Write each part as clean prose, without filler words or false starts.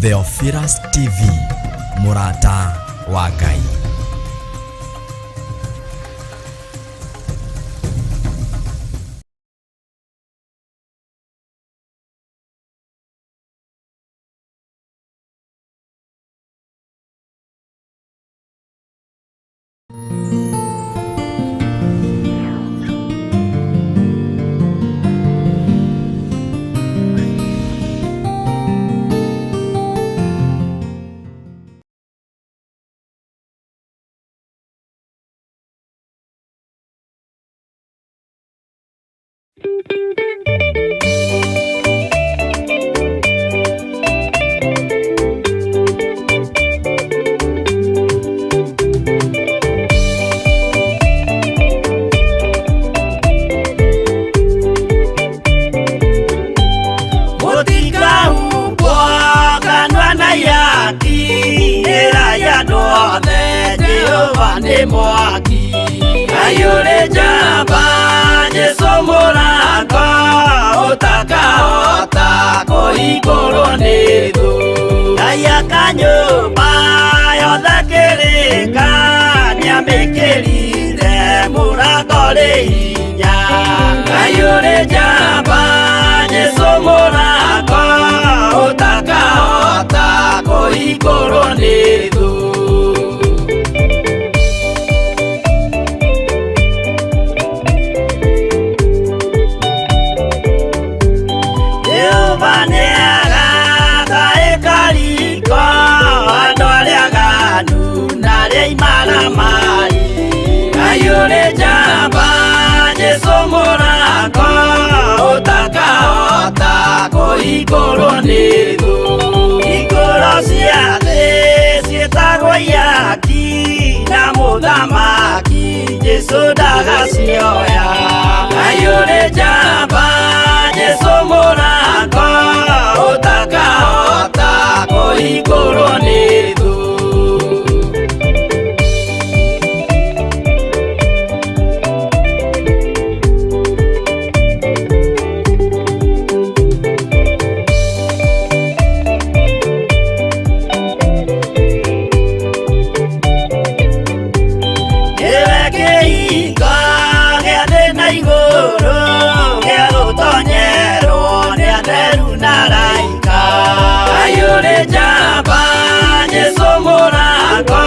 Theophilus TV, mũrata wa Ngai. Mũtikahumbwo kanua na ihaki, ĩrai andũ othe Jehova nĩ mwaki. Ngai ũrĩ njamba, Jesũ mũrango, ũtakahota kũhingũrwo nĩ thũ. Ngai aka nyũmba yothe kĩrĩka, nĩamĩkĩrire mũrango rĩ hinya. Ngai ũrĩ njamba, Jesũ mũrango, ũtakahota kũhingũrwo nĩ thũ. Jehova nĩagaka ĩkariko andũ arĩa aganu na arĩa imaramari. Ngai ũrĩ njamba, Jesũ mũrango, ũtakahota kũhingũrwo nĩ thũ. Hingũro cia thĩ ciĩtagwo ihaki, na mũthamaki Jesũ ndagacioya. Ngai ũrĩ njamba, Jesũ mũrango, ũtakahota kũhingũrwo nĩ thũ. Nĩwe kĩhingo gĩa thĩ na igũrũ, gĩa gũtonyerwo nĩ atheru na araika. Ngai ũrĩ njamba, Jesũ mũrango,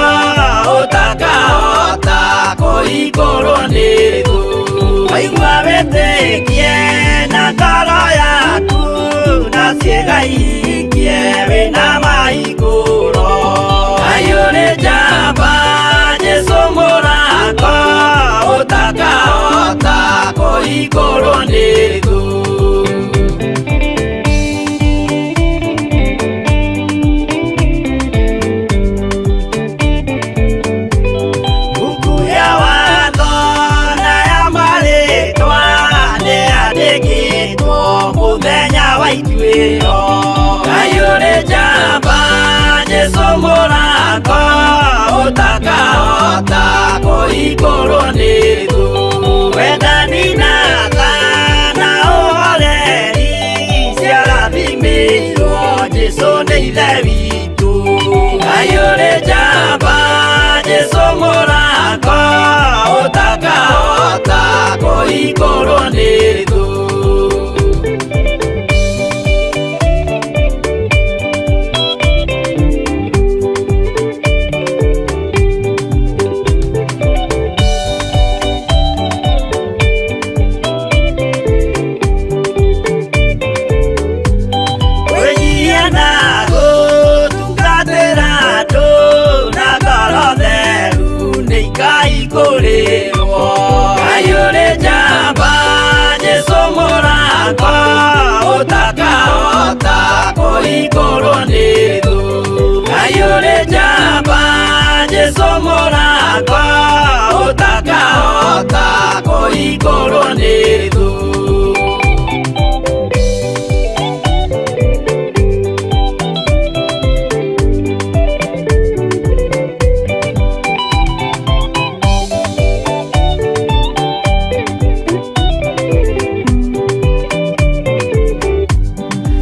ũtakahota kũhingũrwo nĩ thũ. Waigua wĩtĩkie na ngoro yaku, na ciĩga ihingie wĩna mahingũro. Ngai ũrĩ njamba, Jesũ mũrango, ũtakahota kũhingũrwo nĩ thũ. Buku ya watho na ya marĩtwa nĩyandĩkĩtwo mũthenya wa ituĩro. Ngai ũrĩ njamba, Jesũ mũrango, ũtakahota kũhingũrwo nĩ thũ. Wendani na tha na ũhoreri ciarathimĩirwo Jesũ nĩ Ithe witũ. Ngai ũrĩ njamba, Jesũ mũrango, ũtakahota kũhingũrwo nĩ thũ. Kwĩnyihia na gũtungatĩra andũ na ngoro theru nĩ ikaihingũrĩrwo. Ngai ũrĩ njamba, Jesũ mũrango, ũtakahota kũhingũrwo nĩ thũ. Ngai ũrĩ njamba, Jesũ mũrango, ũtakahota kũhingũrwo nĩ thũ.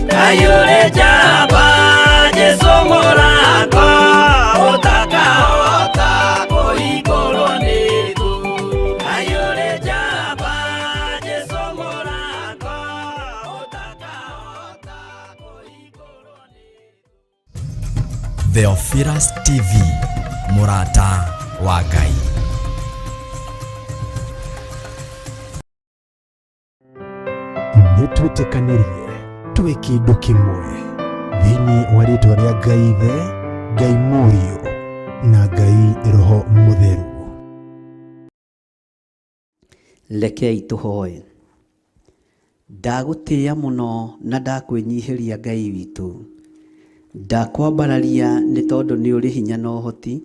Ngai ũrĩ njamba, Jesũ Theophilus TV, mũrata wa Ngai. Nĩ twĩtĩkanĩrie twĩ kĩndũ kĩmwe thĩinĩ wa rĩtwa rĩa Ngai Ithe, Ngai Mũriũ na Ngai Roho Mũtheru. Rekei tũhoe. Ndagũtĩĩa mũno na ndakwĩnyihĩria Ngai witũ. Ndakwambararia nĩ tondũ nĩ ũrĩ hinya na ũhoti.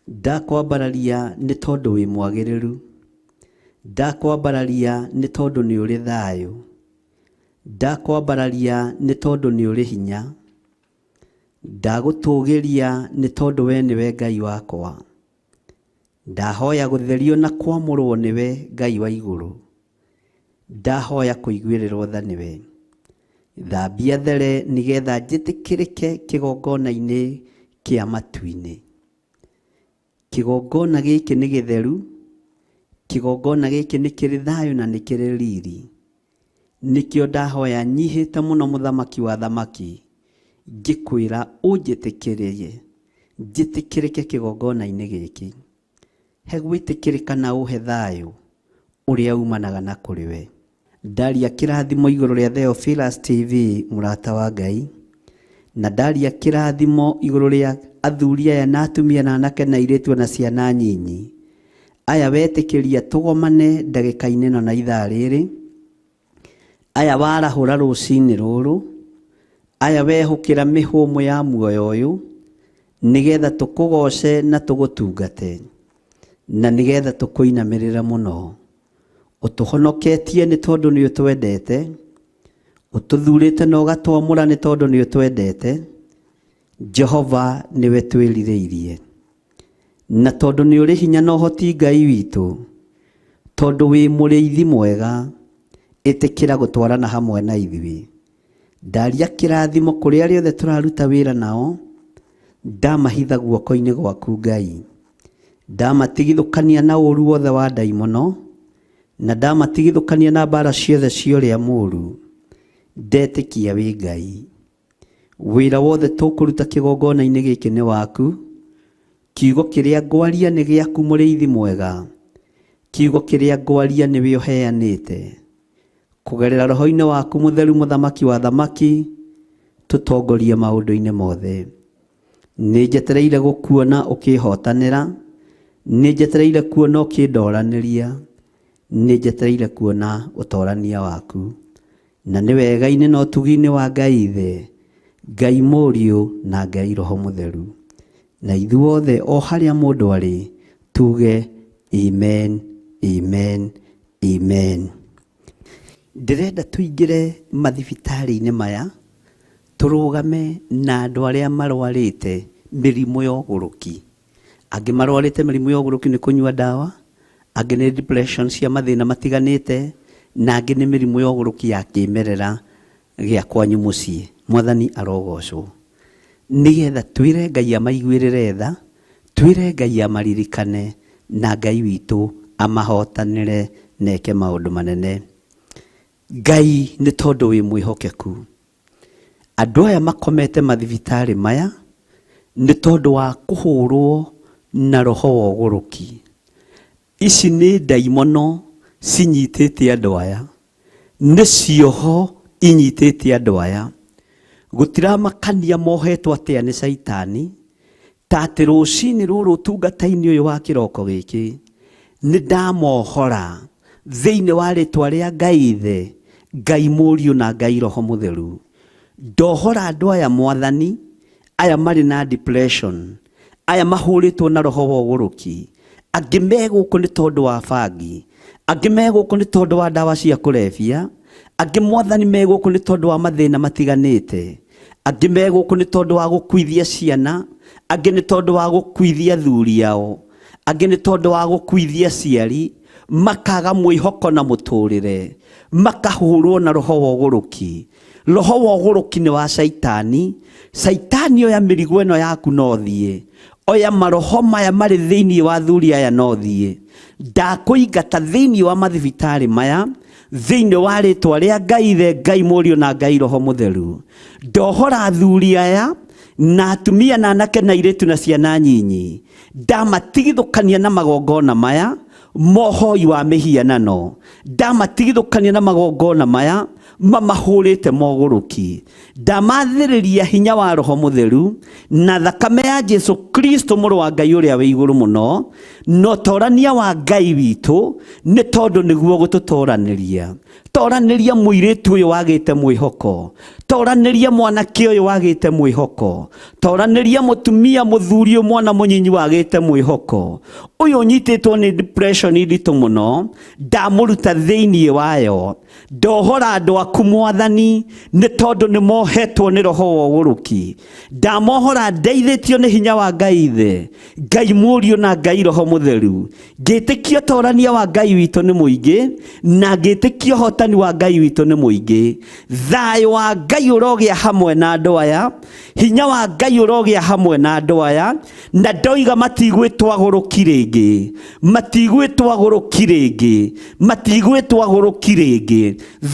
Ndakwambararia nĩ tondũ wĩ mwagĩrĩru. Ndakwambararia nĩ tondũ nĩ ũrĩ thayũ. Ndakwambararia nĩ tondũ nĩ ũrĩ hinya. Ndagũtũgĩria nĩ tondũ we nĩwe Ngai wakwa. Ndahoya gũtherio na kwamũrwo nĩwe Ngai wa igũrũ. Ndahoya kũiguĩrĩrwo tha nĩwe. Thambia there nĩgetha njĩtĩkĩrĩke kĩgongona-inĩ kĩa matu-inĩ. Kĩgongona gĩkĩ nĩ gĩtheru, kĩgongona gĩkĩ nĩ kĩrĩ thayũ na nĩ kĩrĩ riri. Nĩkĩo ndahoya nyihĩte mũno mũthamaki wa thamaki, ngĩkwĩra ũnjĩtĩkĩrie, njĩtĩkĩrĩke kĩgongona-inĩ gĩkĩ. He gwĩtĩkĩrĩka na ũhe thayũ ũrĩa umanaga na kũrĩ we. Ndaria kĩrathimo igũrũ rĩa Theophilus TV, mũrata wa Ngai, na ndaria kĩrathimo igũrũ rĩa athuri aya na atumia na anake na airĩtu na ciana nyinyi. Aya wetĩkĩria tũgomane ndagĩka-inĩ ĩno na ithaa rĩrĩ, aya warahũra rũcinĩ rũrũ, aya wehũkĩra mĩhũmũ ya muoyo ũyũ, nĩgetha tũkũgoce na tũgũtungate, na nĩgetha tũkũinamĩrĩre mũno. Ũtũhonoketie nĩ tondũ nĩ ũtwendete, ũtũthurĩte na ũgatwamũra nĩ tondũ nĩ ũtwendete. Jehova nĩwe twĩrirĩirie, na tondũ nĩ ũrĩ hinya na ũhoti Ngai witũ, tondũ wĩ mũrĩithi mwega, ĩtĩkĩra gũtwarana hamwe na ithuĩ. Ndaria kĩrathimo kũrĩ arĩa othe tũraruta wĩra nao, ndamahitha guoko-inĩ gwaku Ngai. Ndamatigithũkania na ũru wothe wa ndaimono, na ndamatigithũkania na mbara ciothe cia ũrĩa mũũru. Ndetĩkia wĩ Ngai. Wĩra wothe tũkũruta kĩgongona-inĩ gĩkĩ nĩ waku. Kiugo kĩrĩa ngwaria nĩ gĩaku mũrĩithi mwega. Kiugo kĩrĩa ngwaria nĩwe ũheanĩte. Kũgerera roho-inĩ waku mũtheru mũthamaki wa thamaki, tũtongorie maũndũ-inĩ mothe. Nĩ njetereire gũkuona ũkĩhotanĩra, nĩ njetereire kuona ũkĩndoranĩria, nĩ njetereire kuona ũtorania waku. Na nĩ wega-inĩ na ũtugi-inĩ wa Ngai Ithe, Ngai Mũriũ na Ngai Roho Mũtheru. Na ithuothe o harĩa mũndũ arĩ, tuge amen, amen, amen. Ndĩrenda tũingĩre mathibitarĩ-inĩ maya, tũrũgame na andũ arĩa marwarĩte mĩrimũ ya ũgũrũki. Angĩ marwarĩte mĩrimũ ya ũgũrũki nĩ kũnyua ndawa, angĩ nĩ depression cia mathĩna matiganĩte, na angĩ nĩ mĩrimũ ya ũgũrũki ya kĩmerera gĩa kwanyu mũciĩ. Mwathani arogocwo. Nĩgetha twĩre Ngai amaiguĩrĩre tha, twĩre Ngai amaririkane, na Ngai witũ amahotanĩre na eke maũndũ manene. Ngai nĩ tondũ wĩ mwĩhokeku. Andũ aya makomete mathibitarĩ maya nĩ tondũ wa kũhũrwo na roho wa ũgũrũki. Ici nĩ ndaimono cinyitĩte andũ aya, nĩ cioho inyitĩte andũ aya. Gũtiramakania mohetwo atĩa nĩ caitani, ta atĩ rũcinĩ rũrũ ũtungata-inĩ ũyũ wa kĩroko gĩkĩ, nĩ ndamohora thĩinĩ wa rĩtwa rĩa Ngai Ithe, Ngai Mũriũ na Ngai Roho Mũtheru. Ndohora andũ aya Mwathani, aya marĩ na depression, aya mahũrĩtwo na roho wa ũgũrũki, angĩ me gũkũ nĩ tondũ wa bangi, angĩ me gũkũ nĩ tondũ wa ndawa cia kũrebia, angĩ Mwathani me gũkũ nĩ tondũ wa mathĩna matiganĩte, angĩ me gũkũ nĩ tondũ wa gũkuithia ciana, angĩ nĩ tondũ wa gũkuithia athuri ao, angĩ nĩ tondũ wa gũkuithia aciari, makaga mwĩhoko na mũtũrĩre, makahũrwo na roho wa ũgũrũki. Roho wa ũgũrũki nĩ wa caitani. Caitani oya mĩrigo ĩno yaku na ũthiĩ, oya maroho maya marĩ thĩinĩ wa athuri aya na ũthiĩ. Ndakũingata thĩinĩ wa mathibitarĩ maya, thĩinĩ wa rĩtwa rĩa Ngai Ithe, Ngai Mũriũ na Ngai Roho Mũtheru. Ndohora athuri aya, Na atumia na anake na airĩtu na ciana nyinyi, ndamatigithũkania na magongona maya mohoi wa mĩhianano, ndamatigithũkania na magongona maya mamahũrĩte mogũrũki, ndamathĩrĩria hinya wa Roho Mũtheru na thakame ya Jesu Kristo mũrũ wa Ngai ũrĩa wĩ igũrũ mũno, na ũtorania wa Ngai witũ, nĩ tondũ nĩguo gũtũtoranĩria. Toranĩria mũirĩtu ũyũ wagĩte mwĩhoko, toranĩria mwanake ũyũ wagĩte mwĩhoko, toranĩria mũtumia mũthuri ũyũ mwana mũnyinyi wagĩte mwĩhoko, ũyũ ũnyitĩtwo nĩ depression nditũ mũno, ndamũruta thĩinĩ wayo. Ndohora andũ aku Mwathani, nĩ tondũ nĩ mohetwo nĩ roho wa ũgũrũki. Ndamohora ndeithĩtio nĩ hinya wa Ngai Ithe, Ngai Mũriũ na Ngai Roho Mũtheru. Ngĩtĩkia ũtorania wa Ngai witũ nĩ mũingĩ, na ngĩtĩkia ũhotani wa Ngai witũ nĩ mũingĩ. Thayũ wa Ngai ũrogĩa hamwe na andũ aya, hinya wa Ngai ũrogĩa hamwe na andũ aya, na ndoiga matigwĩtwo agũrũki rĩngĩ, matigwĩtwo agũrũki rĩngĩ, matigwĩtwo agũrũki rĩngĩ,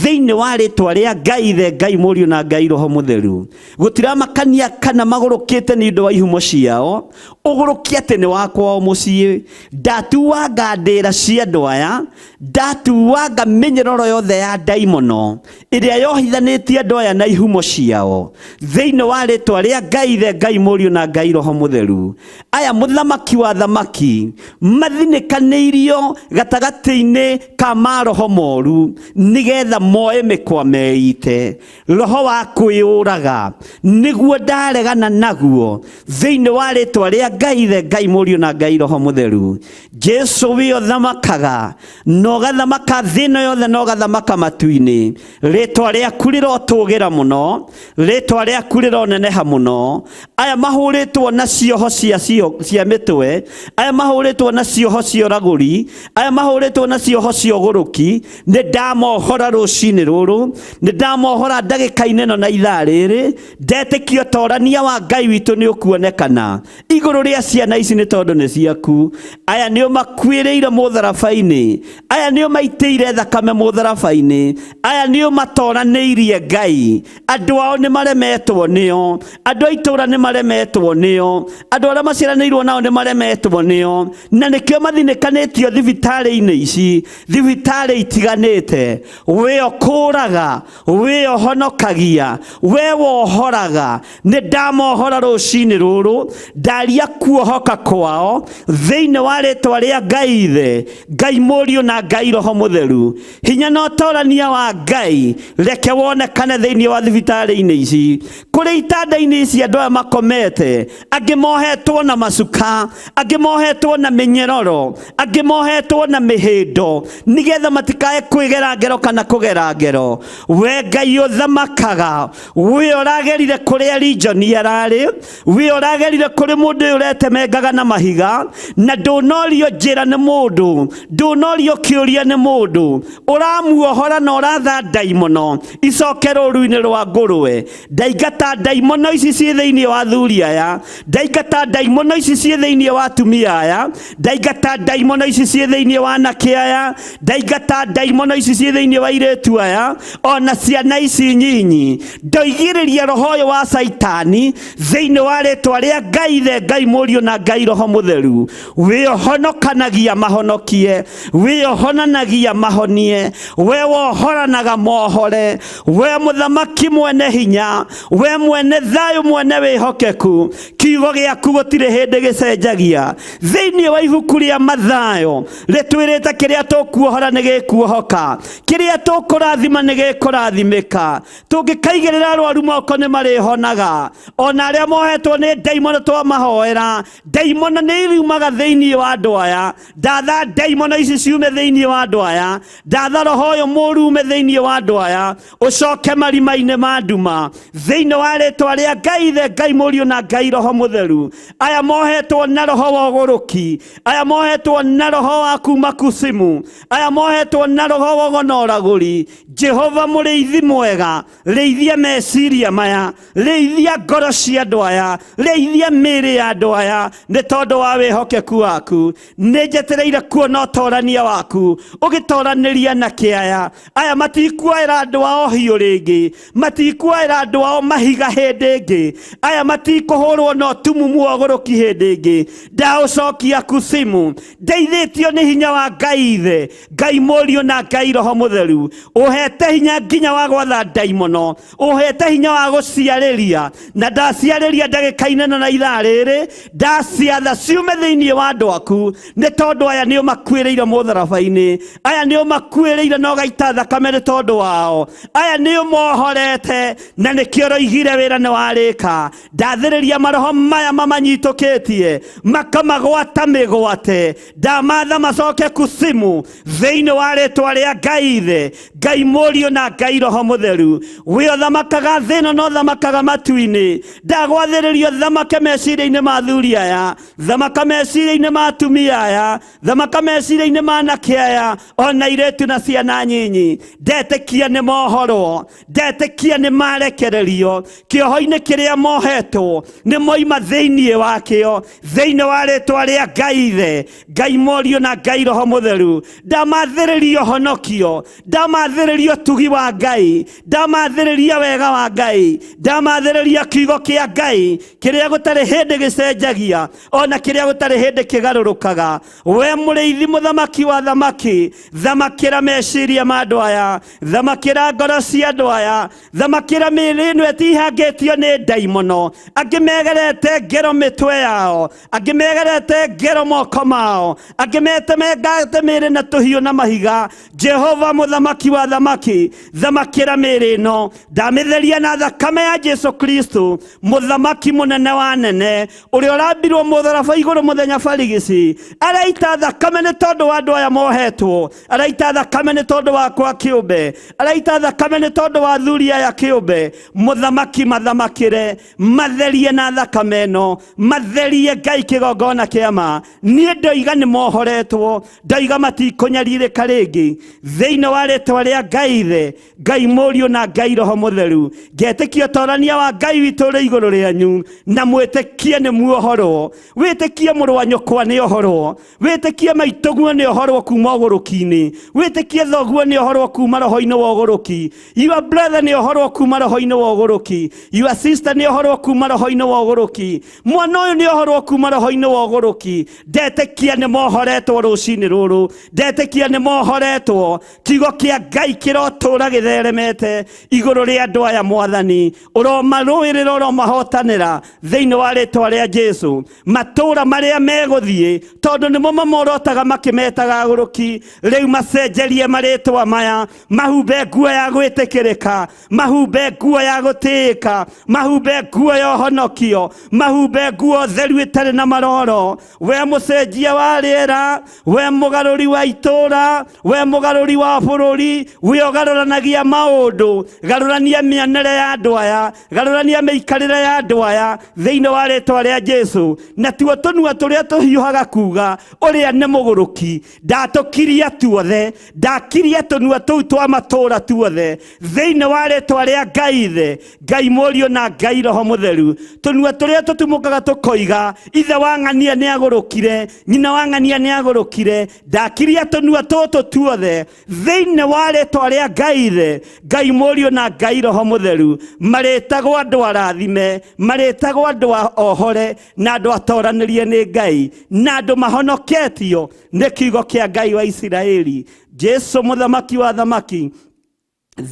thĩinĩ wa rĩtwa rĩa Ngai Ithe, Ngai Mũriũ na Ngai Roho Mũtheru. Gũtiramakania kana magũrũkĩte nĩ ũndũ wa ihumo ciao, ũgũrũki atĩ nĩ wa kwao mũciĩ. Ndatuanga ndĩra cia andũ aya, ndatuanga mĩnyororo yothe ya ndaimono ĩrĩa yohithanĩtie andũ aya na ihumo ciao, thĩinĩ wa rĩtwa rĩa Ngai Ithe, Ngai Mũriũ na Ngai Roho Mũtheru. Aya mũthamaki wa thamaki mathinĩkanĩirio gatagatĩ-inĩ ka maroho moru, nĩgetha moe mĩkwa meite. Roho wa kwĩyũraga nĩguo ndaregana naguo, thĩinĩ wa rĩtwa rĩa Ngai Ithe, Ngai Mũriũ na Ngai Roho Mũtheru. Jesu wĩ ũthamakaga na ũgathamaka thĩ ĩno yothe na ũgathamaka matu-inĩ. Rĩtwa rĩaku rĩrotũgĩra mũno, rĩtwa rĩaku rĩroneneha mũno. Aya mahũrĩtwo na cioho cia mĩtwe, aya mahũrĩtwo na cioho cia ũragũri, aya mahũrĩtwo na cioho cia ũgũrũki, nĩ ndamohora rũcinĩ rũrũ, nĩ ndamohora ndagĩka-inĩ ĩno na ithaa rĩrĩ. Ndetĩkia ũtorania wa Ngai witũ nĩ ũkuonekana igũrũ rĩa ciana ici, nĩ tondũ nĩ ciaku. Aya nĩ ũmakuĩrĩire mũtharaba-inĩ, aya nĩ ũmaitĩire thakame mũtharaba-inĩ, aya nĩ ũmatoranĩirie Ngai. Andũ ao nĩ maremetwo nĩo, andũ a itũũra nĩ maremetwo nĩo, andũ arĩa maciaranĩirwo nao nĩ maremetwo nĩo, na nĩkĩo mathinĩkanĩtio thibitarĩ-inĩ ici, thibitarĩ itiganĩte. We ũkũraga, we ũhonokagia, we wohoraga, nĩ ndamohora rũcinĩ rũrũ, ndaria kuohoka kwao thĩinĩ wa rĩtwa rĩa Ngai Ithe, Ngai Mũriũ na Ngai Roho Mũtheru. Hinya na ũtorania wa Ngai reke wonekane thĩinĩ wa thibitarĩ-inĩ ici, kũrĩ itanda-inĩ ici andũ aya makomete, angĩ mohetwo na macuka, angĩ mohetwo na mĩnyororo, angĩ mohetwo na mĩhĩndo, nĩgetha matikae kwĩgera ngero kana kũgera ngero. We Ngai ũthamakaga, we ũragerire kũrĩa Lijoni ararĩ, we ũragerire kũrĩ mũndũ ũyũ ũretemengaga na mahiga, na ndũnorio njĩra nĩ mũndũ, ndũnorio kĩũria nĩ mũndũ, ũramuohora na ũratha ndaimono icoke rũru-inĩ rwa ngũrwe. Ndaingata ndaimono ici ciĩ thĩinĩ wa athuri aya, ndaingata ndaimono ici ciĩ thĩinĩ wa atumia aya, ndaingata ndaimono ici ciĩ thĩinĩ wa anake aya, ndaingata ndaimono ici ciĩ thĩinĩ wa airĩtu aya, ona ciana ici nyinyi. Ndoigĩrĩria roho ũyũ wa Caitani thĩinĩ wa rĩtwa rĩa Ngai Ithe, Ngai Mũriũ na Ngai Roho Mũtheru. Wĩ ũhonokanagia mahonokie, wĩ ũhonanagia mahonie, we wohoranaga mohore, we mũthamaki mwene hinya, we mwene thayũ, mwene wĩhokeku, kiugo gĩaku gũtirĩ hĩndĩ gĩcenjagia. Thĩinĩ wa ibuku rĩa Mathayo rĩtwĩrĩte kĩrĩa tũkuohora nĩ gĩkuohoka, kĩrĩa tũkũrathima nĩ gĩkũrathimĩka. Tũngĩkaigĩrĩra arwaru moko nĩ marĩhonaga, ona arĩa mohetwo nĩ ndaimono twamahoera, ndaimono nĩ iriumaga thĩinĩ wa andũ aya. Ndatha ndaimono ici ciume thĩinĩ wa andũ aya, ndatha roho ũyũ mũũru ume thĩinĩ wa andũ aya, ũcoke marima-inĩ ma nduma, thĩinĩ wa rĩtwa rĩa Ngai Ithe, Ngai Mũriũ na Ngai Roho Mũtheru. Aya mohetwo na roho wa ũgũrũki, aya mohetwo na roho wa kuma kusimu, aya mohetwo na roho wa ũgo na ũragũri, Jehova Jehova mũrĩithi mwega, rĩithia meciria maya, rĩithia ngoro cia andũ aya, rĩithia mĩĩrĩ ya andũ aya, nĩ tondũ wa wĩhokeku waku. Nĩ njetereire kuona ũtorania waku ũgĩtoranĩria na kĩaya. Aya matikuoera andũ ao hiũ rĩngĩ, matikuoera andũ ao mahiga hĩndĩ ĩngĩ, aya matikũhũrwo na ũtumumu wa ũgũrũki hĩndĩ ĩngĩ. Ndaũcokia kusimu, ndeithĩtio nĩ hinya wa Ngai Ithe, Ngai Mũriũ na Ngai Roho Mũtheru. Ũhete hinya nginya wa gwatha ndaimono, ũhete hinya wa gũciarĩria, na ndaciarĩria ndagĩka-inĩ ĩno na ithaa rĩrĩ, ndaciatha ciume thĩinĩ wa andũ aku, nĩ tondũ aya nĩ ũmakuĩrĩire mũtharaba-inĩ, aya nĩ ũmakuĩrĩire na ũgaita thakame nĩ tondũ wao, aya nĩ ũmohorete na nĩkĩo ũroigire wĩra nĩ warĩka. Ndathĩrĩria maroho maya mamanyitũkĩtie makamagwata mĩgwate, ndamatha macoke kusimu thĩinĩ wa rĩtwa rĩa Ngai Ithe, Ngai Mũriũ na Ngai Roho Mũtheru. We ũthamakaga thĩ ĩno na ũthamakaga matu-inĩ, ndagwathĩrĩria ũthamake meciria-inĩ ma athuri aya, thamaka meciria-inĩ ma atumia aya, thamaka meciria-inĩ ma anake aya, ona airĩtu na ciana nyinyi. Ndetĩkia nĩ mohorwo, ndetĩkia nĩ marekererio kĩoho-inĩ kĩrĩa mohetwo, nĩ moima thĩinĩ wakĩo, thĩinĩ wa rĩtwa rĩa Ngai Ithe, Ngai Mũriũ na Ngai Roho Mũtheru. Ndamathĩrĩria ũhonokio, ndamathĩrĩria ũtugi wa Ngai, ndamathĩrĩria wega wa Ngai, ndamathĩrĩria kiugo kĩa Ngai kĩrĩa gũtarĩ hĩndĩ gĩcenjagia, ona kĩrĩa gũtarĩ hĩndĩ kĩgarũrũkaga. We mũrĩithi mũthamaki wa thamaki, thamakĩra meciria ma andũ aya, thamakĩra ngoro cia andũ aya, thamakĩra mĩĩrĩ ĩno ĩtihangĩtio nĩ ndaimono. Angĩ megerete ngero mĩtwe yao, angĩ megerete ngero moko mao, angĩ metemengate mĩĩrĩ na tũhiũ na mahiga. Jehova mũthamaki wa thamaki, thamakĩra mĩĩrĩ ĩno, ndamĩtheria na thakame ya Jesu Kristo, mũthamaki mũnene wa nene, ũrĩa ũrambirwo mũtharaba igũrũ mũthenya barigici. Araita thakame nĩ tondũ wa andũ aya mohetwo, araita thakame nĩ tondũ wakwa kĩũmbe, araita thakame nĩ tondũ wa athuri aya kĩũmbe. Mũthamaki mathamakĩre, matherie na thakame ĩno, matherie Ngai kĩgongona kĩa ma. Niĩ ndoiga nĩ mohoretwo, ndoiga matikũnyarirĩka rĩngĩ, thĩinĩ wa rĩtwa rĩa Ngai Ithe, Ngai Mũriũ na Ngai Roho Mũtheru. Ngetĩkia ũtorania wa Ngai witũ ũrĩ igũrũ rĩanyu, na mwĩtĩkie nĩ muohorwo. Wĩtĩkie mũrũ wa nyũkwa nĩ ohorwo, wĩtĩkie maitũguo nĩ ohorwo kuma ũgũrũki-inĩ, wĩtĩkie thoguo nĩ ohorwo kuma roho-inĩ wa ũgũrũki, your brother nĩ ohorwo kuma roho-inĩ wa ũgũrũki, your sister nĩ ohorwo kuma roho-inĩ wa ũgũrũki, mwana ũyũ nĩ ohorwo kuma roho-inĩ wa ũgũrũki. Ndetĩkia nĩ mohoretwo rũcinĩ rũrũ, ndetĩkia nĩ mohoretwo. Kiugo kĩa Ngai kĩrotũra gĩtheremete igũrũ rĩa andũ aya. Mwathani, ũromarũĩrĩra, ũromahotanĩra thĩinĩ wa rĩtwa rĩa Jesu. Matũra marĩa megũthiĩ, tondũ nĩmo mamorotaga makĩmetaga agũrũki, rĩu macenjerie marĩtwa maya, mahumbe nguo ya gwĩtĩkĩrĩka, mahumbe nguo ya gũtĩĩka, mahumbe nguo ya ũhonokio, mahumbe nguo theru ĩtarĩ na maroro. We mũcenjia wa rĩera, we mũgarũri wa itũra, we mũgarũri wa bũrũri, we ũgarũranagia maũndũ, garũrania mĩonere ya andũ aya, garũrania mĩikarĩre ya andũ aya thĩinĩ wa rĩtwa rĩa Jesu. Na tuo tũnua tũrĩa tũhiũhaga kuga ũrĩa nĩ mũgũrũki, ndatũkiria tuothe, ndakiria tũnua tũu twa matũra tuothe thĩinĩ wa rĩtwa rĩa Ngai Ithe, Ngai Mũriũ na Ngai Roho Mũtheru. Tũnua tũrĩa tũtumũkaga tũkoiga ithe wa ng'ania nĩ agũrũkire, nyina wa ng'ania nĩ agũrũkire, ndakiria tũnua tũtũ tuothe thĩinĩ wa rĩtwa rĩa Ngai Ithe, Ngai Mũriũ na Ngai Roho Mũtheru. Marĩtagwo andũ arathime, marĩtagwo andũ ohore na andũ atoranĩrie nĩ Ngai, na andũ mahonoketio nĩ kiugo kĩa Ngai wa Isiraeli. Jesu mũthamaki wa thamaki,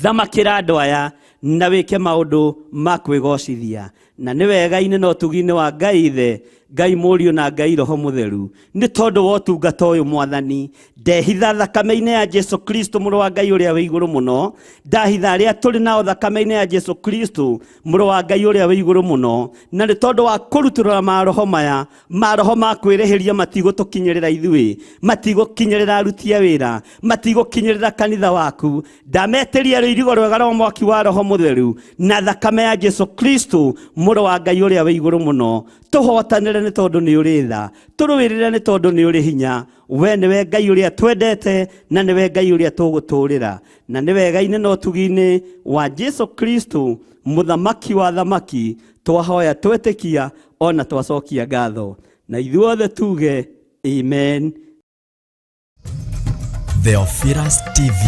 thamakĩra andũ aya na wĩke maũndũ ma kwĩgocithia. Na nĩ wega-inĩ na ũtugi-inĩ wa Ngai Ithe, Ngai Mũriũ na Ngai Roho Mũtheru, nĩ tondũ wa ũtungata ũyũ Mwathani, ndehitha thakame-inĩ ya Jesu Kristo mũrũ wa Ngai ũrĩa wĩ igũrũ mũno, ndahitha arĩa tũrĩ nao thakame-inĩ ya Jesu Kristo mũrũ wa Ngai ũrĩa wĩ igũrũ mũno, na nĩ tondũ wa kũrutũrũra maroho maya, maroho ma kwĩrĩhĩria matigũtũkinyĩrĩra ithuĩ, matigũkinyĩrĩra aruti a wĩra, matigũkinyĩrĩra kanitha waku. Ndametĩria rũirigo rwega rwa mwaki wa Roho Mũtheru na thakame ya Jesu Kristo mũrũ wa Ngai ũrĩa wĩ igũrũ mũno. Tũhotanĩre nĩ tondũ nĩ ũrĩ tha, tũrũĩrĩre nĩ tondũ nĩ ũrĩ hinya. We nĩwe Ngai ũrĩa twendete na nĩwe Ngai ũrĩa tũgũtũũrĩra, na nĩ wega-inĩ na ũtugi-inĩ wa Jesu Kristo mũthamaki wa thamaki twahoya twetĩkia ona twacokia ngatho, na ithuothe tuge amen. Theophilus TV,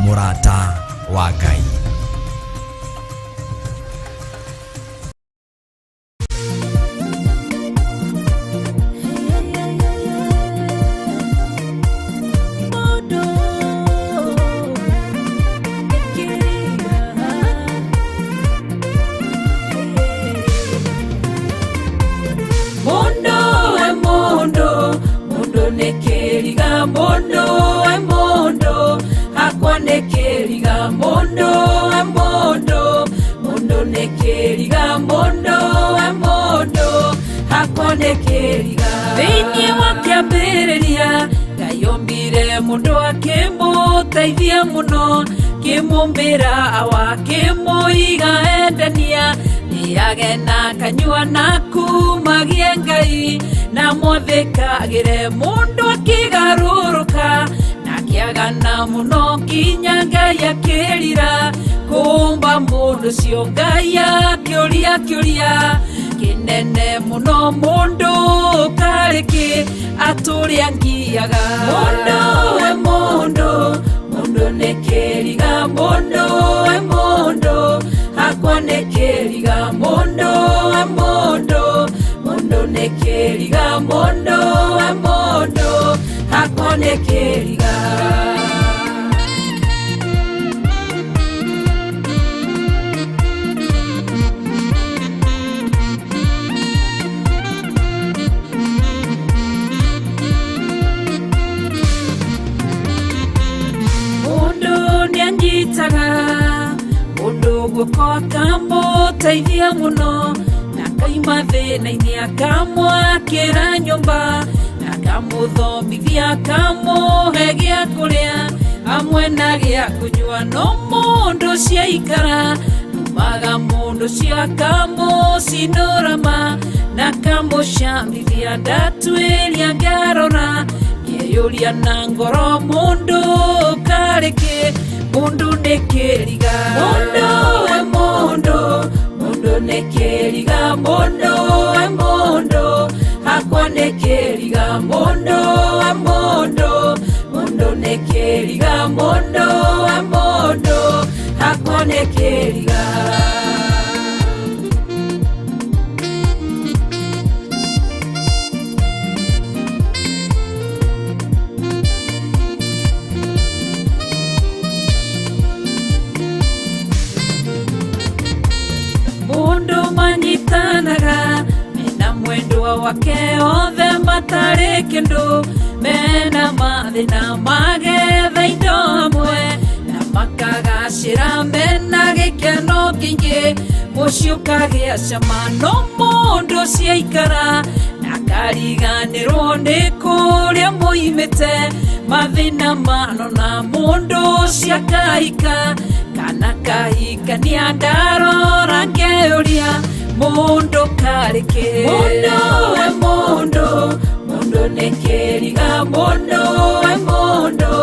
mũrata wa Ngai. Mundu we mundu, mundu nĩ kĩriga, mundu we mundu, hakwa nĩ kĩriga, mundu we mundu, mundu nĩ kĩriga, mundu we mundu, hakwa nĩ kĩriga. Thĩinĩ wa kĩambĩrĩria Ngai ombire mũndũ akĩmũteithia mũno, kĩmũmbĩra awa kĩmũiga endania, nĩage na kanyua na kumagie Ngai, na mwathĩkagĩre mũndũ akĩgarũrũka, na akĩagana mũno nginya Ngai akĩrira kũmba mũndũ ũcio. Ngai akĩũria kĩũria kĩnene mũno, mũndũ karĩ kĩ atũrĩa ngiaga. Mũndũ we mũndũ, mũndũ nĩ kĩriga, mũndũ we mũndũ, hakwa nĩ kĩriga, mũndũ we mũndũ, mũndũ nĩ kĩriga, mũndũ we mũndũ, hakwa nĩ kĩriga. Mundu nĩanyitaga mundu guoko akamũteithia mũno, na akaima thĩna-inĩ akamwakĩra nyũmba, na akamũthomithia akamũhe gĩa kũrĩa hamwe na gĩa kũnyua. No mũndũ ciaikara umaga mũndũ ũcio akamũcinũrama na akamũcambithia, ndatuĩria ngarora ngeyũria na ngoro, mũndũ karĩ kĩ, mũndũ nĩ kĩriga. Mũndũ we mũndũ, mũndũ nĩ kĩriga, mũndũ we mũndũ, hakwa nĩ kĩriga, mũndũ we mũndũ, mũndũ nĩ kĩriga, mũndũ we mũndũ, hakwa nĩ kĩriga. Mundu manyitanaga mena mwendwa wake othe matarĩ kĩndũ, mena mathĩna magetha indo hamwe na makagacĩra mena gĩkeno kĩingĩ, mũciĩ ũkagĩa cama. No mũndũ ciaikara na akariganĩrwo nĩ kũrĩa moimĩte, mathĩna manona mũndũ ciakahika kana kahikania, ndarora ngeyũria mũndũ karĩ kĩ. Mũndũ we mũndũ, mũndũ nĩ kĩriga, mũndũ we mũndũ,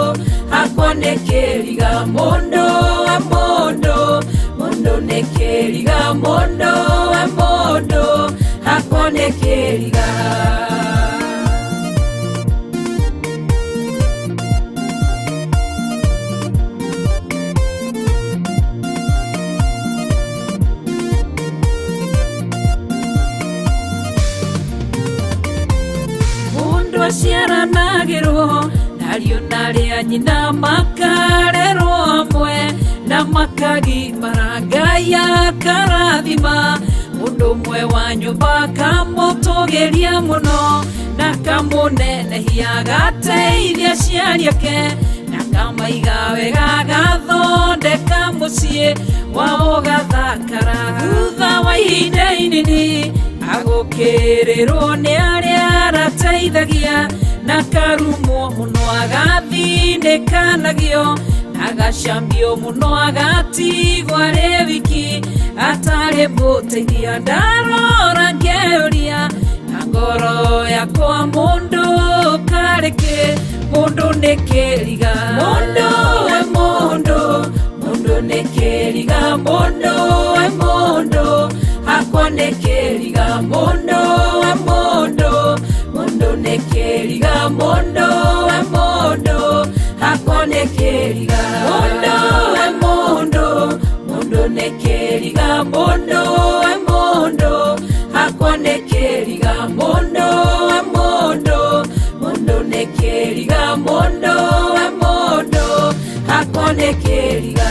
hakwa nĩ kĩriga, mũndũ we mũndũ, mũndũ nĩ kĩriga, mũndũ we mũndũ, hakwa nĩ kĩriga. Mundu aciaranagĩrwo nariũ narĩa nyina makarerwo hamwe na makagimara, Ngai akarathima mũndũ ũmwe wa nyũmba akamũtũgĩria mũno na kamũnenehia, agateithia aciari ake na kamaiga wega, agathondeka mũciĩ wao ũgathakara. Thutha wa ihinda inini agũkĩrĩrwo nĩ arĩa arateithagia na karumwo mũno, agathinĩkanagio Agacambio mũno agatigwo arĩ wiki atarĩ mũteithia ndarora ngeuria na ngoro yakwa mũndũ karĩ kĩ mũndũ nĩ kĩriga mũndũ we mũndũ mũndũ nĩ kĩriga mũndũ we mũndũ hakwa nĩ kĩriga mũndũ we mũndũ mũndũ nĩ kĩriga mũndũ we mũndũ hakwa nĩ kĩriga mũndũ we mũndũ mũndũ nĩ kĩriga mũndũ we mũndũ hakwa nĩ kĩriga mũndũ we mũndũ mũndũ nĩ kĩriga mũndũ we mũndũ hakwa nĩ kĩriga.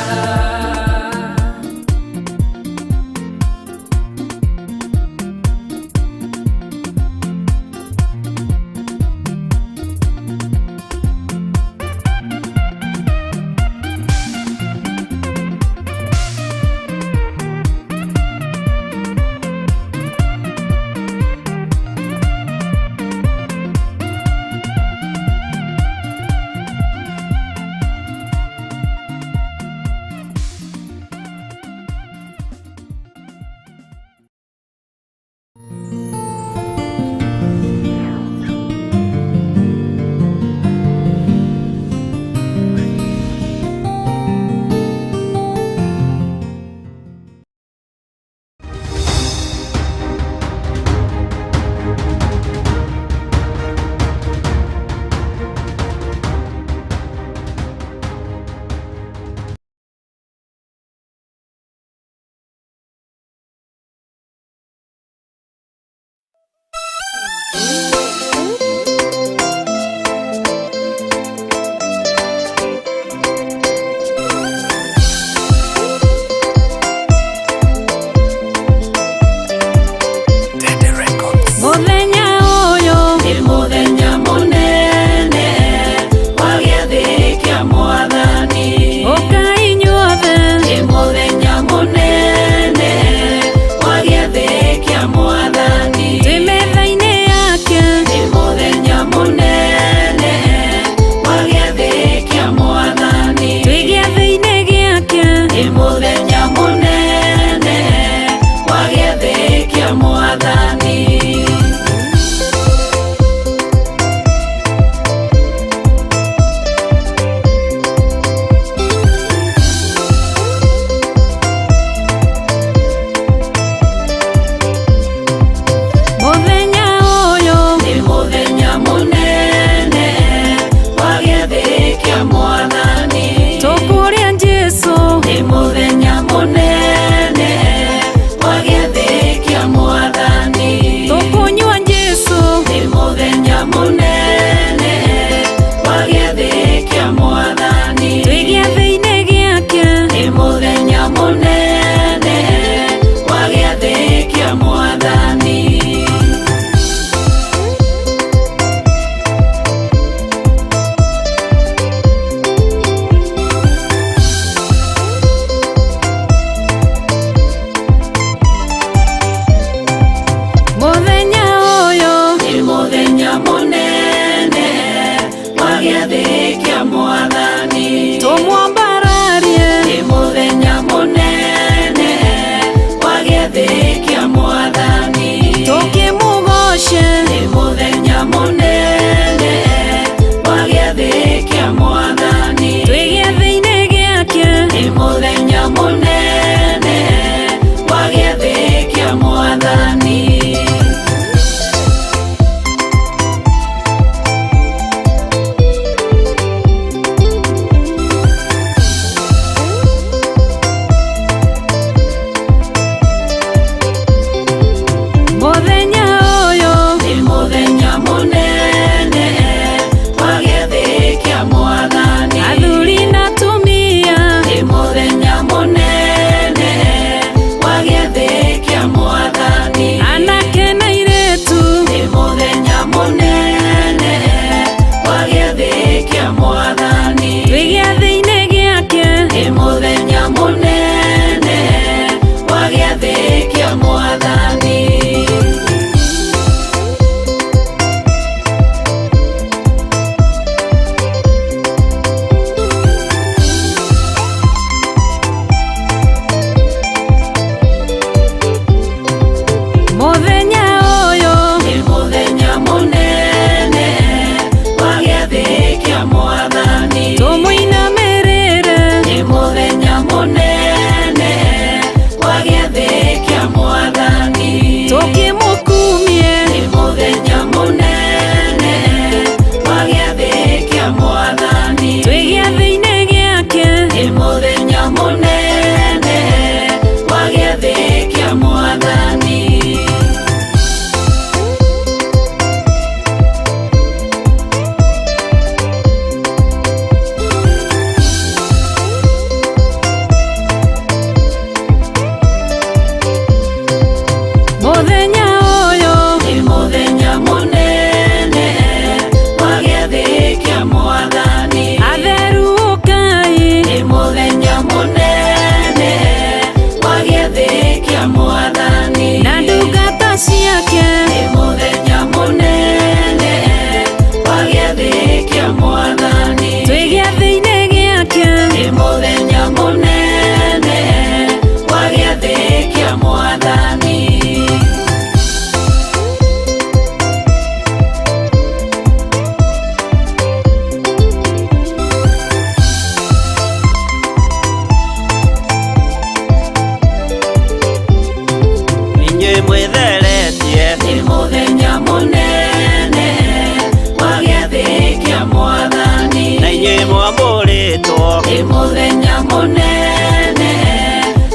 Nĩ mũthenya mũnene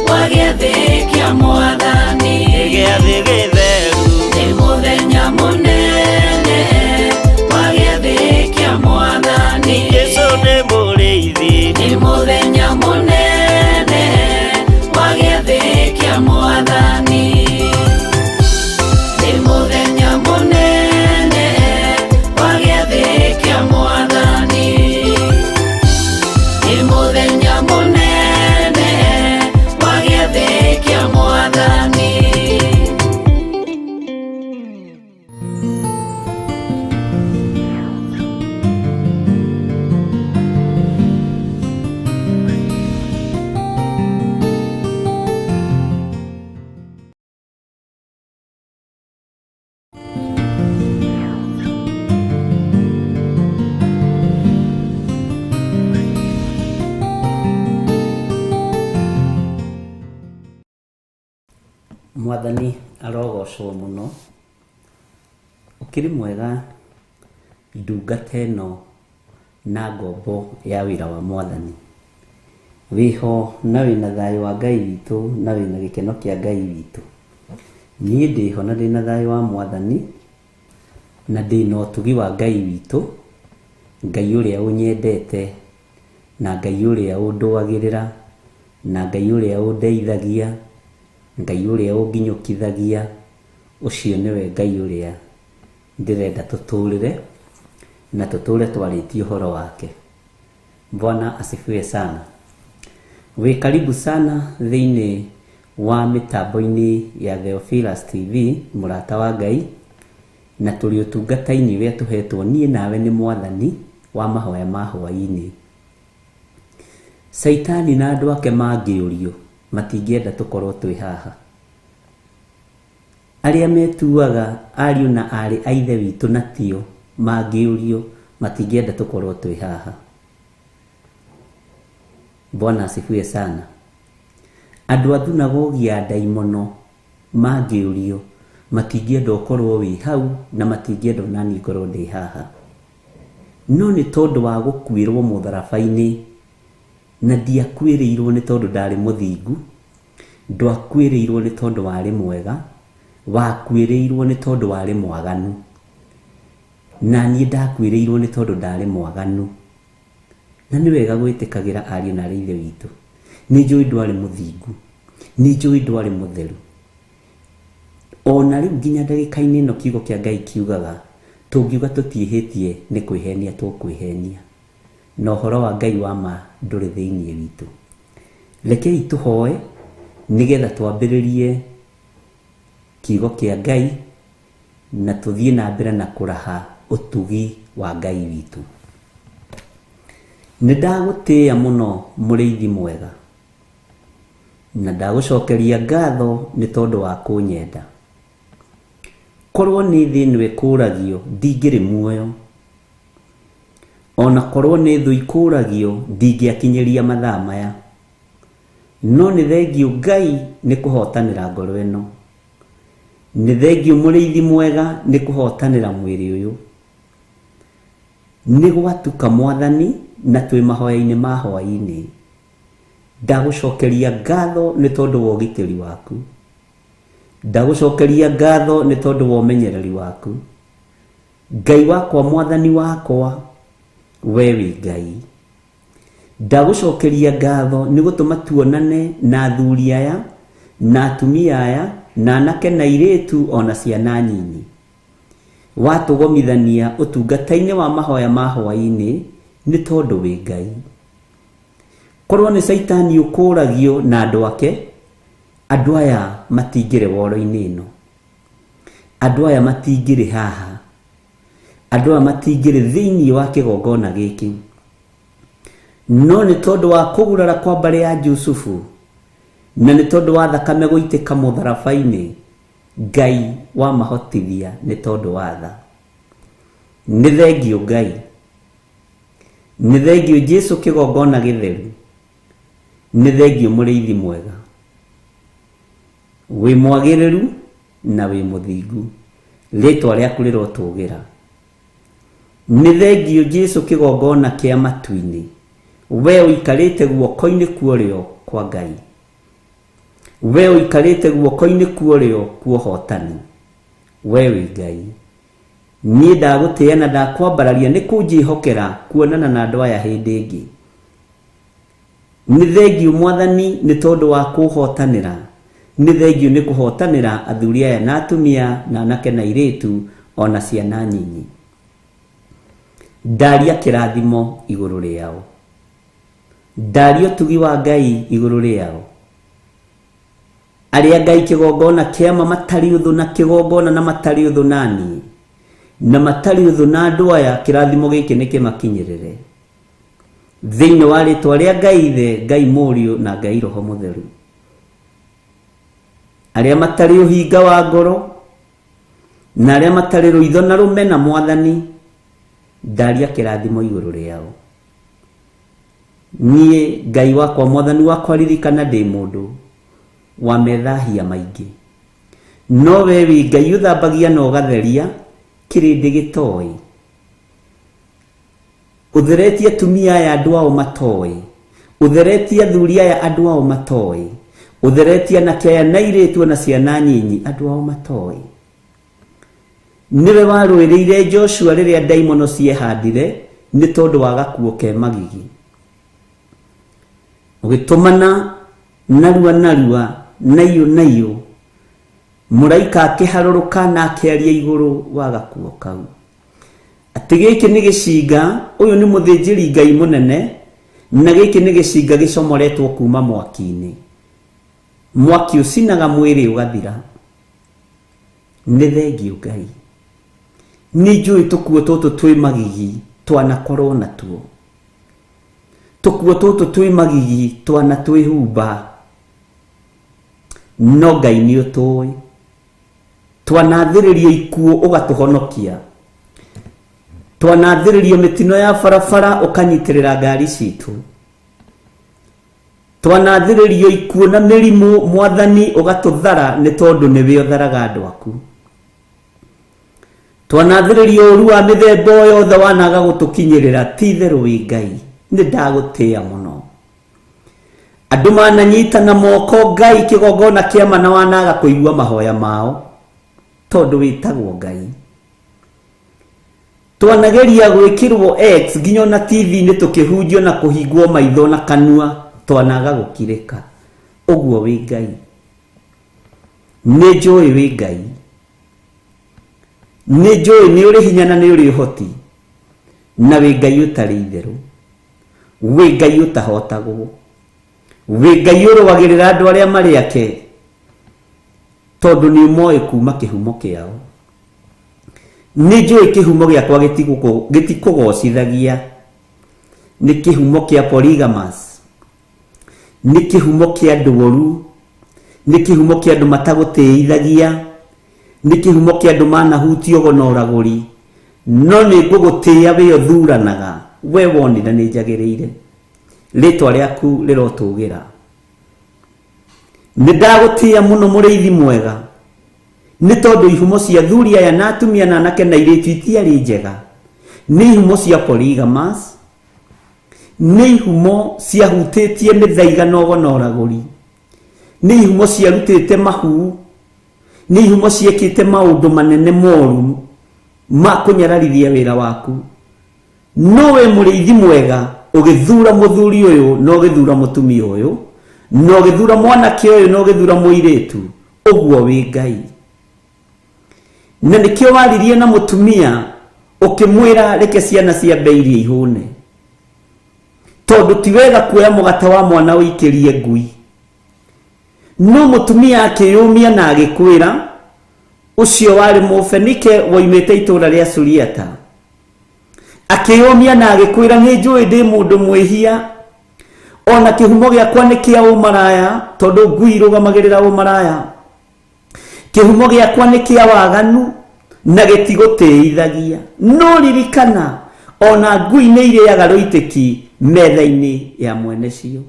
wa gĩathĩ kĩa Mwathani. Nĩ gĩathĩ gĩtheru. Nĩ mũthenya mũnene wa gĩathĩ kĩa Mwathani. Jesũ nĩ mũrĩithi. Nĩ mũthenya mũnene wa gĩathĩ kĩa Mwathani. Nĩ mũthenya mũnene wa gĩathĩ kĩa Mwathani. Nĩ mũthenya mũnene wa gĩathĩ kĩa Mwathani. Mwathani arogocwo mũno. Ũkĩrĩ mwega ndungata ĩno na ngombo ya wĩra wa Mwathani. Wĩho na wĩna thayũ wa Ngai witũ na wĩna gĩkeno kĩa Ngai witũ. Niĩ ndĩho na ndĩna thayũ wa Mwathani na ndĩna ũtugi wa Ngai witũ, Ngai ũrĩa ũnyendete na Ngai ũrĩa ũndũagĩrĩra na Ngai ũrĩa ũndeithagia, Ngai ũrĩa ũnginyũkithagia, ũcio nĩwe Ngai ũrĩa ndĩrenda tũtũrĩre na tũtũre twarĩtie ũhoro wake. Bwana asifiwe sana. Wĩ karibu sana thĩinĩ wa mĩtambo-inĩ ya Theophilus TV, mũrata wa Ngai, na tũrĩ ũtungata-inĩ ũrĩa tũhetwo niĩ nawe nĩ Mwathani wa mahoya ma hwaĩ-inĩ. Caitani na andũ ake mangĩũrio matingĩenda tũkorwo twĩ haha. Arĩa metuaga ariũ na aarĩ a Ithe witũ na tio mangĩũrio matingĩenda tũkorwo twĩ haha. Bwana asifiwe sana. Andũ a thunagogi ya ndaimono mangĩũrio matingĩenda ũkorwo wĩ hau na matingĩenda onaniĩ ngorwo ndĩ haha. No nĩ tondũ wa gũkuĩrwo mũtharaba-inĩ, na ndiakuĩrĩirwo nĩ tondũ ndarĩ mũthingu, ndwakuĩrĩirwo nĩ tondũ warĩ mwega, wakuĩrĩirwo nĩ tondũ warĩ mwaganu. Na niĩ ndakuĩrĩirwo nĩ tondũ ndarĩ mwaganu. Na nĩ wega gwĩtĩkagĩra ariũ na aarĩ a Ithe witũ. Nĩ njũĩ ndwarĩ mũthingu, nĩ njũĩ ndwarĩ mũtheru. Ona rĩu nginya ndagĩka-inĩ ĩno kiugo kĩa Ngai kiugaga, tũngiuga tũtiĩhĩtie nĩ kwĩhenia tũkwĩhenia. Na ũhoro wa Ngai wa ma ndũrĩ thĩinĩ witũ. Rekei tũhoe nĩgetha twambĩrĩrie kiugo kĩa Ngai na tũthiĩ na mbere na kũraha ũtugi wa Ngai witũ. Nĩ ndagũtĩĩa mũno mũrĩithi mwega, na ndagũcokeria ngatho nĩ tondũ wa kũnyenda. Korwo nĩ thĩ ĩno ĩkũragio ndingĩrĩ muoyo, ona korwo nĩ thũ ikũragio ndingĩakinyĩria mathaa maya. No nĩ thengiũ Ngai nĩ kũhotanĩra ngoro ĩno. Nĩ thengiũ mũrĩithi mwega nĩ kũhotanĩra mwĩrĩ ũyũ. Nĩ gwatuka Mwathani na twĩ mahoya-inĩ ma hwaĩ-inĩ. Ndagũcokeria ngatho nĩ tondũ wa ũgitĩri waku. Ndagũcokeria ngatho nĩ tondũ wa ũmenyereri waku. Ngai wakwa, Mwathani wakwa, we wĩ Ngai. Ndagũcokeria ngatho nĩ gũtũma tuonane na athuri aya, na atumia aya, na anake na airĩtu ona ciana nyinyi. Watũgomithania ũtungata-inĩ wa mahoya ma hwaĩ-inĩ nĩ tondũ wĩ Ngai. Korwo nĩ Caitani ũkũragio na andũ ake, andũ aya matingĩrĩ woro-inĩ ĩno. Andũ aya matingĩrĩ haha. Andũ aya matingĩrĩ thĩinĩ wa kĩgongona gĩkĩ. No nĩ tondũ wa kũgurara kwa mbarĩ ya Jusufu, na nĩ tondũ wa thakame gũitĩka mũtharaba-inĩ, Ngai wamahotithia nĩ tondũ wa tha. Nĩ thengiũ Ngai. Nĩ thengiũ Jesũ kĩgongona gĩtheru. Nĩ thengiũ mũrĩithi mwega. Wĩ mwagĩrĩru na wĩ mũthingu. Rĩtwa rĩaku rĩrotũgĩra. Nĩ thengiũ Jesũ kĩgongona kĩa matu-inĩ. We ũikarĩte guoko-inĩ kwa ũrĩo kwa Ngai, we ũikarĩte guoko-inĩ kwa ũrĩo kwa ũhotani, we wĩ Ngai. Niĩ ndagũtĩĩa na ndakwambararia nĩ kũnjĩhokera kuonana na andũ aya hĩndĩ ĩngĩ. Nĩ thengiũ Mwathani nĩ tondũ wa kũhotanĩra, nĩ thengiũ nĩ kũhotanĩra athuri aya na atumia na anake na airĩtu o na ciana nyinyi. Ndaria kĩrathimo igũrũ rĩao, ndaria ũtugi wa Ngai igũrũ rĩao. Arĩa Ngai kĩgongona kĩama matarĩ ũthũ na kĩgongona na matarĩ ũthũ na niĩ na matarĩ ũthũ na andũ aya, kĩrathimo gĩkĩ nĩ kĩmakinyĩrĩre thĩinĩ wa rĩtwa rĩa Ngai Ithe, Ngai Mũriũ na Ngai Roho Mũtheru. Arĩa matarĩ ũhinga wa ngoro na arĩa matarĩ rũitho na rũmena Mwathani, ndaria kĩrathimo igũrũ rĩao. Niĩ Ngai wakwa, Mwathani wakwa, ririkana ndĩ mũndũ wa methahia maingĩ, no we wĩ Ngai ũthambagia na ũgatheria kĩrĩndĩ gĩtoĩ. Ũtheretie atumia aya andũ ao matoĩ, ũtheretie athuri aya andũ ao matoĩ, ũtheretie anake aya na airĩtu na ciana nyinyi andũ ao matoĩ. Nĩwe warũĩrĩire Joshua rĩrĩa ndaimono ciehandire nĩ tondũ wa gakuo ke magigi. Ũgĩtũmana narua narua naiyũ naiyũ, mũraika akĩharũrũka na akĩaria igũrũ wa gakuo kau atĩ gĩkĩ nĩ gĩcinga, ũyũ nĩ mũthĩnjĩri Ngai mũnene, na gĩkĩ nĩ gĩcinga gĩcomoretwo kuma mwaki-inĩ. Mwaki ũcinaga mwĩrĩ ũgathira. Nĩ thengiũ Ngai, nĩ njũĩ tũkuo tũtũ twĩ magigi twanakorwo natuo, tũkuo tũtũ twĩ magigi twanatwĩhumba, no Ngai nĩ ũtũĩ. Twanathĩrĩrio ikuũ ũgatũhonokia, twanathĩrĩrio mĩtino ya barabara ũkanyitĩrĩra ngari citũ, twanathĩrĩrio ikuũ na mĩrimũ Mwathani ũgatũthara nĩ tondũ nĩwe ũtharaga andũ aku. Twanathĩrĩrio ũru wa mĩthemba o yothe wanaga gũtũkinyĩrĩra, ti itherũ wĩ Ngai, nĩ ndagũtĩĩa mũno. Andũ mananyitana moko Ngai kĩgongona kĩama na wanaga kũigua mahoya mao tondũ wĩtagwo Ngai. Twanageria gwĩkĩrwo X nginya ona TV-inĩ tũkĩhunjio na kũhingwo maitho na kanua twanaga gũkirĩka. Ũguo wĩ Ngai. Nĩ njũĩ wĩ Ngai. Nĩ njũĩ nĩ ũrĩ hinya na nĩ ũrĩ ũhoti na wĩ Ngai ũtarĩ itherũ. Wĩ Ngai ũtahotagwo. Wĩ Ngai ũrũagĩrĩra andũ arĩa marĩ ake tondũ nĩ ũmoĩ kuma kĩhumo kĩao. Nĩ njũĩ kĩhumo gĩakwa gĩtikũgocithagia, nĩ kĩhumo kĩa polygamous, nĩ kĩhumo kĩa andũ oru, nĩ kĩhumo kĩa andũ matagũtĩithagia, nĩ kĩhumo kĩa andũ manahutio ũgo na ũragũri, no nĩ ngũgũtĩĩa we ũthuranaga, we wonire nĩ njagĩrĩire, rĩtwa rĩaku rĩrotũgĩra. Nĩ ndagũtĩĩa mũno mũrĩithi mwega, nĩ tondũ ihumo cia athuri aya na atumia na anake na airĩtu itiarĩ njega, nĩ ihumo cia polygamous, nĩ ihumo ciahutĩtie mĩthaiga na ũgo na ũragũri, nĩ ihumo ciarutĩte mahu, nĩ ihumo ciekĩte maũndũ manene moru ma kũnyararithia wĩra waku. No we mũrĩithi mwega ũgĩthura mũthuri ũyũ na ũgĩthura mũtumia ũyũ na ũgĩthura mwanake ũyũ na ũgĩthura mũirĩtu, ũguo wĩ Ngai. Na nĩkĩo waririe na mũtumia ũkĩmwĩra reke ciana ciambe irie ihũne, tondũ ti wega kuoya mũgate wa mwana ũikĩrie ngui. No mũtumia akĩyũmia na agĩkwĩra, ũcio warĩ Mũfenike woimĩte itũũra rĩa Suriata, akĩyũmia na agĩkwĩra, nĩ njũĩ ndĩ mũndũ mwĩhia, ona kĩhumo gĩakwa nĩ kĩa ũmaraya, tondũ ngui irũgamagĩrĩra ũmaraya. Kĩhumo gĩakwa nĩ kĩa waganu na gĩtigũtĩithagia. No ririkana, ona ngui nĩ irĩaga rũitĩki metha-inĩ ya mwene cio.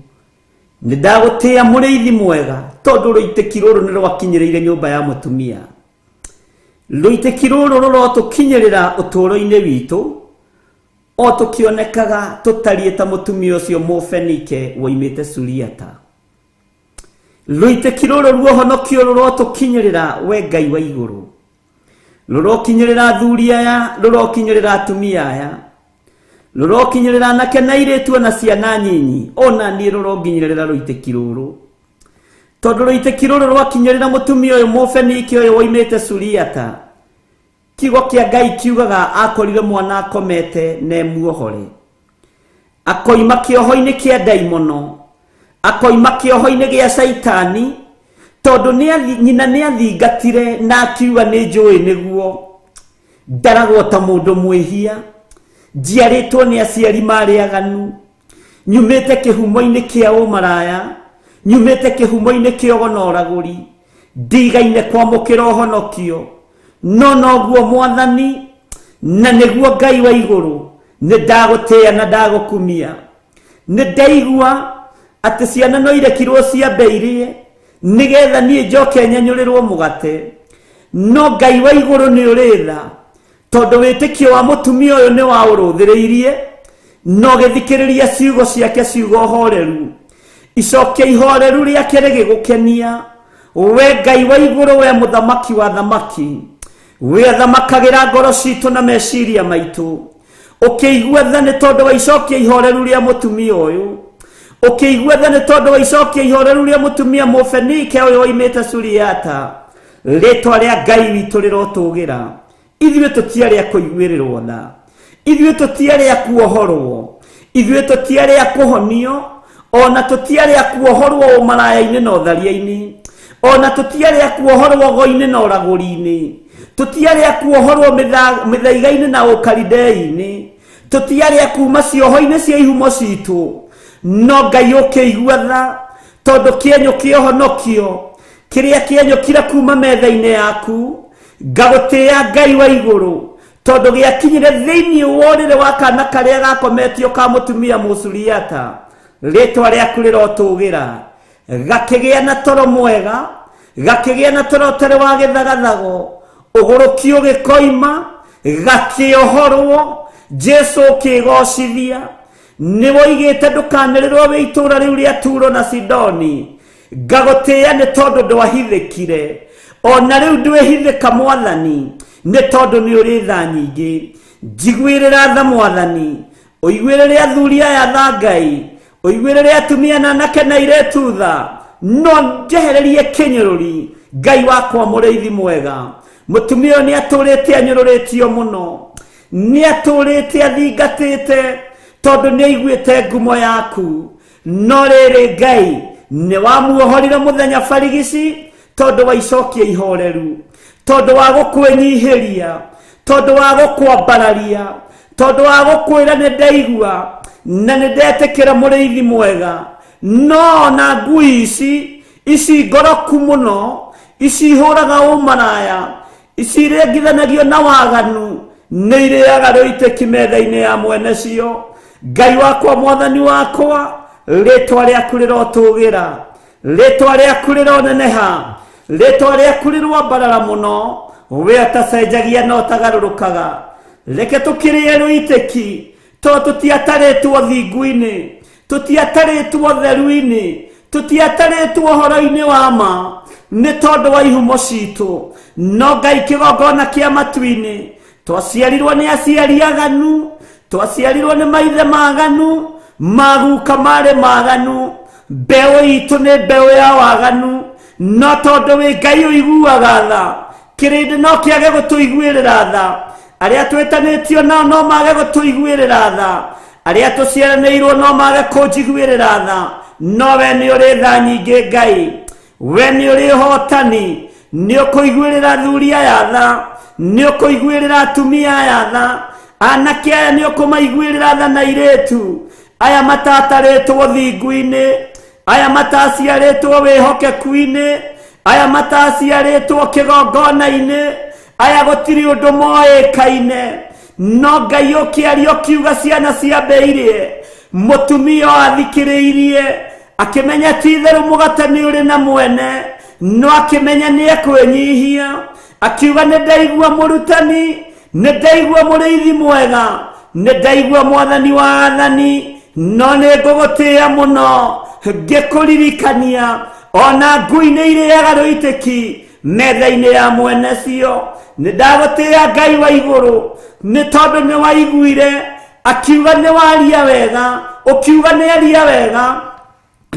Nĩ ndagũtĩĩa mũrĩithi mwega, tondũ rũitĩki rũrũ nĩ rwakinyĩrĩire nyũmba ya mũtumia. Rũitĩki rũrũ rũrotũkinyĩrĩra ũtũũro-inĩ witũ. O tũkĩonekaga tũtariĩ ta mũtumia ũcio Mũfenike woimĩte Suriata. Rũitĩki rũrũ ruohonokio rũrotũkinyĩrĩra we Ngai wa igũrũ, rũrokinyĩrĩra athuri aya, rũrokinyĩrĩra atumia aya, rũrokinyĩrĩra anake na airĩtu ona ciana nyinyi, ona niĩ rũronginyĩrĩra rũitĩki rũrũ, tondũ rũitĩki rũrũ rwakinyĩrĩra mũtumia ũyũ Mũfenike ũyũ woimĩte Suriata. Kiugo kĩa Ngai kiugaga akorire mwana akomete na emuohore, akoima kĩoho-inĩ kĩa ndaimono, akoima kĩoho-inĩ gĩa caitani, tondũ nyina nĩ athingatire na akiuga nĩ njũĩ nĩguo ndaragwo ta mũndũ mwĩhia, njiarĩtwo nĩ aciari marĩ aganu, nyumĩte kĩhumo-inĩ kĩa ũmaraya, nyumĩte kĩhumo-inĩ kĩa ũgo na ũragũri, ndigaine kwamũkĩra ũhonokio, no noguo Mwathani na nĩguo Ngai wa igũrũ, nĩ ndagũtĩĩa na ndagũkumia. Nĩ ndaigua atĩ ciana no irekirwo ciambe irĩe nĩgetha niĩ njoke nyenyũrĩrwo mũgate, no Ngai wa igũrũ nĩ ũrĩ tha, tondũ wĩtĩkio wa mũtumia ũyũ nĩ wa ũrũthĩrĩirie, no gĩthikĩrĩria ciugo ciake, ciugo horeru, icokia ihoreru rĩake rĩgĩgũkenia. We Ngai wa igũrũ, we mũthamaki wa thamaki, we athamakagĩra ngoro citũ na meciria maitũ, ũkĩigua tha nĩ tondũ wa icokia ihoreru rĩa mũtumia ũyũ, ũkĩigua tha nĩ tondũ wa icokia ihoreru rĩa mũtumia Mũfenike ũyũ woimĩte Suriata. Rĩtwa rĩa Ngai witũ rĩrotũgĩra. Ithuĩ tũtiarĩ a kũiguĩrĩrwo tha, ithuĩ tũtiarĩ a kuohorwo, ithuĩ tũtiarĩ a kũhonio, ona tũtiarĩ a kuohorwo ũmaraya-inĩ na ũtharia-inĩ, ona tũtiarĩ a kuohorwo ũgo-inĩ na ũragũri-inĩ, tũtiarĩ a kuohorwo mĩthaiga-inĩ na ũkaridei-inĩ, tũtiarĩ a kuma cioho-inĩ cia ihumo citũ, no Ngai ũkĩigua tha, tondũ kĩenyũ kĩa ũhonokio kĩrĩa kĩenyũkire kuma metha-inĩ yaku, ngagũtĩĩa Ngai wa igũrũ, tondũ gĩakinyire thĩinĩ wa ũrĩrĩ wa kana karĩa gakometio ka mũtumia Mũsuriata. Rĩtwa rĩaku rĩrotũgĩra, gakĩgĩa na toro mwega, gakĩgĩa na toro ũtarĩ wa gĩthagathago, ũgũrũki ũgĩkoima, gakĩohorwo. Jesu ũkĩgocithia, nĩ woigĩte ndũkanĩrĩrwo wĩ itũũra rĩu rĩa Turo na Sidoni. Ngagũtĩĩa nĩ tondũ ndwahithĩkire, ona rĩu ndwĩhithĩka Mwathani, nĩ tondũ nĩ ũrĩ tha nyingĩ. Njiguĩrĩra tha Mwathani, ũiguĩrĩre athuri aya tha Ngai, ũiguĩrĩre atumia na anake na airĩtu tha, no njehererie kĩnyũrũri. Ngai wakwa mũrĩithi mwega, mũtumia ũyũ nĩ atũrĩte anyũrũrĩtio mũno, nĩ atũrĩte athingatĩte, tondũ nĩ aiguĩte ngumo yaku. No rĩrĩ Ngai nĩ wamuohorire mũthenya barigici, tondũ wa icokia ihoreru, tondũ wa gũkwĩnyihĩria, tondũ wa gũkwambararia, tondũ wa gũkwĩra nĩ ndaigua na nĩ ndetĩkĩra mũrĩithi mwega. No ona ngui ici ici ngoroku mũno, ici ihũraga ũmaraya, ici irengithanagio na waganu, nĩ irĩaga rũitĩki metha-inĩ ya mwene cio. Ngai wakwa, Mwathani wakwa, rĩtwa rĩaku rĩrotũgĩra, rĩtwa rĩaku rĩroneneha, rĩtwa rĩaku rĩroambarara mũno. We ũtacenjagia na ũtagarũrũkaga, reke tũkĩrĩe rũitĩki, tondũ tũtiatarĩtwo thingu-inĩ, tũtiatarĩtwo theru-inĩ, tũtiatarĩtwo ũhoro-inĩ wa ma, nĩ tondũ wa ihumo citũ. No Ngai kĩgongona kĩa matu-inĩ, twaciarirwo nĩ aciari aganu, twaciarirwo nĩ maithe maganu, maguka marĩ maganu, mbeũ itũ nĩ mbeũ ya waganu. No tondũ wĩ Ngai ũiguaga tha, kĩrĩndĩ no kĩage gũtũiguĩrĩra tha, arĩa twĩtanĩtio nao no mage gũtũiguĩrĩra tha, arĩa tũciaranĩirwo no mage kũnjiguĩrĩra tha, no we nĩ ũrĩ tha nyingĩ Ngai, we nĩ ũrĩ ũhotani, nĩ ũkũiguĩrĩra athuri aya tha, nĩ ũkũiguĩrĩra atumia aya tha, anake aya nĩ ũkũmaiguĩrĩra tha na airĩtu aya matatarĩtwo thingu-inĩ, aya mataciarĩtwo wĩhokeku-inĩ, aya mataciarĩtwo kĩgongona-inĩ, aya gũtirĩ ũndũ moĩkaine. No Ngai ũkĩaria ũkiuga ciana ciambe irĩe, mũtumia athikĩrĩirie akĩmenya ti itherũ mũgate nĩ ũrĩ na mwene, no akĩmenya nĩ ekwĩnyihia, akiuga nĩ ndaigua mũrutani, nĩ ndaigua mũrĩithi mwega, Nĩ ndaigua mwathani wa athani, no nĩ ngũgũtĩĩa mũno ngĩkũririkania. Ona ngui nĩ irĩaga rũitĩki metha-inĩ ya mwene cio. Nĩ ndagũtĩĩa Ngai wa igũrũ, nĩ tondũ nĩ waiguire akiuga nĩ waria wega, ũkiuga nĩ aria wega,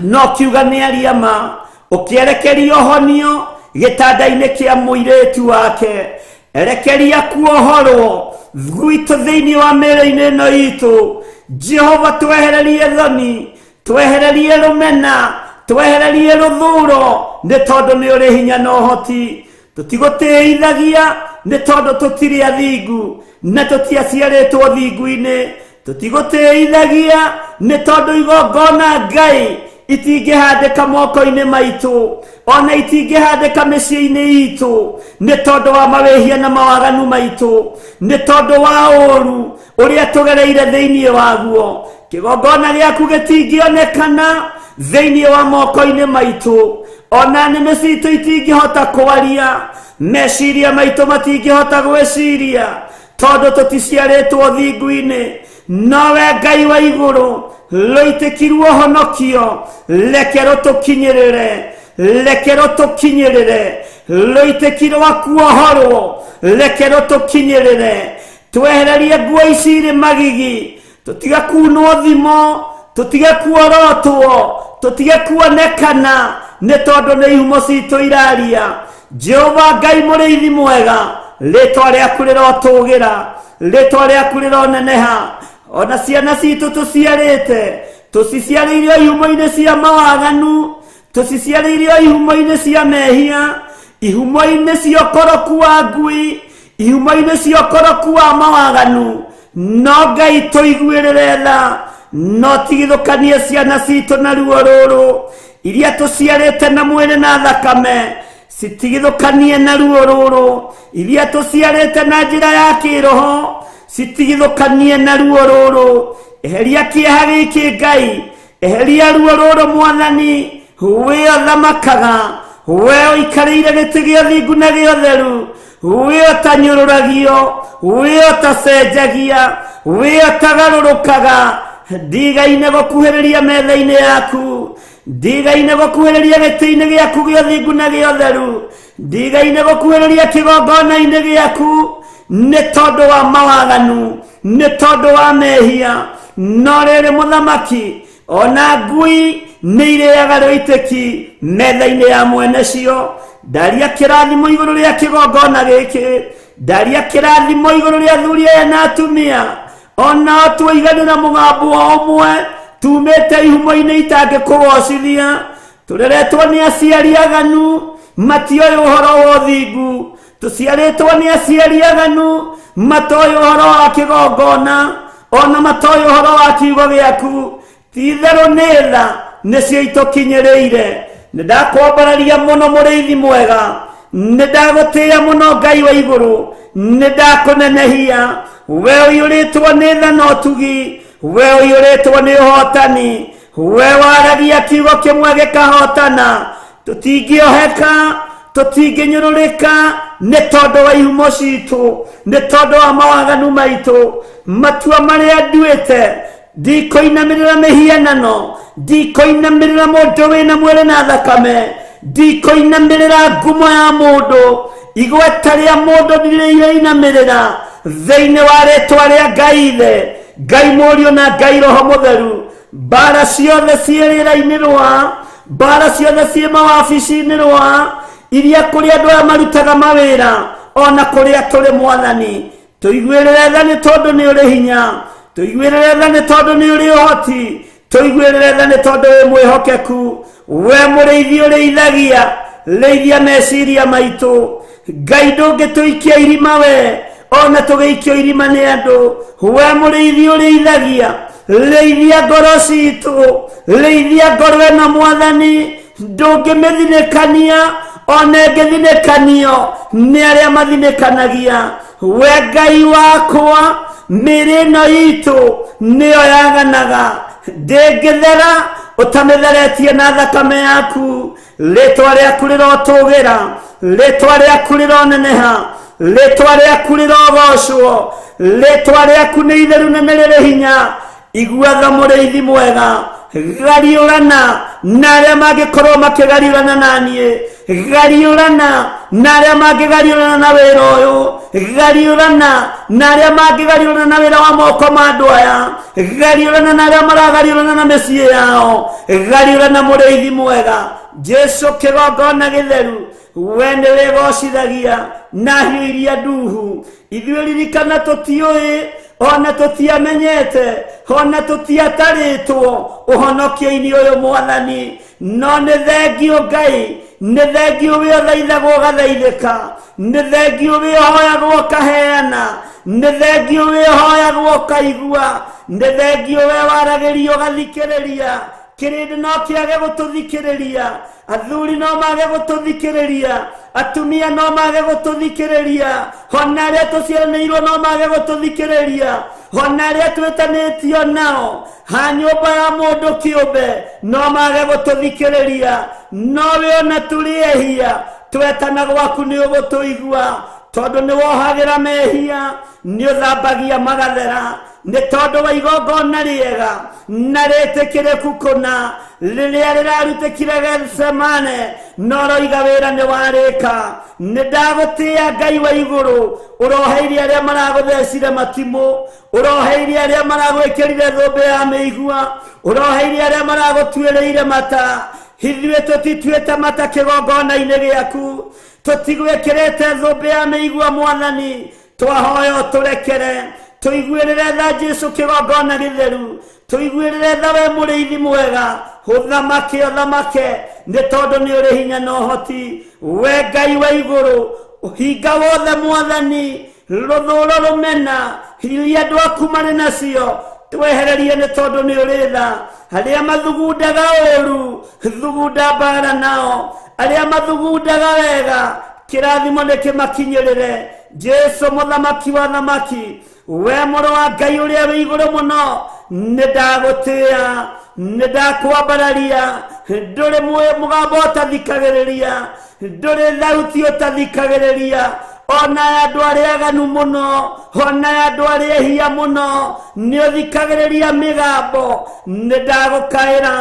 no kiuga nĩ aria ma, ũkĩerekeria ũhonio gĩtanda-inĩ kĩa mũirĩtu wake. Erekeria kuohorwo gwitũ thĩinĩ wa mĩĩrĩ-inĩ ĩno itũ. Jehova, twehererie thoni, twehererie rũmena, twehererie rũthuro, nĩ tondũ nĩ ũrĩ hinya na ũhoti. Tũtigũtĩithagia nĩ tondũ tũtirĩ athingu na tũtiaciarĩtwo thingu-inĩ. Tũtigũtĩithagia nĩ tondũ igongona Ngai itingĩhandĩka moko-inĩ maitũ, ona itingĩhandĩka mĩciĩ-inĩ itũ, nĩ tondũ wa mawĩhia na mawaganu maitũ, nĩ tondũ wa ũũru ũrĩa tũgereire thĩinĩ waguo. Kĩgongona gĩaku gĩtingĩonekana thĩinĩ wa moko-inĩ maitũ, ona nĩmĩ citũ itingĩhota kwaria, meciria maitũ matingĩhota gwĩciria, tondũ tũticiarĩtwo thingu-inĩ. Nowe Ngai wa igũrũ, rũitĩkirwo honokio, reke rũtũkinyĩrĩre, reke rũtũkinyĩrĩre, rũitĩki rwa kuohorwo, reke rũtũkinyĩrĩre. Twehererie nguo ici irĩ magigi, tũtige kunwo thimo, tũtige kuorotwo, tũtige kuonekana, nĩ tondũ nĩ ihumo citũ iraria. Jehova Ngai mũrĩithi mwega, rĩtwa rĩaku rĩrotũgĩra, rĩtwa rĩaku rĩroneneha. Ona ciana citũ tũciarĩte, tũciciarĩire ihumo-inĩ cia mawaganu, tũciciarĩire ihumo-inĩ cia mehia, ihumo-inĩ cia ũkoroku wa ngui, ihumo-inĩ cia ũkoroku wa mawaganu. No Ngai tũiguĩrĩre tha, no tigithũkanie ciana citũ na ruo rũrũ, iria tũciarĩte na mwĩrĩ na thakame, citigithũkanie na ruo rũrũ, iria tũciarĩte na njĩra ya kĩroho, citigithũkanie na ruo rũrũ. Eheria kĩeha gĩkĩ Ngai, eheria ruo rũrũ Mwathani. We ũthamakaga, we ũikarĩire gĩtĩ gĩa thingu na gĩa ũtheru, we ũtanyũrũragio, we ũtacenjagia, we ũtagarũrũkaga, ndigaine gũkuhĩrĩria metha-inĩ yaku, ndigaine gũkuhĩrĩria gĩtĩ-inĩ gĩaku gĩa ũthingu na gĩa ũtheru, ndigaine gũkuhĩrĩria kĩgongona-inĩ gĩaku, nĩ tondũ wa mawaganu, nĩ tondũ wa mehia. No rĩrĩ mũthamaki, ona ngui nĩ irĩaga rũitĩki metha-inĩ ya mwene cio. Ndaria kĩrathimo igũrũ rĩa kĩgongona gĩkĩ, ndaria kĩrathimo igũrũ rĩa athuri aya na atumia, ona tuiganĩra mũgambo o ũmwe, tumĩte ihumo-inĩ itangĩkũgocithia. Tũreretwo nĩ aciari aganu, matioĩ ũhoro wa ũthingu. Tũciarĩtwo nĩ aciari aganu, matoĩ ũhoro wa kĩgongona, ona matoĩ ũhoro wa kiugo gĩaku. Ti-itherũ nĩ tha nĩcio itũkinyĩrĩire. Nĩ ndakwambararia mũno mũrĩithi mwega, nĩ ndagũtĩĩa mũno Ngai wa igũrũ, nĩ ndakũnenehia. We ũiyũrĩtwo nĩ tha na ũtugi, we ũiyũrĩtwo nĩ ũhotani, we waragia kiugo kĩmwe gĩkahotana. Tũtingĩoheka, tũtingĩnyũrũrĩka, nĩ tondũ wa ihumo citũ, nĩ tondũ wa mawaganu maitũ. Matua marĩa nduĩte, ndikũinamĩrĩra mĩhianano, ndikũinamĩrĩra mũndũ wĩna mwĩrĩ na thakame, ndikũinamĩrĩra ngumo ya mũndũ, igweta rĩa mũndũ ndirĩinamĩrĩra. Thĩinĩ wa rĩtwa rĩa Ngai Ithe, Ngai Mũriũ na Ngai Roho Mũtheru, mbara ciothe ciĩ rĩera-inĩ rwa, mbara ciothe ciĩ mawabici-inĩ rwa, iria kũrĩ andũ aya marutaga mawĩra, ona kũrĩa tũrĩ Mwathani, tũiguĩrĩre tha nĩ tondũ nĩ ũrĩ hinya, tũiguĩrĩre tha nĩ tondũ nĩ ũrĩ ũhoti, tũiguĩrĩre tha nĩ tondũ wĩ mwĩhokeku. We mũrĩithi ũrĩithagia, rĩithia meciria maitũ. Ngai ndũngĩtũikia irima we, ona tũgĩikio irima nĩ andũ. We mũrĩithi ũrĩithagia, rĩithia ngoro citũ, rĩithia ngoro ĩno Mwathani, ndũngĩmĩthinĩkania, ona ĩngĩthinĩkanio nĩ arĩa mathinĩkanagia. We Ngai wakwa, mĩĩrĩ ĩno itũ nĩyo yaganaga, ndĩngĩthera ũtamĩtheretie na thakame yaku. Rĩtwa rĩaku rĩrotũgĩra, rĩtwa rĩaku rĩroneneha, rĩtwa rĩaku rĩrogocwo, Rĩtwa rĩaku nĩ itheru na nĩ rĩrĩ hinya. Iguaga mũrĩithi mwega, gariũrana na arĩa mangĩkorwo makĩgariũrana na niĩ, gariũrana na arĩa mangĩgariũrana na wĩra ũyũ, gariũrana na arĩa mangĩgariũrana na wĩra wa moko ma andũ aya, gariũrana na arĩa maragariũrana na mĩciĩ yao, gariũrana mũrĩithi mwega. Jesu kĩgongona gĩtheru, we nĩ wĩgocithagia na hiũ iria nduhu. Ithuĩ ririkana tũtiũĩ, ona tũtiamenyete, ona tũtiatarĩtwo ũhonokio-inĩ ũyũ Mwathani, no nĩ thengio Ngai, nĩ thengio wĩ ũthaithagwo ũgathaithĩka, nĩ thengio wĩ ũhoyagwo ũkaheana, nĩ thengio wĩ ũhoyagwo ũkaigua, nĩ thengio we waragĩrio ũgathikĩrĩria. Kĩrĩndĩ no kĩage gũtũthikĩrĩria, athuri no mage gũtũthikĩrĩria, atumia no mage gũtũthikĩrĩria, ona arĩa tũciaranĩirwo no mage gũtũthikĩrĩria, ona arĩa twĩtanĩtio nao ha nyũmba ya mũndũ kĩũmbe no mage gũtũthikĩrĩria, no we ona tũrĩ ehia twetana gwaku nĩ ũgũtũigua, tondũ nĩ wohagĩra mehia, nĩ ũthambagia magathera, nĩ tondũ wa igongona rĩega na rĩtĩkĩrĩku kũna rĩrĩa rĩrarutĩkire Gethsemane, no roiga wĩra nĩ warĩka. Nĩ ndagũtĩĩa Ngai wa igũrũ, ũroheirie arĩa maragũthecire matimũ, ũroheirie arĩa maragwĩkĩrire thũmbĩ ya mĩigua, ũroheirie arĩa maragũtuĩrĩire mata. Ithuĩ tũtituĩte mata kĩgongona-inĩ gĩaku, tũtigwĩkĩrĩte thũmbĩ ya mĩigua Mwathani, twahoya ũtũrekere, tũiguĩrĩre tha Jesu kĩgongona gĩtheru, tũiguĩrĩre tha we mũrĩithi mwega, ũthamake ũthamake, nĩ tondũ nĩ ũrĩ hinya na ũhoti. We Ngai wa igũrũ, ũhinga wothe Mwathani, rũthũũro rũmena iria andũ aku marĩ nacio twehererie, nĩ tondũ nĩ ũrĩ tha. Arĩa mathugundaga ũũru, thugunda mbara nao, arĩa mathugundaga wega, kĩrathimo nĩ kĩmakinyĩrĩre. Jesu mũthamaki wa thamaki, we mũrũ wa Ngai ũrĩa wĩ igũrũ mũno, nĩ ndagũtĩĩa, nĩ ndakwambararia, ndũrĩ mũgambo ũtathikagĩrĩria, ndũrĩ thauti ũtathikagĩrĩria, ona andũ arĩa aganu mũno, ona andũ arĩa ehia mũno, nĩ ũthikagĩrĩria mĩgambo. Nĩ ndagũkaĩra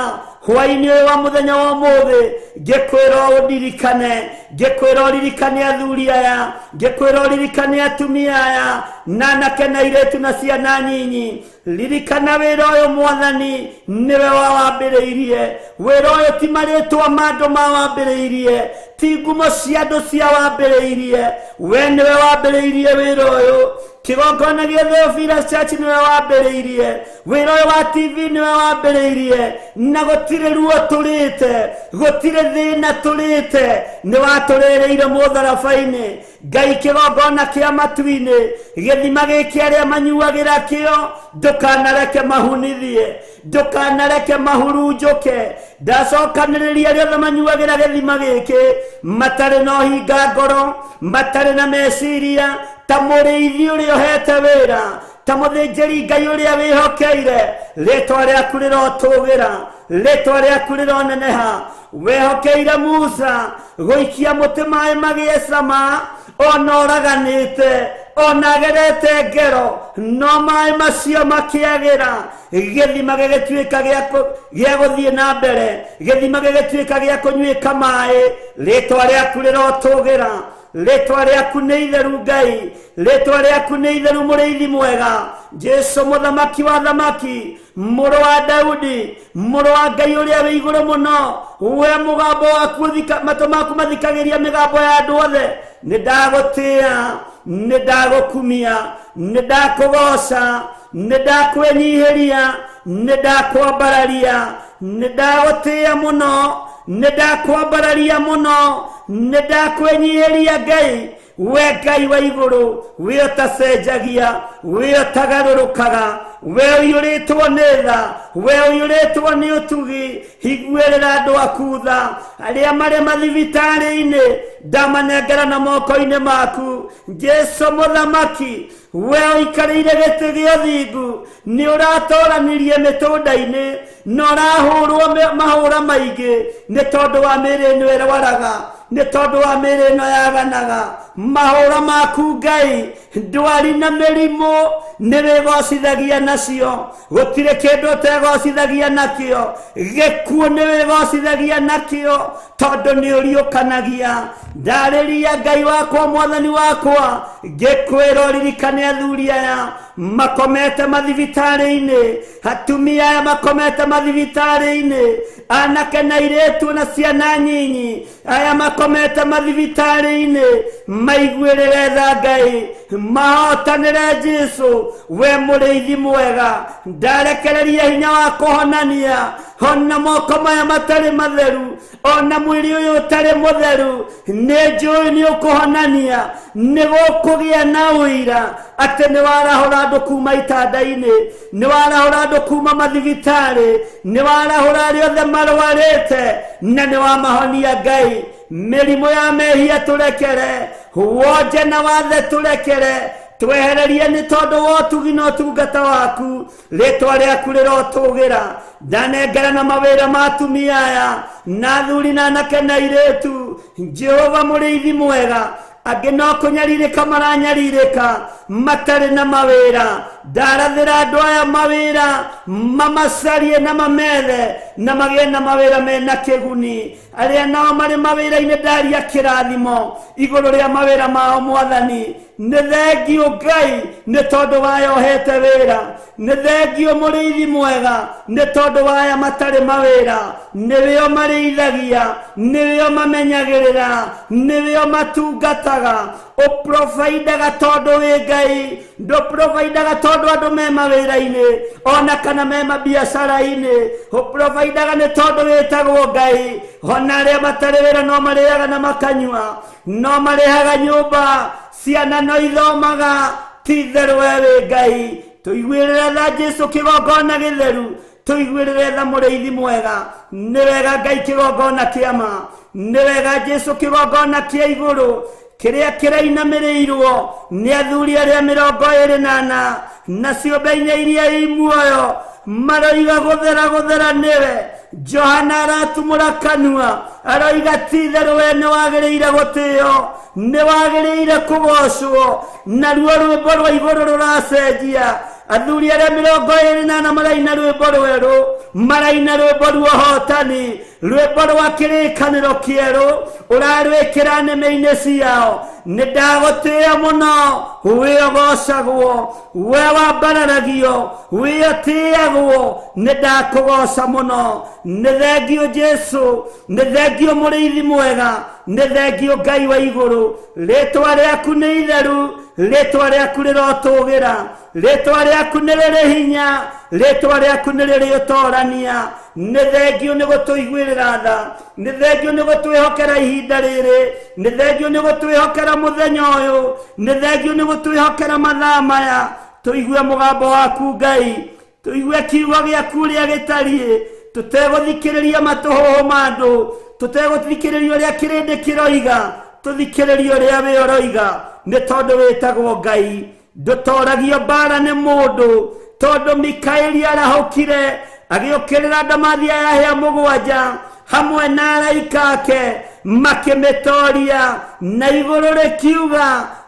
hwaĩ-inĩ ũyũ wa mũthenya wa ũmũthĩ, ngĩkwĩra ũndirikane, ngĩkwĩra ũririkane athuri aya, ngĩkwĩra ũririkane atumia aya, na anake na airĩtu na ciana nyinyi. Ririkana wĩra ũyũ Mwathani, nĩwe wawambĩrĩirie. Wĩra ũyũ ti marĩtwa ma andũ mawambĩrĩirie, ti ngumo cia andũ ciawambĩrĩirie, we nĩwe wambĩrĩirie wĩra ũyũ. Kĩgongona gĩa Theophilus Church nĩwe wambĩrĩirie, wĩra ũyũ wa TV nĩwe wambĩrĩirie, na gũtirĩ ruo tũrĩte, gũtirĩ thĩna tũrĩte, nĩ watũrĩrĩire mũtharaba-inĩ. Ngai kĩgongona kĩa matu-inĩ, gĩthima gĩkĩ arĩa manyuagĩra kĩo, ndũkanareke mahunithie, ndũkanareke mahurunjũke. Ndacokanĩrĩria arĩa othe manyuagĩra gĩthima gĩkĩ, matarĩ na ũhinga ngoro, matarĩ na meciria, ta mũrĩithi ũrĩa ũhete wĩra, ta mũthĩnjĩri Ngai ũrĩa wĩhokeire. Rĩtwa rĩaku rĩrotũgĩra, rĩtwa rĩaku rĩroneneha. Wehokeire Musa gũikia mũtĩ maĩ magĩe cama, ona ũraganĩte, ona agerete ngero, no maĩ macio makĩagĩra, gĩthima gĩgĩtuĩka gĩa gũthiĩ na mbere, gĩthima gĩgĩtuĩka gĩa kũnyuĩka maĩ. Rĩtwa rĩaku rĩrotũgĩra, rĩtwa rĩaku nĩ itheru Ngai, rĩtwa rĩaku nĩ itheru mũrĩithi mwega. Jesu mũthamaki wa thamaki, mũrũ wa Daudi, mũrũ wa Ngai ũrĩa wĩ igũrũ mũno, we mũgambo waku matũ maku mathikagĩria mĩgambo ya andũ othe. Nĩ ndagũtĩĩa, nĩ ndagũkumia, nĩ ndakũgoca, nĩ ndakwĩnyihĩria, nĩ ndakwambararia, nĩ ndagũtĩĩa mũno, nĩ ndakwambararia mũno, nĩ ndakwĩnyihĩria Ngai. We Ngai wa igũrũ, we ũtacenjagia, we ũtagarũrũkaga, we ũiyũrĩtwo nĩ tha, we ũiyũrĩtwo nĩ ũtugi, iguĩrĩra andũ aku tha. Arĩa marĩ mathibitarĩ-inĩ, ndamanengera na moko-inĩ maku. Jesu mũthamaki, we ũikarĩire gĩtĩ gĩa ũthingu, nĩ ũratoranirie mĩtũnda-inĩ, na ũrahũrwo mahũra maingĩ nĩ tondũ wa mĩĩrĩ ĩno ĩrwaraga. Nĩ tondũ wa mĩĩrĩ ĩno yaganaga. Mahũra maku Ngai, ndwari na mĩrimũ nĩ wĩgocithagia nacio. Gũtirĩ kĩndũ ũtegocithagia nakĩo. Gĩkuũ nĩ wĩgocithagia nakĩo tondũ nĩ ũriũkanagia. Ndarĩria Ngai wakwa, Mwathani wakwa, ngĩkwĩra ũririkane athuri aya makomete mathibitarĩ-inĩ, atumia aya makomete mathibitarĩ-inĩ, anake na airĩtu na ciana nyinyi aya makomete mathibitarĩ-inĩ, maiguĩrĩre tha Ngai, mahotanĩre Jesũ, we mũrĩithi mwega. Ndarekereria hinya wa kũhonania, ona moko maya matarĩ matheru, ona mwĩrĩ ũyũ ũtarĩ mũtheru, nĩ njũĩ nĩ ũkũhonania, nĩ gũkũgĩa na ũira atĩ nĩ warahũra andũ kuma itanda-inĩ, nĩ warahũra andũ kuma mathibitarĩ, nĩ warahũra arĩa othe marwarĩte, na nĩ wamahonia Ngai. Mĩrimũ ya mehia tũrekere, wonje na wathe tũrekere, twehererie nĩ tondũ wa ũtugi na ũtungata waku. Rĩtwa rĩaku rĩrotũgĩra. Ndanengera na mawĩra ma atumia aya na athuri na anake na airĩtu. Jehova mũrĩithi mwega, angĩ no kũnyarirĩka maranyarirĩka matarĩ na mawĩra. Ndarathĩra andũ aya mawĩra, mamacarie na mamethe na magĩe na mawĩra mena kĩguni. Arĩa nao marĩ mawĩra-inĩ ndaria kĩrathimo igũrũ rĩa mawĩra mao Mwathani. Nĩ thengiũ Ngai nĩ tondũ waya ũhete wĩra, nĩ thengiũ mũrĩithi mwega nĩ tondũ waya matarĩ mawĩra. Nĩwĩo marĩithagia, nĩwĩo mamenyagĩrĩra, nĩwĩo matungataga. Ũprovaindaga tondũ wĩ Ngai, ndũprovaindaga tondũ andũ me mawĩra-inĩ ona kana me mabiacara-inĩ. Ũprovaindaga nĩ tondũ wĩtagwo Ngai. Ona arĩa matarĩ wĩra no marĩaga na makanyua, no marĩhaga nyũmba, ciana no ithomaga. Ti itherũ we wĩ Ngai. Tũiguĩrĩre tha Jesũ kĩgongona gĩtheru, tũiguĩrĩre tha mũrĩithi mwega. Nĩ wega Ngai kĩgongona kĩa ma, nĩ wega Jesũ kĩgongona kĩa igũrũ kĩrĩa kĩrainamĩrĩirwo nĩ athuri arĩa 24 na ciũmbe inya iria i muoyo, maroiga gũthera gũthera nĩwe. Johana aratumũra kanua aroiga ti itherũ we nĩ wagĩrĩire gũtĩo, nĩ wagĩrĩire kũgocwo. Naruo rwĩmbo rwa igũrũ rũracenjia. Athuri arĩa 24 maraina rwĩmbo rwerũ, maraina rwĩmbo rwa ũhotani, rwĩmbo rwa kĩrĩkanĩro kĩerũ ũrarwĩkĩra nĩmĩ-inĩ ciao. Nĩ ndagũtĩĩa mũno, wĩ ũgocagwo, we wambararagio, wĩ ũtĩagwo. Nĩ ndakũgoca mũno. Nĩ thengiũ Jesũ, nĩ thengiũ mũrĩithi mwega, nĩ thengiũ Ngai wa igũrũ. Rĩtwa rĩaku nĩ itheru, rĩtwa rĩaku rĩrotũgĩra, rĩtwa rĩaku nĩ rĩrĩ hinya, rĩtwa rĩaku nĩ rĩrĩ ũtorania. Nĩ thengiũ nĩ gũtũiguĩrĩra tha, nĩ thengiũ nĩ gũtwĩhokera ihinda rĩrĩ, nĩ thengiũ nĩ gũtwĩhokera mũthenya ũyũ, nĩ thengiũ nĩ gũtwĩhokera mathaa maya. Tũigue mũgambo waku Ngai, tũigue kiugo gĩaku ũrĩa gĩtariĩ, tũtegũthikĩrĩria matũhũhũ ma andũ, tũtegũthikĩrĩria ũrĩa kĩrĩndĩ kĩroiga, tũthikĩrĩrie ũrĩa we ũroiga, nĩ tondũ wĩtagwo Ngai. Ndũtoragio mbara nĩ mũndũ, tondũ Mikaeli arahũkire agĩũkĩrĩra ndamathia ya hĩa 7 hamwe na araika ake, makĩmĩtoria, na igũrũ rĩkiuga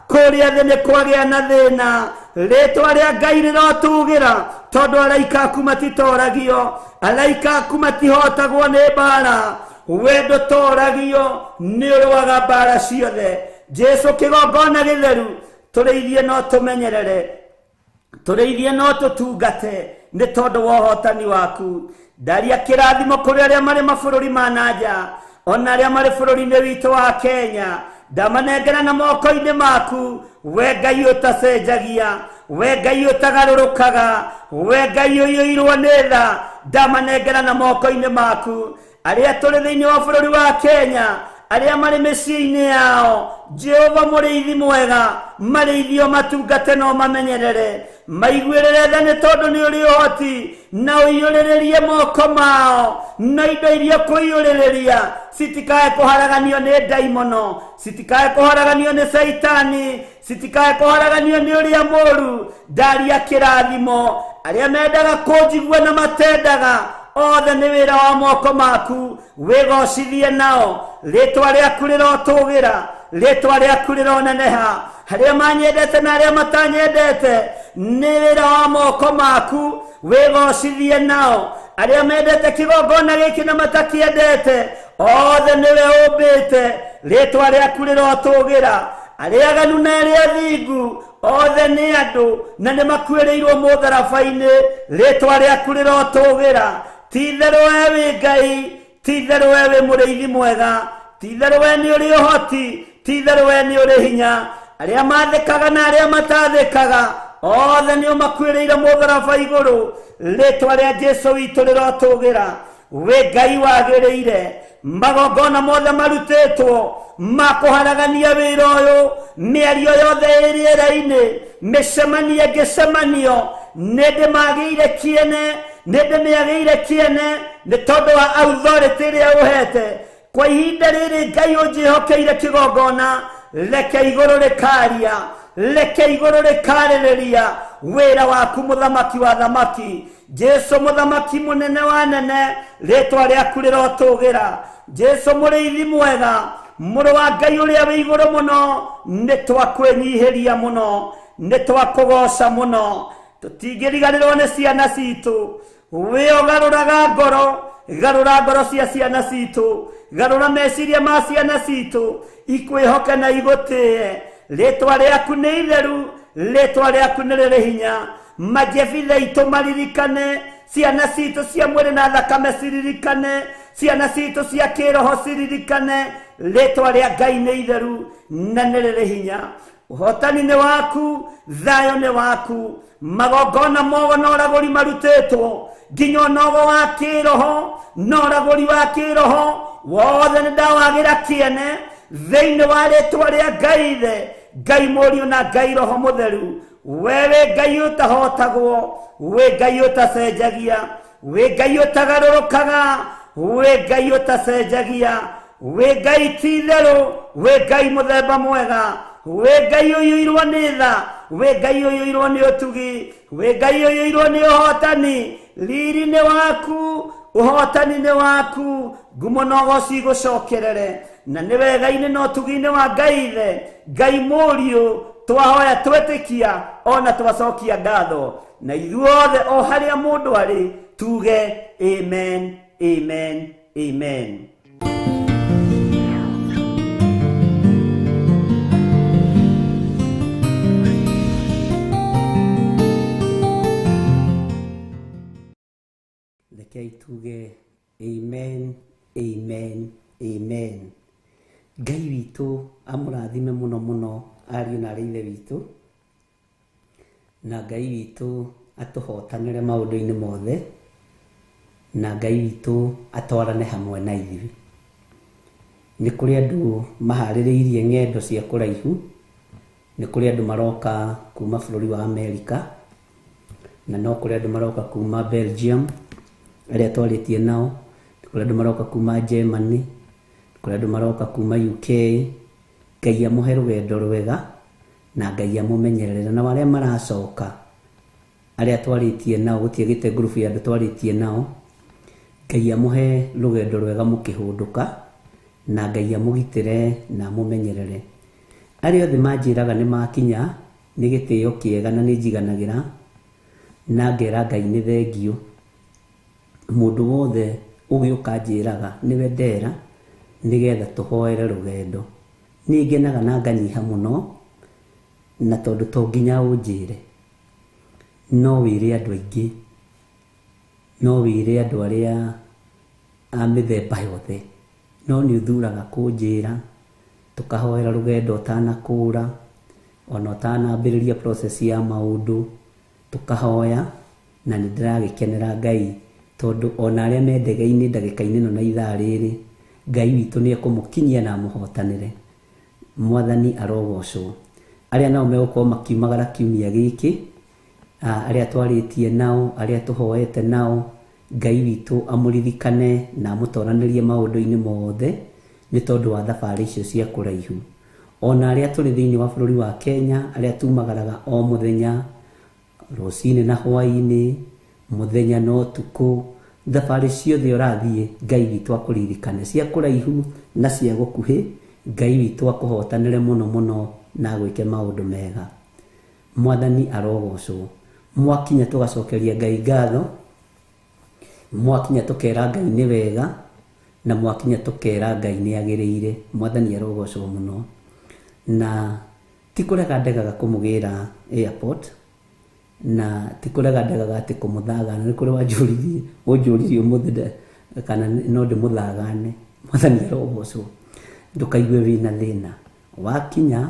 kũrĩa thĩ nĩ kwagĩa na thĩna. Rĩtwa rĩa Ngai rĩrotũgĩra, tondũ araika aku matitoragio, araika aku matihotagwo nĩ mbara. We ndũtoragio, nĩ ũrũaga mbara ciothe. Jesũ kĩgongona gĩtheru, tũrĩithie no tũmenyerere, tũrĩithie no tũtungate nĩ tondũ wa ũhotani waku. Ndaria kĩrathimo kũrĩ arĩa marĩ mabũrũri ma na nja, ona arĩa marĩ bũrũri-inĩ witũ wa Kenya. Ndamanengera na moko-inĩ maku, we Ngai ũtacenjagia, we Ngai ũtagarũrũkaga, we Ngai ũiyũirwo nĩ tha. Ndamanengera na moko-inĩ maku. Arĩa tũrĩ thĩinĩ wa bũrũri wa Kenya, arĩa marĩ mĩciĩ-inĩ yao, Jehova mũrĩithi mwega, marĩithio matungate no mamenyerere, maiguĩrĩre tha nĩ tondũ nĩ ũrĩ ũhoti, na ũiyũrĩrĩrie moko mao na indo iria kũiyũrĩrĩria citikae kũharaganio nĩ ndaimono, citikae kũharaganio nĩ caitani, citikae kũharaganio nĩ ũrĩa mũũru. Ndaria kĩrathimo arĩa mendaga kũnjigua na matendaga, Othe nĩ wĩra wa moko maku, wĩgocithie nao. Rĩtwa rĩaku rĩrotũgĩra, rĩtwa rĩaku rĩroneneha. Arĩa manyendete na arĩa matanyendete, nĩ wĩra wa moko maku, wĩgocithie nao. Arĩa mendete kĩgongona gĩkĩ na matakĩendete, othe nĩwe ũmbĩte, rĩtwa rĩaku rĩrotũgĩra. Arĩa aganu na arĩa athingu, othe nĩ andũ na nĩ makuĩrĩirwo mũtharaba-inĩ, rĩtwa rĩaku rĩrotũgĩra. Ti-itherũ we wĩ Ngai, ti-itherũ we wĩ mũrĩithi mwega, ti-itherũ we nĩ ũrĩ ũhoti, ti-itherũ we nĩ ũrĩ hinya. Arĩa mathĩkaga na arĩa matathĩkaga, othe nĩ ũmakuĩrĩire mũtharaba igũrũ, rĩtwa rĩa Jesũ witũ rĩrotũgĩra. Wĩ Ngai wagĩrĩire, magongona mothe marutĩtwo ma kũharagania wĩra ũyũ, mĩario yothe ĩ rĩera-inĩ, mĩcemanio ĩngĩcemanio, nĩ ndĩmagĩire kĩene, nĩ ndĩmĩagĩire kĩene, nĩ tondũ wa authority ĩrĩa ũhete. Kwa ihinda rĩrĩ Ngai ũnjĩhokeire kĩgongona, reke igũrũ rĩkaria, reke igũrũ rĩkarĩrĩria wĩra waku mũthamaki wa thamaki. Jesũ mũthamaki mũnene wa nene, rĩtwa rĩaku rĩrotũgĩra. Jesũ mũrĩithi mwega, mũrũ wa Ngai ũrĩa wĩ igũrũ mũno, nĩ twakwĩnyihĩria mũno, nĩ twakũgoca mũno. Tũtingĩriganĩrwo nĩ ciana citũ. Wĩ ũgarũraga ngoro, garũra ngoro cia ciana citũ, garũra meciria ma ciana citũ, ikwĩhoke na igũtĩe. Rĩtwa rĩaku nĩ itheru, rĩtwa rĩaku nĩ rĩrĩ hinya. Majebitha itũ maririkane, ciana citũ cia mwĩrĩ na thakame ciririkane, ciana citũ cia kĩroho ciririkane, rĩtwa rĩa Ngai nĩ itheru na nĩ rĩrĩ hinya. Ũhotani nĩ waku, thayũ nĩ waku. Magongona mogo na ũragũri marutĩtwo, nginya ũnogo wa kĩroho na ũragũri wa kĩroho wothe nĩ ndawagĩra kĩene thĩinĩ wa rĩtwa rĩa Ngai Ithe, Ngai Mũriũ na Ngai Roho Mũtheru. We wĩ Ngai ũtahotagwo, wĩ Ngai ũtacenjagia, wĩ Ngai ũtagarũrũkaga, wĩ Ngai ũtacenjagia, wĩ Ngai ti-itherũ, wĩ Ngai mũthemba mwega, wĩ Ngai ũiyũirwo nĩ tha, wĩ Ngai ũiyũirwo nĩ ũtugi, wĩ Ngai ũiyũirwo nĩ ũhotani. Riri nĩ waku, ũhotani nĩ waku, ngumo na ũgoci igũcokerere. Na nĩ wega-inĩ na ũtugi-inĩ wa Ngai Ithe, Ngai Mũriũ, twahoya twetĩkia ona twacokia ngatho. Na ithuothe o harĩa mũndũ arĩ tuge amen, amen, amen. Rekei tuge amen, amen, amen. Ngai witũ amũrathime mũno mũno ariũ na arĩ ithe witũ, na Ngai witũ atũhotanĩre maũndũ-inĩ mothe, na Ngai witũ atwarane hamwe na ithuĩ. Nĩ kũrĩ andũ maharĩrĩirie ng'endo cia kũraihu, nĩ kũrĩ andũ maroka kuma bũrũri wa Amerika, na no kũrĩ andũ maroka kuma Belgium arĩa twarĩtie nao, nĩ kũrĩ andũ maroka kuma Germany, nĩ kũrĩ andũ maroka kuma UK. Ngai amũhe rũgendo rwega na Ngai amũmenyerere. Na arĩa maracoka, arĩa twarĩtie nao, gũtiagĩte ngurubu ya andũ twarĩtie nao, Ngai amũhe rũgendo rwega mũkĩhũndũka, na Ngai amũgitĩre na amũmenyerere. Arĩa othe manjĩraga nĩ makinya, nĩ gĩtĩo kĩega na nĩ njiganagĩra, na ngera Ngai nĩ thengiũ. Mũndũ wothe ũgĩũka njĩraga nĩwe ndera, nĩgetha tũhoere rũgendo. Niĩ ngenaga na nganyiha mũno, na tondũ to nginya ũnjĩre, no wĩre andũ aingĩ, no wĩre andũ arĩa a mĩthemba yothe, no nĩ ũthuraga kũnjĩra, tũkahoera rũgendo ũtanakũra, ona ũtanambĩrĩria process ya maũndũ, tũkahoya, na nĩ ndĩragĩkenera Ngai, tondũ ona arĩa me ndege-inĩ ndagĩka-inĩ ĩno na ithaa rĩrĩ, Ngai witũ nĩ ekũmũkinyia na amũhotanĩre. Mwathani arogocwo. Arĩa nao megũkorwo makiumagara kiumia gĩkĩ, arĩa twarĩtie nao, arĩa tũhoete nao, Ngai witũ amũririkane na amũtoranĩrie maũndũ-inĩ mothe nĩ tondũ wa thabarĩ icio cia kũraihu. Ona arĩa tũrĩ thĩinĩ wa bũrũri wa Kenya, arĩa tumagaraga o mũthenya, rũcinĩ na hwaĩ-inĩ, mũthenya na ũtukũ, Thabarĩ ciothe ũrathiĩ Ngai witũ akũririkane, cia kũraihu na cia gũkuhĩ, Ngai witũ akũhotanĩre mũno mũno na agwĩke maũndũ mega. Mwathani arogocwo. Mwakinya tũgacokeria Ngai ngatho, mwakinya tũkera Ngai nĩ wega, na mwakinya tũkera Ngai nĩ agĩrĩire. Mwathani arogocwo mũno. Na ti kũrega ndegaga kũmũgĩra airport, na ti kũrega ndegaga atĩ kũmũthagana. Nĩ kũrĩ wanjũririe, ũnjũririe ũmũthĩ kana no ndĩmũthagane. Mwathani arogocwo. Ndũkaigue wĩna thĩna. Wakinya,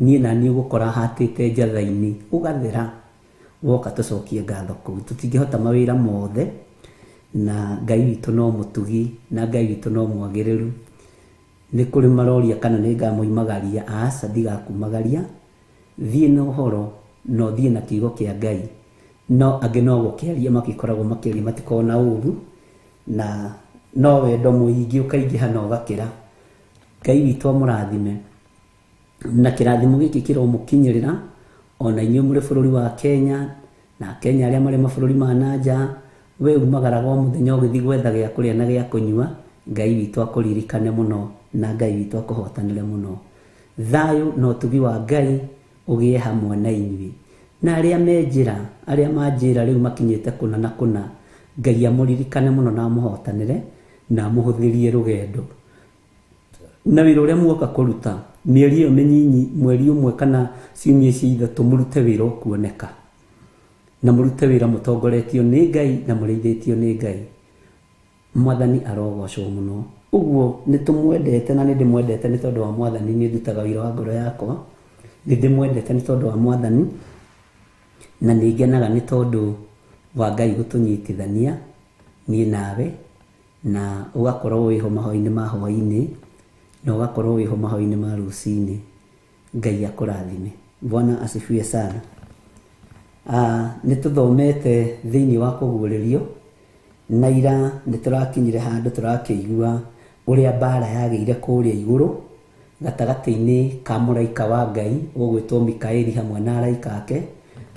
niĩ na niĩ ũgũkora hatĩte njatha-inĩ, ũgathera. Woka tũcokie ngatho kũu. Tũtingĩhota mawĩra mothe, na Ngai witũ no mũtugi, na Ngai witũ no mwagĩrĩru. Nĩ kũrĩ maroria kana nĩ ngamoimagaria, aca ndigakumagaria. Thiĩ na ũhoro, na ũthiĩ na kiugo kĩa Ngai. No angĩ no gũkĩaria magĩkoragwo makĩaria, matikoragwo na ũru, na no wendo mũingĩ ũkaingĩha na ũgakĩra. Ngai witũ amũrathime. Na kĩrathimo gĩkĩ kĩromũkinyĩrĩra, ona inyuĩ mũrĩ bũrũri wa Kenya, na Akenya arĩa marĩ mabũrũri ma na nja. We umagaraga o mũthenya ũgĩthiĩ gwetha gĩa kũrĩa na gĩa kũnyua, Ngai witũ akũririkane mũno, na Ngai witũ akũhotanĩre mũno. Thayũ na ũtugi wa Ngai ũgĩe hamwe na inyuĩ. Na arĩa me njĩra, arĩa ma njĩra rĩu makinyĩte kũna na kũna, Ngai amũririkane mũno na amũhotanĩre, na amũhũthĩrie rũgendo. Na wĩra ũrĩa muoka kũruta, mĩeri ĩyo mĩnyinyi, mweri ũmwe kana ciumia ici ithatũ, mũrute wĩra ũkuoneka. Na mũrute wĩra mũtongoretio nĩ Ngai na mũrĩithĩtio nĩ Ngai. Mwathani arogocwo mũno. Ũguo nĩ tũmwendete na nĩ ndĩmwendete nĩ tondũ wa Mwathani, niĩ ndutaga wĩra wa ngoro yakwa. Nĩ ndĩmwendete nĩ tondũ wa Mwathani, na nĩ ngenaga nĩ tondũ wa Ngai gũtũnyitithania niĩ nawe, na ũgakorwo wĩho mahoya-inĩ ma hwaĩ-inĩ, na ũgakorwo wĩho mahoya-inĩ ma rũcinĩ. Ngai akũrathime. Bwana asifiwe sana. Nĩ tũthomete thĩinĩ wa kũguũrĩrio, na ira nĩ tũrakinyire handũ tũrakĩigua ũrĩa mbara yagĩire kũrĩa igũrũ gatagatĩ-inĩ ka mũraika wa Ngai ũgwĩtwo Mikaeli hamwe na araika ake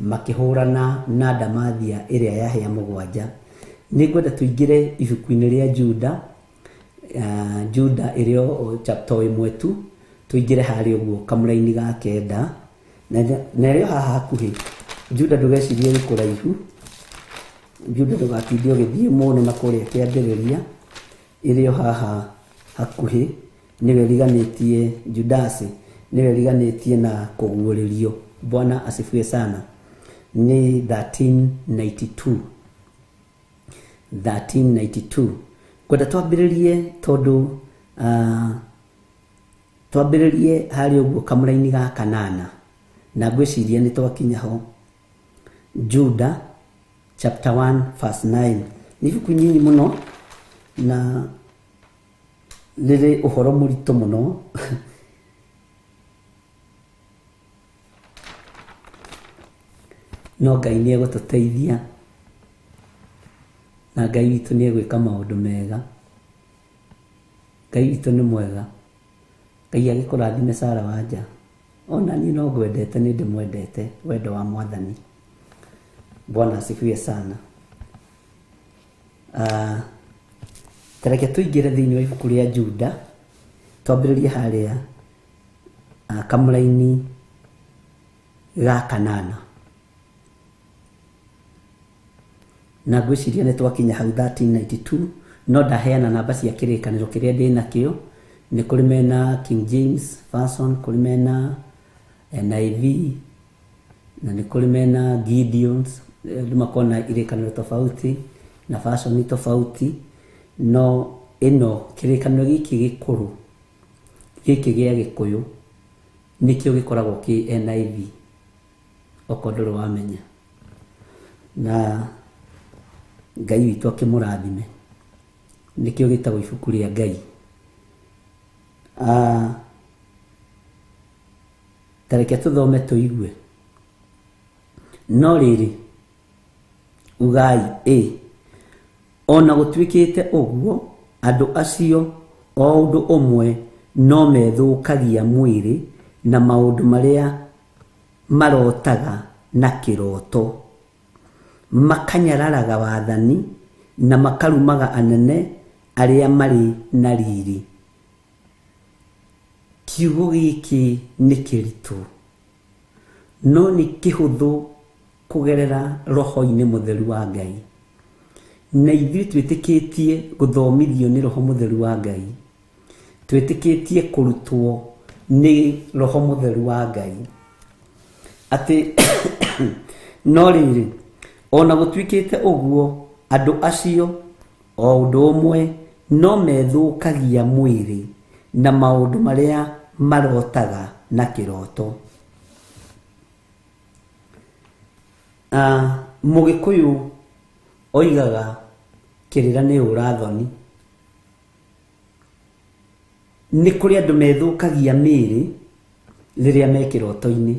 makĩhũrana na ndamathia ĩrĩa ya hĩa mũgwanja. Nĩ ngwenda tũingĩre ibuku-inĩ rĩa Juda, Juda ĩrĩ o chapter ĩmwe tu, tũingĩre harĩa ũguo kamũraini ga kenda, na ĩrĩ o haha hakuhĩ. Juda ndũgecirie nĩ kũraihu, Juda ndũgatinde ũgĩthiĩ mũno na kũrĩa kĩambĩrĩria, ĩrĩ o haha hakuhĩ, nĩwe ĩriganĩtie Judasi, nĩwe ĩriganĩtie na kũguũrĩrio. Bwana asifiwe sana. Nĩ 1392. 1392. Ngwenda twambĩrĩrie tondũ twambĩrĩrie harĩa ũguo kamũraini ga kanana, na ngwĩciria nĩ twakinya ho. Juda chapter 1 verse 9. Nĩ ibuku nyinyi mũno na rĩrĩ ũhoro mũritũ mũno. No Ngai nĩ egũtũteithia, na Ngai witũ nĩ egwĩka maũndũ mega. Ngai witũ nĩ mwega. Ngai agĩkũrathime Sara Wanja. Ona niĩ no ngwendete, nĩ ndĩmwendete wendo wa Mwathani. Bwana asifiwe sana. Ta reke tũingĩre thĩinĩ wa ibuku rĩa Juda, twambĩrĩrie harĩa kamũraini ga kanana. Na ngwĩciria nĩ twakinya hau 1392, no ndaheana namba cia kĩrĩkanĩro kĩrĩa ndĩ nakĩo. Nĩ kũrĩ mena King James Version, kũrĩ mena NIV, na nĩ kũrĩ mena Gideons. Andũ makoragwo na irĩkanĩro tofauti na version tofauti, no ĩno kĩrĩkanĩro gĩkĩ gĩkũrũ, gĩkĩ gĩa Gĩkũyũ, nĩkĩo gĩkoragwo kĩ NIV, okorwo ndũrĩ wamenya. Na Ngai witũ akĩmũrathime. Nĩkĩo gĩtagwo ibuku rĩa Ngai. Ta reke tũthome tũigue. No rĩrĩ, ugai ĩ, ona gũtuĩkĩte ũguo, andũ acio o ũndũ ũmwe no methũkagia mwĩrĩ na maũndũ marĩa marotaga na kĩroto, makanyararaga wathani na makarumaga anene arĩa marĩ na riri. Kiugo gĩkĩ nĩ kĩritũ, no nĩ kĩhũthũ kũgerera roho-inĩ mũtheru wa Ngai. Na ithuĩ twĩtĩkĩtie gũthomithio nĩ roho mũtheru wa Ngai, twĩtĩkĩtie kũrutwo nĩ roho mũtheru wa Ngai. Atĩ no rĩrĩ, ona gũtuĩkĩte ũguo, andũ acio o ũndũ ũmwe no methũkagia mwĩrĩ na maũndũ marĩa marotaga na kĩroto. Mũgĩkũyũ oigaga kĩrĩra nĩ ũrathoni. Nĩ kũrĩ andũ methũkagia mĩĩrĩ rĩrĩa me kĩroto-inĩ.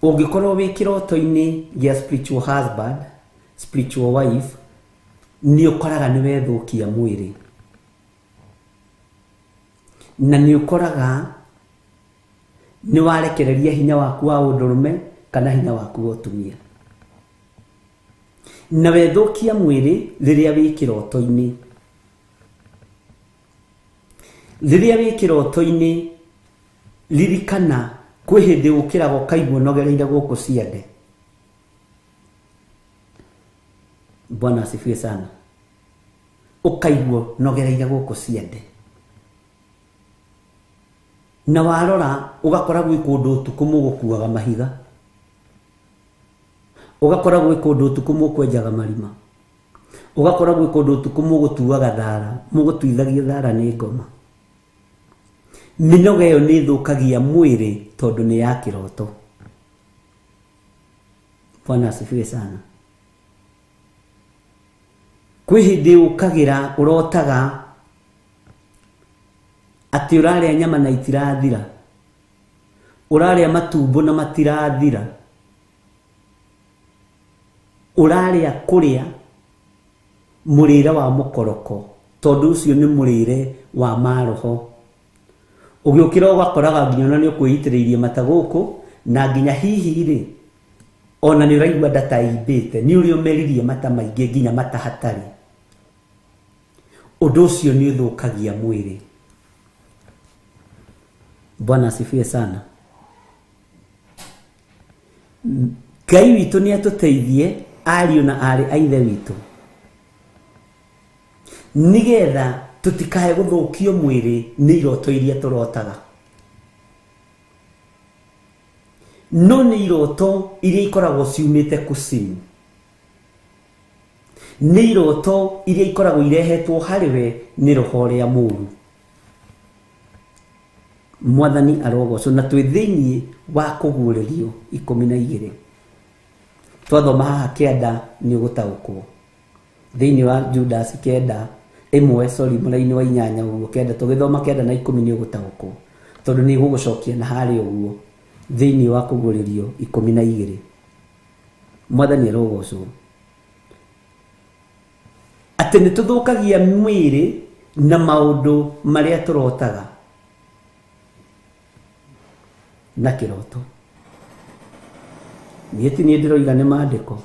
Ũngĩkorwo wĩ kĩroto-inĩ gĩa spiritual husband, spiritual wife, nĩ ũkoraga nĩ wethũkia mwĩrĩ, na nĩ ũkoraga nĩ warekereria hinya waku wa ũndũrũme kana hinya waku wa ũtumia. Na wethũkia mwĩrĩ rĩrĩa wĩ kĩroto-inĩ. Rĩrĩa wĩ kĩroto-inĩ, ririkana kwĩ hĩndĩ ũkĩraga ũkaigua ũnogereire gũkũ ciande. Bwana asifiwe sana. Ũkaigua ũnogereire gũkũ ciande, na warora ũgakora gwĩ kũndũ ũtukũ mũgũkuaga mahiga, ũgakora gwĩ kũndũ ũtukũ mũkwenjaga marima, ũgakora gwĩ kũndũ ũtukũ mũgũtuaga thara, mũgũtuithagia thara nĩ ngoma. Mĩnoga ĩyo nĩ ĩthũkagia mwĩrĩ tondũ nĩ ya kĩroto. Bwana asifiwe sana. Kwĩ hĩndĩ ũkagĩra ũrotaga atĩ ũrarĩa nyama na itirathira, ũrarĩa matumbo na matirathira, ũrarĩa kũrĩa mũrĩre wa mũkoroko, tondũ ũcio nĩ mũrĩre wa maroho. Ũgĩũkĩra ũgakoraga nginya ona nĩ ũkwĩitĩrĩirie mata gũkũ, na nginya hihi rĩ ona nĩ ũraigua nda ta ĩimbĩte, nĩ ũrĩa ũmeririe mata maingĩ nginya mata hatarĩ. Ũndũ ũcio nĩ ũthũkagia mwĩrĩ. Bwana asifiwe sana. Ngai witũ nĩ atũteithie ariũ na aarĩ a ithe witũ, nĩgetha tũtikae gũthũkio mwĩrĩ nĩ iroto iria tũrotaga. No nĩ iroto iria ikoragwo ciumĩte kusimu, nĩ iroto iria ikoragwo irehetwo harĩ we nĩ roho ũrĩa mũũru. Mwathani arogocwo. Na twĩ thĩinĩ wa kũguũrĩrio 12. Twathoma haha 9 nĩ ũgũtaũkwo. Thĩinĩ wa Judas 9 ĩmwe, sorry, mũraini wa 8 ũguo, 9 tũgĩthoma 9 na 10 nĩ ũgũtaũkwo, tondũ nĩ gũgũcokia na harĩa ũguo thĩinĩ wa kũguũrĩrio 12. Mwathani arogocwo. Atĩ nĩ tũthũkagia mwĩrĩ na maũndũ marĩa tũrotaga na kĩroto. Niĩ ti niĩ ndĩroiga, nĩ maandĩko,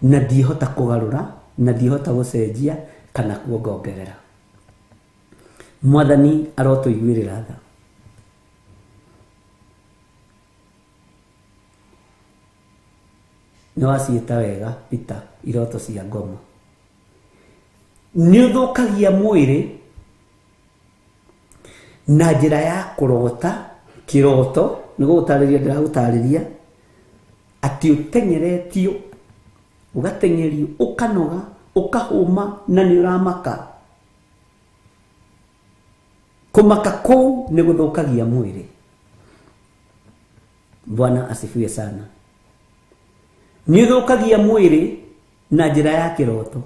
na ndihota kũgarũra na ndihota gũcenjia kana kuongongerera. Mwathani arotũiguĩrĩra tha. Nĩ waciĩta wega Peter, iroto cia ngoma. Nĩ ũthũkagia mwĩrĩ na njĩra ya kũrota kĩroto. Nĩ gũgũtarĩria ndĩragũtarĩria atĩ ũteng'eretio, ũgateng'erio, ũkanoga, ũkahũma na nĩ ũramaka. Kũmaka kũu nĩ gũthũkagia mwĩrĩ. Bwana asifiwe sana. Nĩ ũthũkagia mwĩrĩ na njĩra ya kĩroto.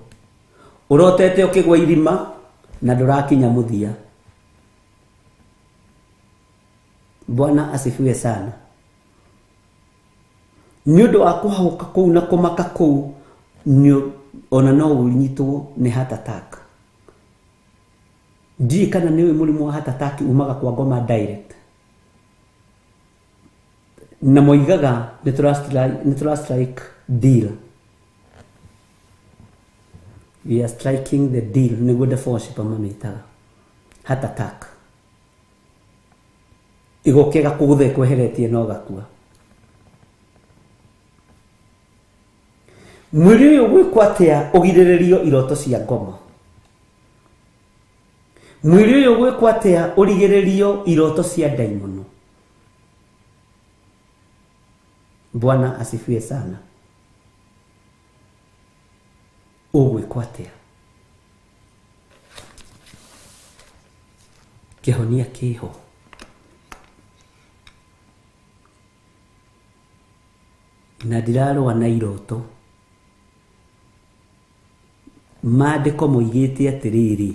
Ũrotete ũkĩgwa irima na ndũrakinya mũthia. Bwana asifiwe sana. Nĩ ũndũ wa kũhahũka kũu na kũmaka kũu, ona no ũnyitwo nĩ heart attack. Ndiũĩ kana nĩ ũĩ mũrimũ wa heart attack umaga kwa ngoma direct. Na moigaga nĩ tũra strike deal. We are striking the deal nĩguo the worshiper mamĩtaga heart attack. Ĩgoka ĩgakũgũtha ĩkweheretie na ũgakua. Mwĩrĩ ũyũ gwĩkwo atĩa ũgirĩrĩrio iroto cia ngoma? Mwĩrĩ ũyũ gwĩkwo atĩa ũrigĩrĩrio iroto cia ndaimono? Bwana asifiwe sana. Ũgwĩkwo atĩa? Kĩhonia kĩho. Na ndirarũa na iroto. Maandĩko moigĩte atĩrĩrĩ,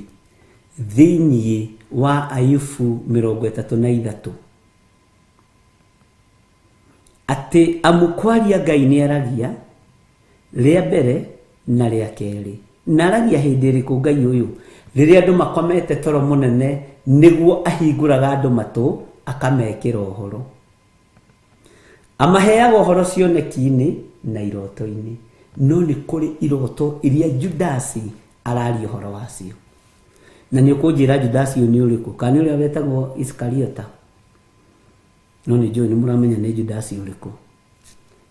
thĩinĩ wa Ayubu 33 atĩ amu kwaria Ngai nĩ aragia rĩa mbere na rĩa kerĩ. Na aragia hĩndĩ ĩrĩkũ Ngai ũyũ? Rĩrĩa andũ makomete toro mũnene nĩguo ahingũraga andũ matũ akamekĩra ũhoro. Amaheaga ũhoro cioneki-inĩ na iroto-inĩ. No nĩ kũrĩ iroto iria Judasi araria ũhoro wacio. Na nĩ ũkũnjĩra Judasi ũyũ nĩ ũrĩkũ? Kana nĩ ũrĩa wetagwo Iskariota? No nĩ njũĩ nĩ mũramenya nĩ Judasi ũrĩkũ.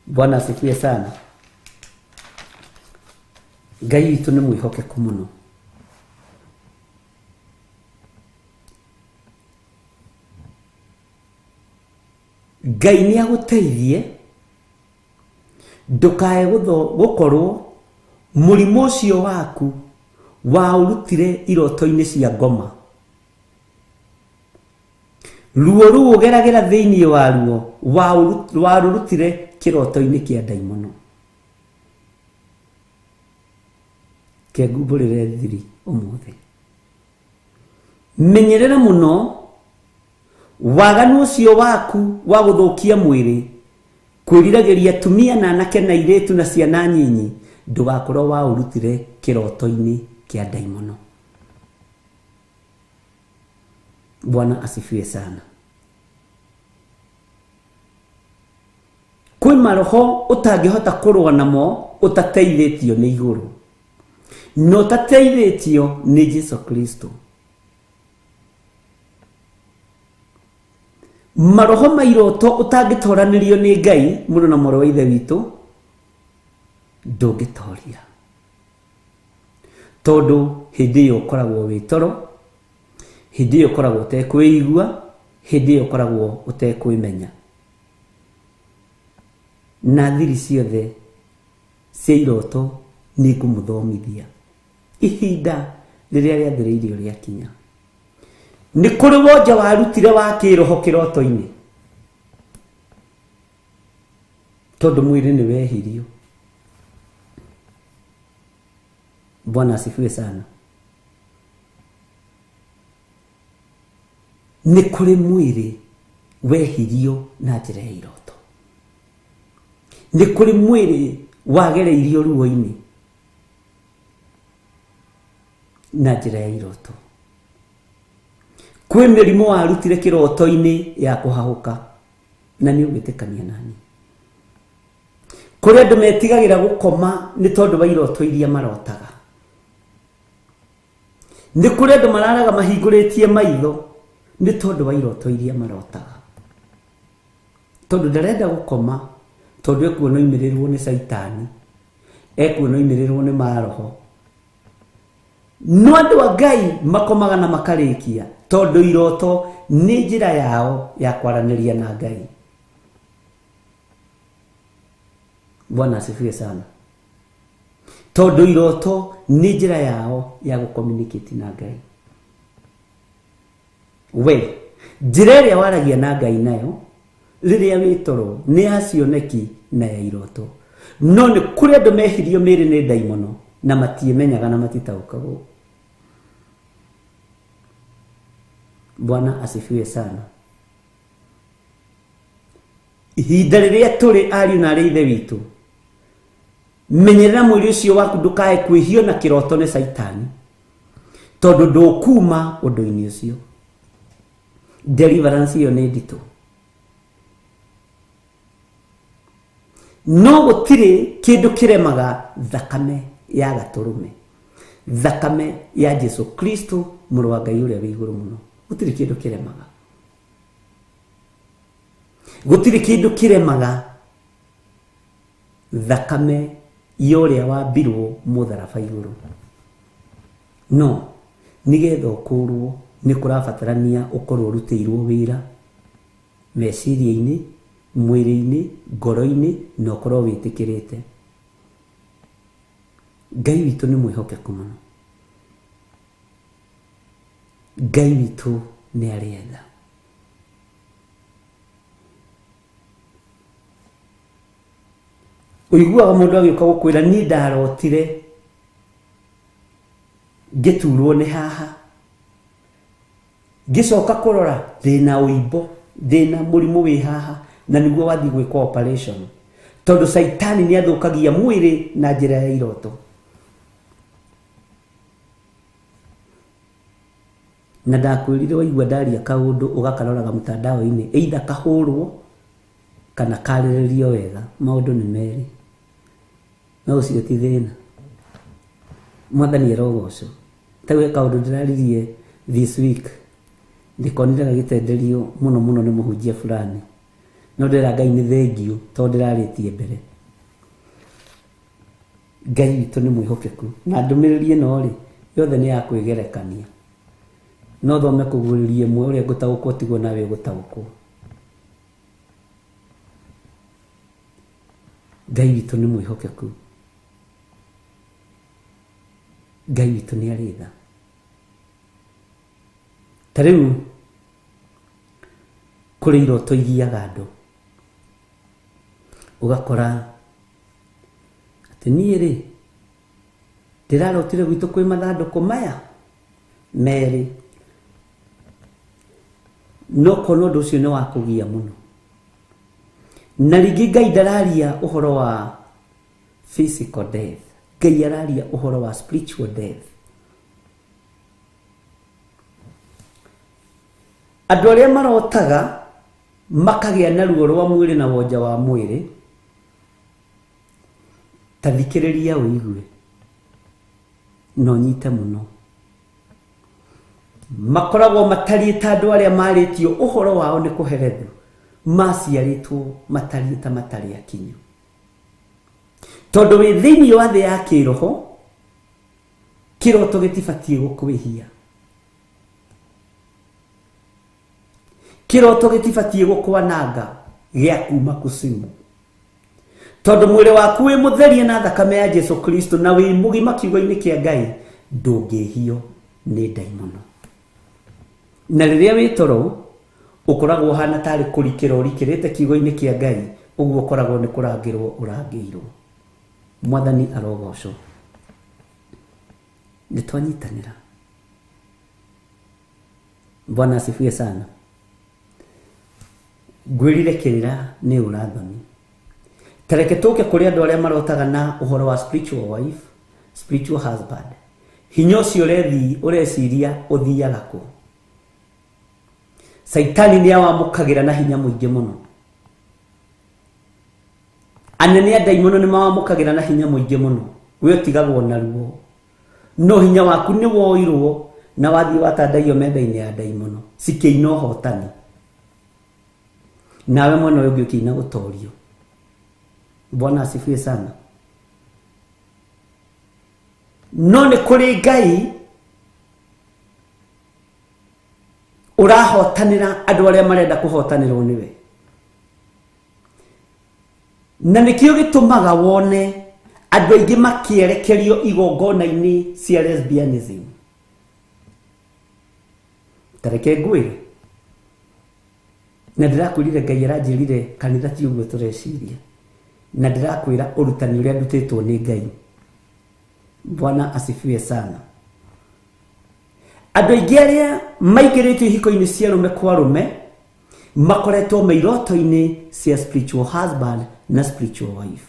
Bwana asifiwe sana. Ngai witũ nĩ mwĩhokeku mũno. Ngai nĩ agũteithie ndũkae gũkorwo mũrimũ ũcio waku waũrutire iroto-inĩ cia ngoma. Ruo rũu ũgeragĩra thĩinĩ waruo warũrutire kĩroto-inĩ kĩa ndaimono. Kengumbũrĩre thiri ũmũthĩ. Menyerera mũno waganu ũcio waku wa gũthũkia mwĩrĩ, kwĩriragĩria atumia na anake na airĩtu na ciana nyinyi, ndũgakorwo waũrutire kĩroto-inĩ kĩa ndaimono. Bwana asifiwe sana. Kwĩ maroho ũtangĩhota kũrũa namo ũtateithĩtio nĩ igũrũ, na ũtateithĩtio nĩ Jesu Kristo. Maroho ma iroto ũtangĩtoranĩrio nĩ Ngai mũno na mũrũ wa Ithe witũ, ndũngĩtoria. Tondũ hĩndĩ ĩyo ũkoragwo wĩ toro, hĩndĩ ĩyo ũkoragwo ũtekwĩigua, hĩndĩ ĩyo ũkoragwo ũtekwĩmenya. Na thiri ciothe cia iroto nĩ ngũmũthomithia ihinda rĩrĩa rĩathĩrĩirio rĩakinya. Nĩ kũrĩ wonja warutire wa kĩroho kĩroto-inĩ, tondũ mwĩrĩ nĩ wehirio. Bwana asifiwe sana. Nĩ kũrĩ mwĩrĩ wehirio na njĩra ya iroto. Nĩ kũrĩ mwĩrĩ wagereirio ruo-inĩ na njĩra ya iroto. Kwĩ mĩrimũ warutire kĩroto-inĩ ya kũhahũka, na nĩ ũgwĩtĩkania nani. Kũrĩ andũ metigagĩra gũkoma nĩ tondũ wa iroto iria marotaga. Nĩ kũrĩ andũ mararaga mahingũrĩtie maitho nĩ tondũ wa iroto iria marotaga. Tondũ ndarenda gũkoma, tondũ ekuona oimĩrĩrwo nĩ caitani, ekuona oimĩrĩrwo nĩ maroho. No andũ a Ngai makomaga na makarĩkia, tondũ iroto nĩ njĩra yao ya kwaranĩria na Ngai. Bwana asifiwe sana. Tondũ iroto nĩ njĩra yao ya gũcommunicate na Ngai. We njĩra ĩrĩa waragia na Ngai nayo rĩrĩa wĩ toro nĩ ya cioneki na ya iroto. No nĩ kũrĩ andũ mehirio mĩĩrĩ nĩ ndaimono na matiĩmenyaga na matitaũkagwo. Bwana asifiwe sana. Ihinda rĩrĩa tũrĩ ariũ na arĩ ithe witũ, menyerera mwĩrĩ ũcio waku ndũkae kwĩhio na kĩroto nĩ caitani, tondũ ndũkuma ũndũ-inĩ ũcio. Deliverance ĩyo nĩ nditũ. No gũtirĩ kĩndũ kĩremaga thakame ya gatũrũme. Thakame ya Jesu Kristo mũrũ wa Ngai ũrĩa wĩ igũrũ mũno. Gũtirĩ kĩndũ kĩremaga. Gũtirĩ kĩndũ kĩremaga thakame ya ũrĩa wambirwo mũtharaba igũrũ. No nĩgetha ũkũrwo nĩ kũrabatarania ũkorwo ũrutĩirwo wĩra meciria-inĩ, mwĩrĩ-inĩ, ngoro-inĩ, na ũkorwo wĩtĩkĩrĩte. Ngai witũ nĩ mwĩhokeku mũno. Ngai witũ nĩ arĩ tha. Ũiguaga mũndũ agĩũka gũkwĩra niĩ ndarotire ngĩturwo nĩ haha, ngĩcoka kũrora ndĩna ũimbo, ndĩna mũrimũ wĩ haha, na nĩguo wathiĩ gwĩkwo operation. Tondũ Caitani nĩ athũkagia mwĩrĩ na njĩra ya iroto. Na ndakwĩrire waigua ndaria kaũndũ ũgakaroraga mtandao-inĩ, either kahũrwo kana karĩrĩrio wega, maũndũ nĩ merĩ. No ũcio ti thĩna. Mwathani arogocwo. Ta he kaũndũ ndĩraririe this week, ndĩkonire gagĩtenderio mũno mũno nĩ mũhunjia fulani. No ndĩra Ngai nĩ thengiũ tondũ ndĩrarĩtie mbere. Ngai witũ nĩ mwĩhokeku. Na ndũmĩrĩri ĩno rĩ, yothe nĩ ya kwĩgerekania. No thome kũguũrĩria ĩmwe ũrĩa ngũtaũkwo tiguo nawe ũgũtaũkwo. Ngai witũ nĩ mwĩhokeku. Ngai witũ nĩ arĩ tha. Ta rĩu kũrĩ iroto igiaga andũ, ũgakora atĩ niĩ rĩ ndĩrarotire gwitũ kwĩ mathandũkũ maya merĩ, no kona ũndũ ũcio nĩ wa kũgia mũno. Na rĩngĩ Ngai ndararia ũhoro wa physical death, Ngai araria ũhoro wa spiritual death. Andũ arĩa marotaga makagĩa na ruo rwa mwĩrĩ na wonja wa mwĩrĩ, ta thikĩrĩria ũigue na ũnyite mũno. Makoragwo matariĩ ta andũ arĩa marĩtio ũhoro wao nĩ kũherethio, maciarĩtwo matariĩ ta matarĩ akinyu. Tondũ wĩ thĩinĩ wa thĩ ya kĩroho, kĩroto gĩtibatiĩ gũkwĩhia. Kĩroto gĩtibatiĩ gũkwananga gĩa kuma kusimu. Tondũ mwĩrĩ waku wĩ mũtherie na thakame ya Jesu Kristo na wĩ mũgima kiugo-inĩ kĩa Ngai, ndũngĩhio nĩ ndaimono. Na rĩrĩa wĩ toro ũkoragwo ũhana tarĩ kũrikĩra ũrikĩrĩte kiugo-inĩ kĩa Ngai, ũguo ũkoragwo nĩ kũrangĩrwo ũrangĩirwo. Mwathani arogocwo. Nĩ twanyitanĩra. Bwana asifiwe sana. Ngwĩrire kĩrĩra nĩ ũrathoni. Tareke tũke kũrĩ andũ arĩa marotaga na ũhoro wa spiritual wife, spiritual husband. Hinya ũcio ũreciria ũthiaga kũ? Caitani nĩ awamũkagĩra na hinya mũingĩ mũno. Anene a ndaimono nĩ mawamũkagĩra na hinya mũingĩ mũno. We ũtigagwo na ruo. No hinya waku nĩ woirwo na wathiĩ watandaiyo metha-inĩ ya ndaimono, cikĩina ũhotani. Nawe mwena ũyũ ũngĩ ũkĩina gũtorio. Bwana asifiwe sana. No nĩ kũrĩ Ngai ũrahotanĩra andũ arĩa marenda kũhotanĩrwo nĩwe. Na nĩkĩo gĩtũmaga wone andũ aingĩ makĩerekerio igongona-inĩ cia lesbianism. Ta reke ngwĩre, na ndĩrakwĩrire Ngai aranjĩrire kanitha ti ũguo tũreciria, na ndĩrakwĩra ũrutani ũrĩa ndutĩtwo nĩ Ngai. Bwana asifiwe sana. Andũ aingĩ arĩa maingĩrĩtio ihiko-inĩ cia arũme kwa arũme makoretwo me iroto-inĩ cia spiritual husband na spiritual wife.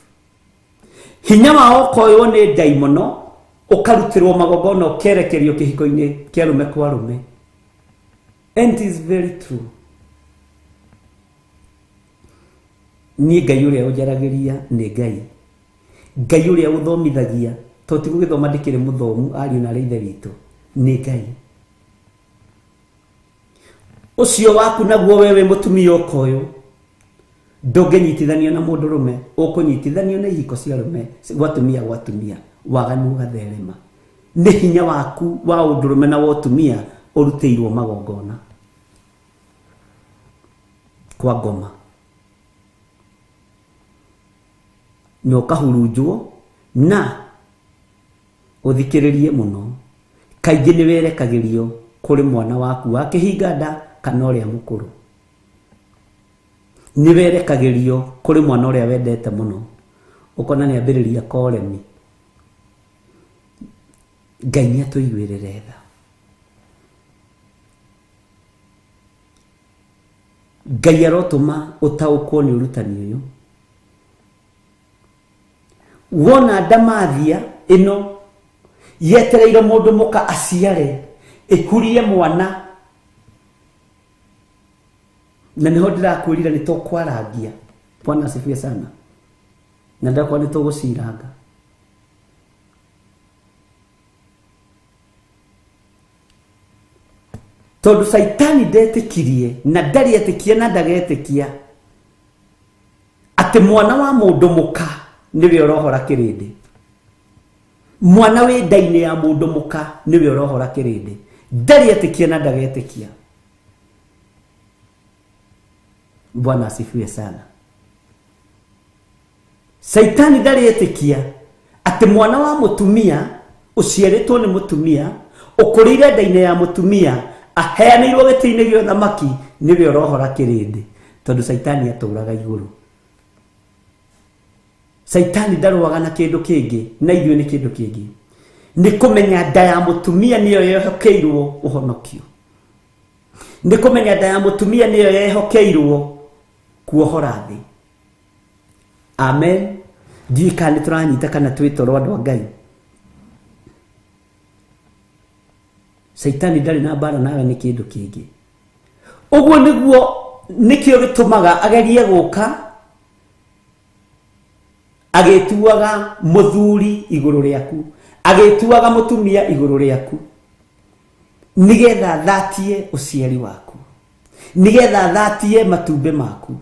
Hinya wao ũkoywo nĩ ndaimono, ũkarutĩrwo magongona ũkerekerio kĩhiko-inĩ kĩa arũme kwa arũme. And it is very true. Niĩ Ngai ũrĩa ũnjaragĩria nĩ Ngai. Ngai ũrĩa ũthomithagia To ti gũgĩthoma ndĩkĩrĩ mũthomu ariũ na arĩ ithe witũ nĩ Ngai. Ũcio waku naguo we wĩ mũtumia ũkoyũ ndũngĩnyitithanio na mũndũrũme, ũkũnyitithanio na ihiko cia arũme gwatumia gwatumia waganu ũgatherema. Nĩ hinya waku wa ũndũrũme na wa ũtumia ũrutĩirwo magongona kwa ngoma na ũkahurunjwo na ũthikĩrĩrie mũno. Kaingĩ nĩ werekagĩrio kũrĩ mwana waku wa kĩhinga nda kana ũrĩa mũkũrũ. Nĩ werekagĩrio kũrĩ mwana ũrĩa wendete mũno, ũkona nĩ ambĩrĩria koremi. Ngai nĩ atũiguĩrĩre tha. Ngai arotũma ũtaũkwo nĩ ũrutani ũyũ. Wona ndamathia ĩno yetereire mũndũ mũka aciare ĩkurie mwana, na nĩho ndĩrakwĩrire nĩ tũkwarangia. Bwana asifiwe sana. Na ndakwa nĩ tũgũciranga. Tondũ Caitani ndetĩkirie na ndarĩ etĩkia na ndagetĩkia atĩ mwana wa mũndũ mũka nĩwe ũrohora kĩrĩndĩ. Mwana wĩ nda-inĩ ya mũndũ mũka nĩwe ũrohora kĩrĩndĩ. Ndarĩ etĩkia na ndagetĩkia. Bwana asifiwe sana. Caitani ndarĩ etĩkia atĩ mwana wa mũtumia ũciarĩtwo nĩ mũtumia ũkũrĩire nda-inĩ ya mũtumia aheanĩirwo gĩtĩ-inĩ gĩa ũthamaki nĩwe ũrohora kĩrĩndĩ. Tondũ Caitani atũraga igũrũ. Caitani ndarũaga na kĩndũ kĩngĩ na ithuĩ nĩ kĩndũ kĩngĩ. Nĩ kũmenya nda ya mũtumia nĩyo yehokeirwo ũhonokio. Nĩ kũmenya nda ya mũtumia nĩyo yehokeirwo kuohora thĩ. Amen. Ndiũĩ kana nĩ tũranyita kana twĩ toro andũ a Ngai. Caitani ndarĩ na mbara nawe nĩ kĩndũ kĩngĩ. Ũguo nĩguo nĩkĩo gĩtũmaga agerie gũka agĩtuaga mũthuri igũrũ rĩaku, agĩtuaga mũtumia igũrũ rĩaku, nĩgetha thatie ũciari waku, nĩgetha thatie matumbĩ maku,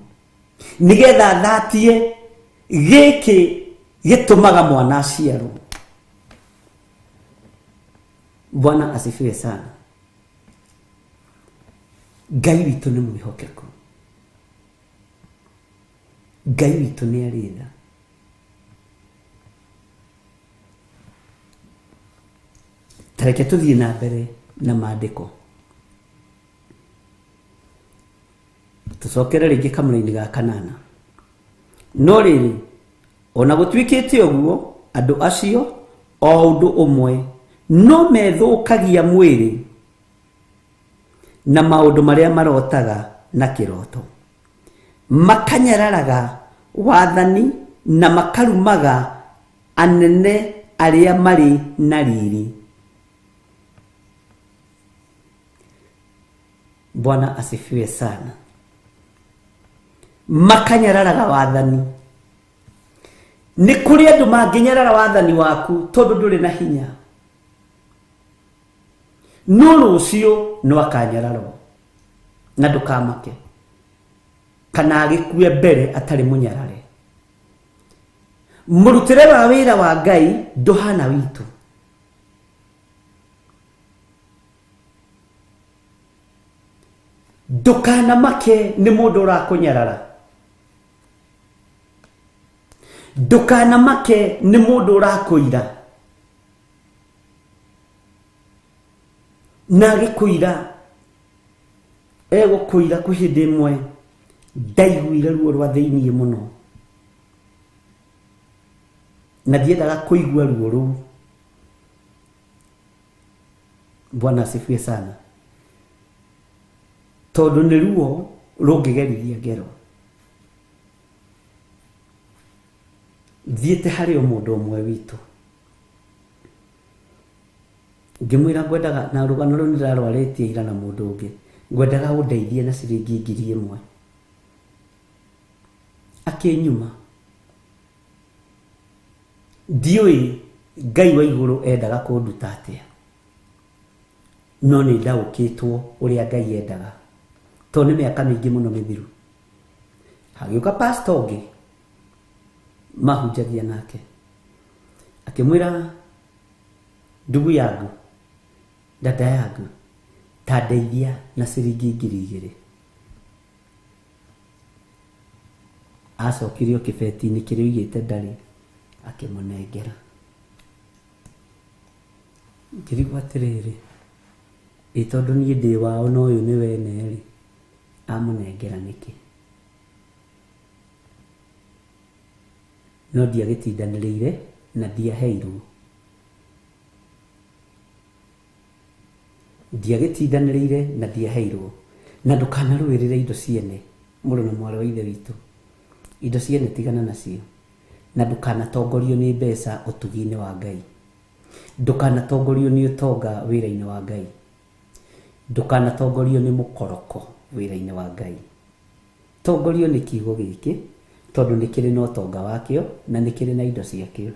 nĩgetha thatie gĩkĩ gĩtũmaga mwana aciarwo. Bwana asifiwe sana. Ngai witũ nĩ mwĩhokeku. Ngai witũ nĩ arĩ tha. Ta reke tũthiĩ na mbere na maandĩko. Tũcokere rĩngĩ kamũra-inĩ ga kanana. No rĩrĩ, ona gũtuĩkĩte ũguo, andũ acio o ũndũ ũmwe no methũkagia mwĩrĩ na maũndũ marĩa marotaga na kĩroto, makanyararaga wathani na makarumaga anene arĩa marĩ na riri. Bwana asifiwe sana. Makanyararaga wathani. Nĩ kũrĩ andũ mangĩnyarara wathani waku tondũ ndũrĩ na hinya. No rũciũ no akanyararwo na ndũkamake, kana agĩkue mbere atarĩ mũnyarare. Mũrutĩre wa wĩra wa Ngai ndũhana witũ. Ndũkanamake nĩ mũndũ ũrakũnyarara. Ndũkanamake nĩ mũndũ ũrakũira. Na agĩkũira, egũkũira kwĩ hĩndĩ ĩmwe ndaiguire ruo rwa thĩiniĩ mũno na ndiendaga kũigua ruo rũu. Bwana asifiwe sana. Tondũ nĩ ruo rũngĩgerithia ngero. Thiĩte harĩ o mũndũ ũmwe witũ ngĩmwĩra ngwendaga, na rũgano rũu nĩndĩrarwarĩtie ira na mũndũ ũngĩ, ngwendaga ũndeithie na ciringi 1000. Akĩnyuma. Ndiũĩ Ngai wa igũrũ endaga kũnduta atĩa. No nĩ ndaũkĩtwo ũrĩa Ngai endaga, tondũ nĩ mĩaka mĩingĩ mũno mĩthiru. Hagĩũka pastor ũngĩ mahunjagia nake, akĩmwĩra ndugu yangu, dada yangu, ta ndeithia na ciringi 2000. Acokirio kĩbeti-inĩ kĩrĩa oigĩte ndarĩ, akĩmũnengera. Ngĩrigwo atĩrĩrĩ, ĩ tondũ niĩ ndĩ wao na ũyũ nĩ wene-rĩ, amũnengera nĩkĩ? No ndiagĩtindanĩrĩire na ndiaheirwo. Ndiagĩtindanĩrĩire na ndiaheirwo. Na ndũkanarũĩrĩre indo ciene, mũrũ na mwarĩ wa ithe witũ. Indo ciene tigana nacio. Na ndũkanatongorio nĩ mbeca ũtugi-inĩ wa Ngai. Ndũkanatongorio nĩ ũtonga wĩra-inĩ wa Ngai. Ndũkanatongorio nĩ mũkoroko wĩra-inĩ wa Ngai. Tongorio nĩ kiugo gĩkĩ, tondũ nĩ kĩrĩ na ũtonga wakĩo na nĩ kĩrĩ na indo ciakĩo.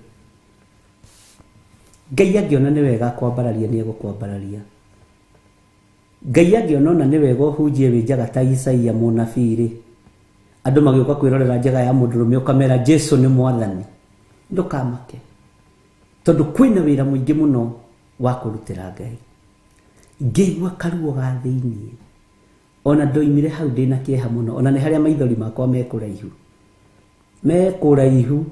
Ngai angĩona nĩ wega kwambararia nĩ egũkwambararia. Ngai angĩona ona nĩ wega ũhunjie wĩ njaga ta Isaia mũnabii rĩ, andũ magĩũka kwĩrorera njaga ya mũndũrũme ũkamera Jesu nĩ mwathani, ndũkamake, tondũ kwĩna wĩra mũingĩ mũno wa kũrutĩra Ngai. Ngĩigua karuo ga thĩiniĩ, ona ndoimire hau ndĩna kĩeha mũno, ona nĩ harĩa maithori makwa mekũraihu, mekũraihu.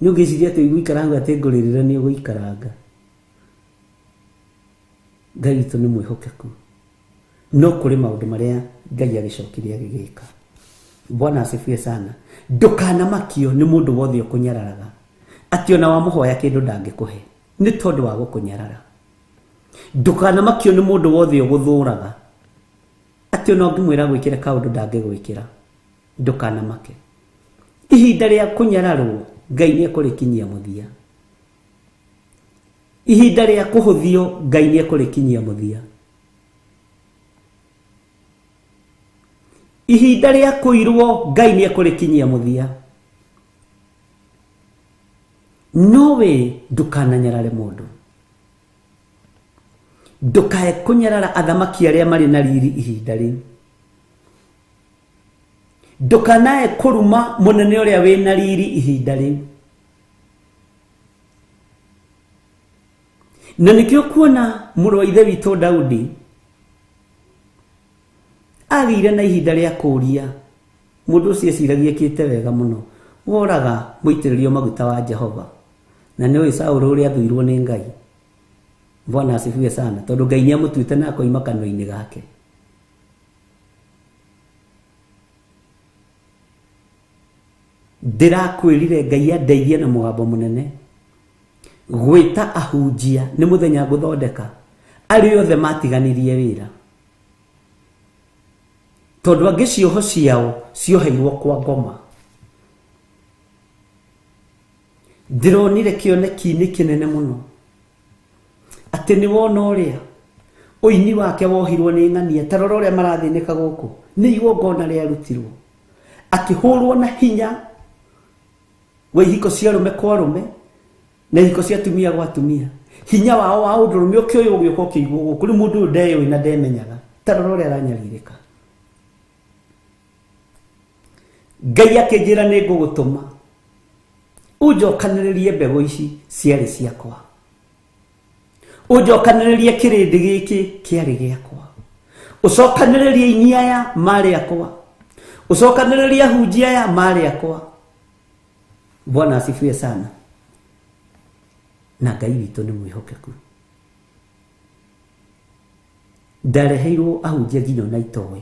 Nĩ ũngĩciria atĩ ũgũikara hau atĩ ngũrĩrĩra nĩ ũgũikaranga. Ngai witũ nĩ mwĩhokeku, no kũrĩ maũndũ marĩa Ngai agĩcokire agĩgĩka. Bwana asifiwe sana. Ndũkanamakio nĩ mũndũ wothe ũkũnyararaga, atĩ ona wamũhoya kĩndũ ndangĩkũhe nĩ tondũ wa gũkũnyarara. Ndũkanamakio nĩ mũndũ wothe ũgũthũraga, atĩ ona ũngĩmwĩra gwĩkĩra kaũndũ ndangĩgwĩkĩra. Ndũkanamake. Ihinda rĩa kũnyararwo Ngai nĩ ekũrĩkinyia mũthia. Ihinda rĩa kũhũthio Ngai nĩ ekũrĩkinyia mũthia. Ihinda rĩa kũirwo Ngai nĩ ekũrĩkinyia mũthia. No we ndũkananyarare mũndũ. Ndũkae kũnyarara athamaki arĩa marĩ na riri ihinda rĩu. Ndũkanae kũruma mũnene ũrĩa wĩna riri ihinda rĩu. Na nĩkĩo kuona mũrũ wa ithe witũ Daudi agĩire na ihinda rĩa kũũria mũndũ ũcio eciragia ekĩte wega mũno, woraga mũitĩrĩrio maguta wa Jehova. Na nĩũĩ Saũlũ ũrĩa athũirwo nĩ Ngai. Bwana asifiwe sana, tondũ Ngai nĩ amũtuĩte na akoima kanua-inĩ gake. Ndĩrakwĩrire Ngai andeithie na mũgambo mũnene gwĩta ahunjia nĩ mũthenya ngũthondeka arĩa othe matiganirie wĩra, tondũ angĩ cioho ciao cioheirwo kwa ngoma. Ndĩronire kĩoneki-inĩ kĩnene mũno atĩ nĩ wona ũrĩa ũini wake wohirwo nĩ ng'ania, ta rora ũrĩa marathĩnĩka gũkũ, nĩ igongona rĩarutirwo, akĩhũrwo na hinya wa ihiko cia arũme kwa arũme na ihiko cia atumia gwa atumia. Hinya wao wa ũndũrũme ũkĩoywo ũgĩũka ũkĩigwo gũkũ. Rĩu mũndũ ũyũ ndeyũĩ na ndemenyaga, ta rora ũrĩa aranyarirĩka. Ngai akĩnjĩra nĩ ngũgũtũma ũnjokanĩrĩrie mbegũ ici ciarĩ ciakwa, ũnjokanĩrĩrie kĩrĩndĩ gĩkĩ kĩarĩ gĩakwa, ũcokanĩrĩrie aini aya marĩ akwa, ũcokanĩrĩrie ahunjia aya marĩ akwa. Bwana asifiwe sana. Na Ngai witũ nĩ mwĩhokeku. Ndareheirwo ahunjia nginya ona itoĩ.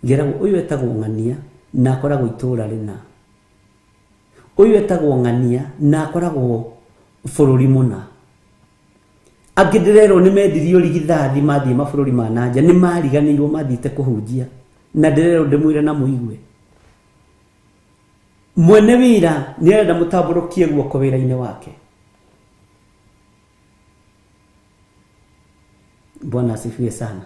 Ngeragwo ũyũ etagwo Ng'ania na akoragwo itũũra rĩna, ũyũ etagwo Ng'ania na akoragwo bũrũri mũna. Angĩ ndĩrerwo nĩ mendirio rigithathi mathiĩ mabũrũri ma na nja, nĩ mariganĩirwo mathiĩte kũhunjia, na ndĩrerwo ndĩmwĩre na mũigue. Mwene wĩra nĩ arenda mũtambũrũkie guoko wĩra-inĩ wake. Bwana asifiwe sana.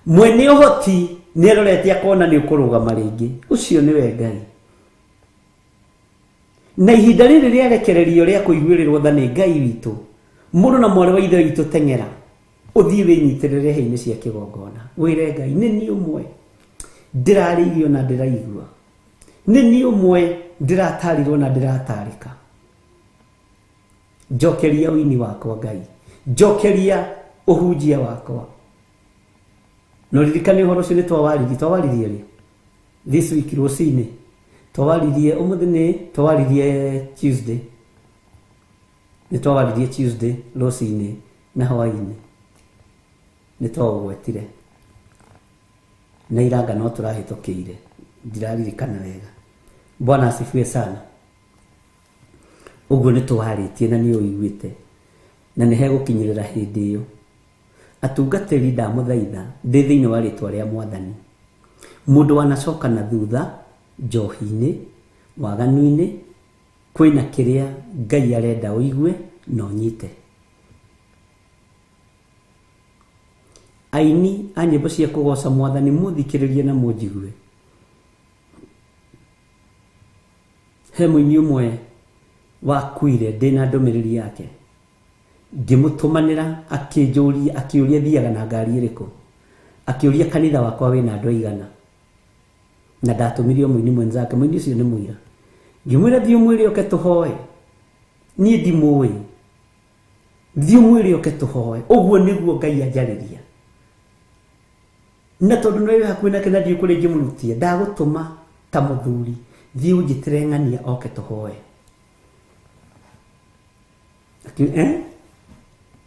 Mwene ũhoti nĩ arorete akona nĩ ũkũrũgama rĩngĩ, ũcio nĩwe Ngai. Na ihinda rĩrĩ rĩarekererio rĩa kũiguĩrĩrwo tha nĩ Ngai witũ, mũrũ na mwarĩ wa ithe witũ teng'era, ũthiĩ wĩnyitĩrĩre hĩ-inĩ cia kĩgongona. Wĩre Ngai, nĩ niĩ ũmwe ndĩrarĩirio na ndĩraigua. Nĩ niĩ ũmwe ndĩratarirwo na ndĩratarĩka. Njokeria ũini wakwa Ngai, njokeria ũhunjia wakwa. No ririkane ũhoro ũcio nĩ twawaririe, twawaririe rĩ? This week rũcinĩ. Twawaririe ũmũthĩ nĩ twawaririe Tuesday. Nĩ twawaririe Tuesday rũcinĩ na hwaĩ-inĩ. Nĩ twaũgwetire. Na iranga no tũrahĩtũkĩire. Ndiraririkana wega. Bwana asifiwe sana. Ũguo nĩ tũwarĩtie na nĩ ũiguĩte. Na nĩ hegũkinyĩrĩra hĩndĩ ĩyo. Atungatĩri ndamũthaitha ndĩ thĩinĩ wa rĩtwa rĩa Mwathani. Mũndũ wanacoka na thutha njohi-inĩ, waganu-inĩ, kwĩna kĩrĩa Ngai arenda ũigue na ũnyite. Aini a nyĩmbo cia kũgoca Mwathani mũthikĩrĩrie na mũnjigue. He mũini ũmwe wakuire ndĩna ndũmĩrĩri yake. Ngĩmũtũmanĩra akĩnjũria, akĩũria thiaga na ngari ĩrĩkũ. Akĩũria kanitha wakwa wĩna andũ aigana. Na ndatũmirio mũini mwenzake, mũini ũcio nĩ mũira. Ngĩmwĩra thiĩ ũmwĩre oke tũhoe. Niĩ ndimũĩ. Thiĩ ũmwĩre oke tũhoe. Ũguo nĩguo Ngai anjarĩria. Na tondũ nĩwe wĩ hakuhĩ nake na ndiũĩ kũrĩa ingĩmũrutia, ndagũtũma ta mũthuri, thiĩ ũnjĩtĩre ng'ania oke tũhoe.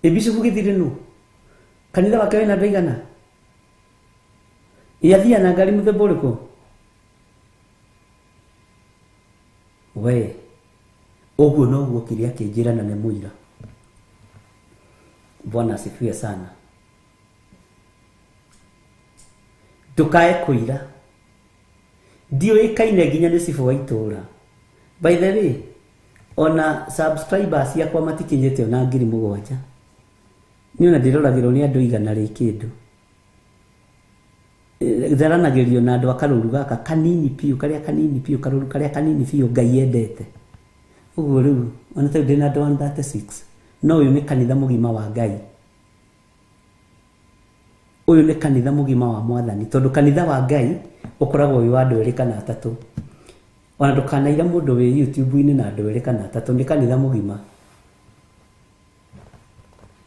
Ĩ Bishop Gĩthirĩ nũ? Kanitha wake wĩna andũ aigana? Ĩ athiaga na ngari mũthemba ũrĩkũ? We, ũguo noguo okire akĩnjĩra na nĩ mũira. Bwana asifiwe sana. Ndũkae kũira. Ndiũĩkaine nginya nĩ cibũ wa itũũra. By the way, ona subscribers ciakwa matikinyĩte ona 7,000. Niĩ ona ndĩroragĩrwo nĩ andũ 100 rĩ kĩndũ. Ndaranagĩrio na andũ a karũru gaka kanini biũ, karĩa kanini biũ, karũru karĩa kanini biũ Ngai endete. Ũguo rĩu, ona ta rĩu ndĩna andũ 136. No ũyũ nĩ kanitha mũgima wa Ngai. Ũyũ nĩ kanitha mũgima wa Mwathani, tondũ kanitha wa Ngai ũkoragwo wĩ wa andũ erĩ kana atatũ. Ona ndũkanaira mũndũ wĩ YouTube-inĩ na andũ erĩ kana atatũ, nĩ kanitha mũgima.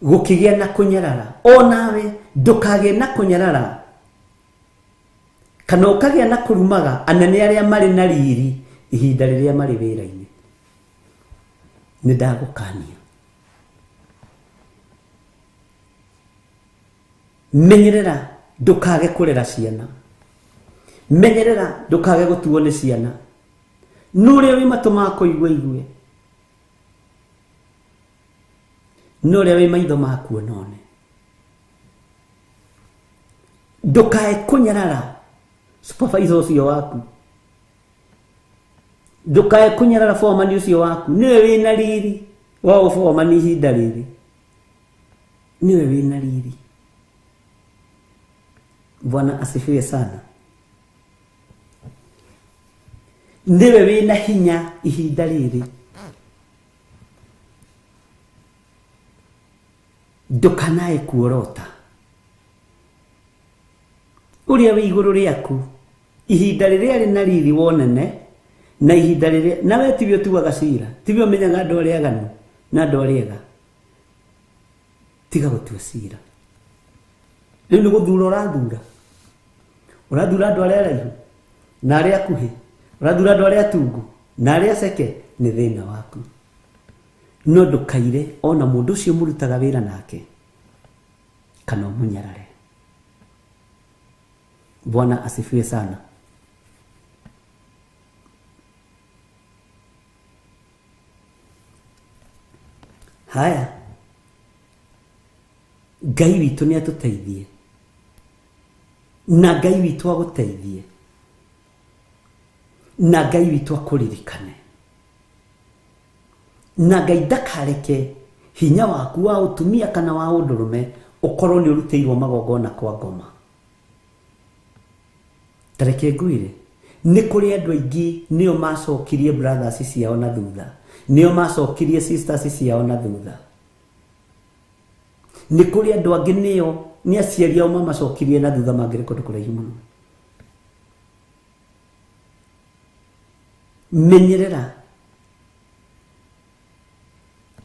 Gũkĩgĩa na kũnyarara, onawe ndũkagĩe na kũnyarara kana ũkagĩa na kũrumaga anene arĩa marĩ na riri ihinda rĩrĩa marĩ wĩra-inĩ. Nĩ ndagũkania. Menyerera ndũkage kũrera ciana. Menyerera ndũkage gũtuo nĩ ciana. No ũrĩa wĩ matũ ma kũigua igue. No ũrĩa wĩ maitho ma kuona one. Ndũkae kũnyarara supervisor ũcio waku. Ndũkae kũnyarara foreman ũcio waku. Nĩwe wĩna riri wa ũforeman ihinda rĩrĩ. Nĩwe wĩna riri. Bwana asifiwe sana. Nĩwe wĩna hinya ihinda rĩrĩ. Ndũkanae kuorota. Ũrĩa wĩ igũrũ rĩaku ihinda rĩrĩa rĩ na riri wonene na ihinda rĩrĩa nawe tiwe ũtuaga cira, tiwe ũmenyaga andũ arĩa aganu na andũ arĩa ega. Tiga gũtua cira. Rĩu nĩ gũthura ũrathura. Ũrathura andũ arĩa araihu na arĩa akuhĩ, ũrathura andũ arĩa atungu na arĩa aceke, nĩ thĩna waku. No ndũkaire ona mũndũ ũcio mũrutaga wĩra nake kana ũmũnyarare. Bwana asifiwe sana. Haya, Ngai witũ nĩ atũteithie na Ngai witũ agũteithie na Ngai witũ akũririkane na Ngai ndakareke hinya waku wa ũtumia kana wa ũndũrũme ũkorwo nĩ ũrutĩirwo magongona kwa ngoma. Tareke ngwĩre, Nĩ kũrĩ andũ aingĩ nĩo macokirie brothers ciao na thutha, nĩo macokirie sisters ciao na thutha. Nĩ kũrĩ andũ angĩ nĩo nĩ aciari ao mamacokirie na thutha mangĩrĩ kũndũ kũraihu mũno. Menyerera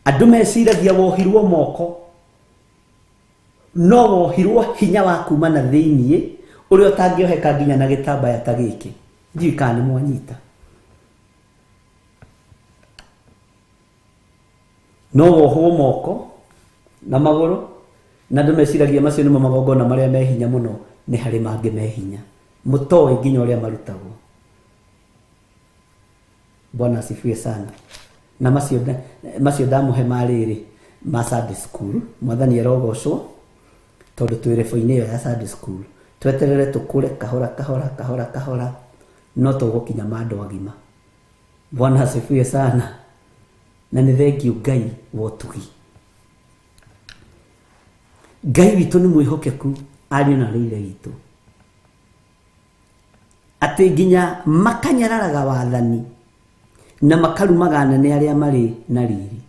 andũ meciragia wohirwo moko, no wohirwo hinya wa kuma na thĩiniĩ ũrĩa ũtangĩoheka nginya na gĩtambaya ta gĩkĩ. Ndiũĩ kana nĩ mwanyita. No wohwo moko na magũrũ, na andũ meciragia macio nĩmo magongona marĩa me hinya mũno. Nĩ harĩ mangĩ me hinya mũtoĩ nginya ũrĩa marutagwo. Bwana asifiwe sana. Na macio ndamũhe marĩrĩ ma Sunday school. Mwathani arogocwo tondũ twĩ rebo-inĩ ĩyo ya Sunday school. Tweterere tũkũre kahora kahora kahora kahora, no tũgũkinya ma andũ agima. Bwana asifiwe sana. Na nĩ thengiũ Ngai wa ũtugi. Ngai witũ nĩ mwĩhokeku ariũ na aarĩ a Ithe witũ, atĩ nginya makanyararaga wathani na makarumaga anene arĩa marĩ na riri.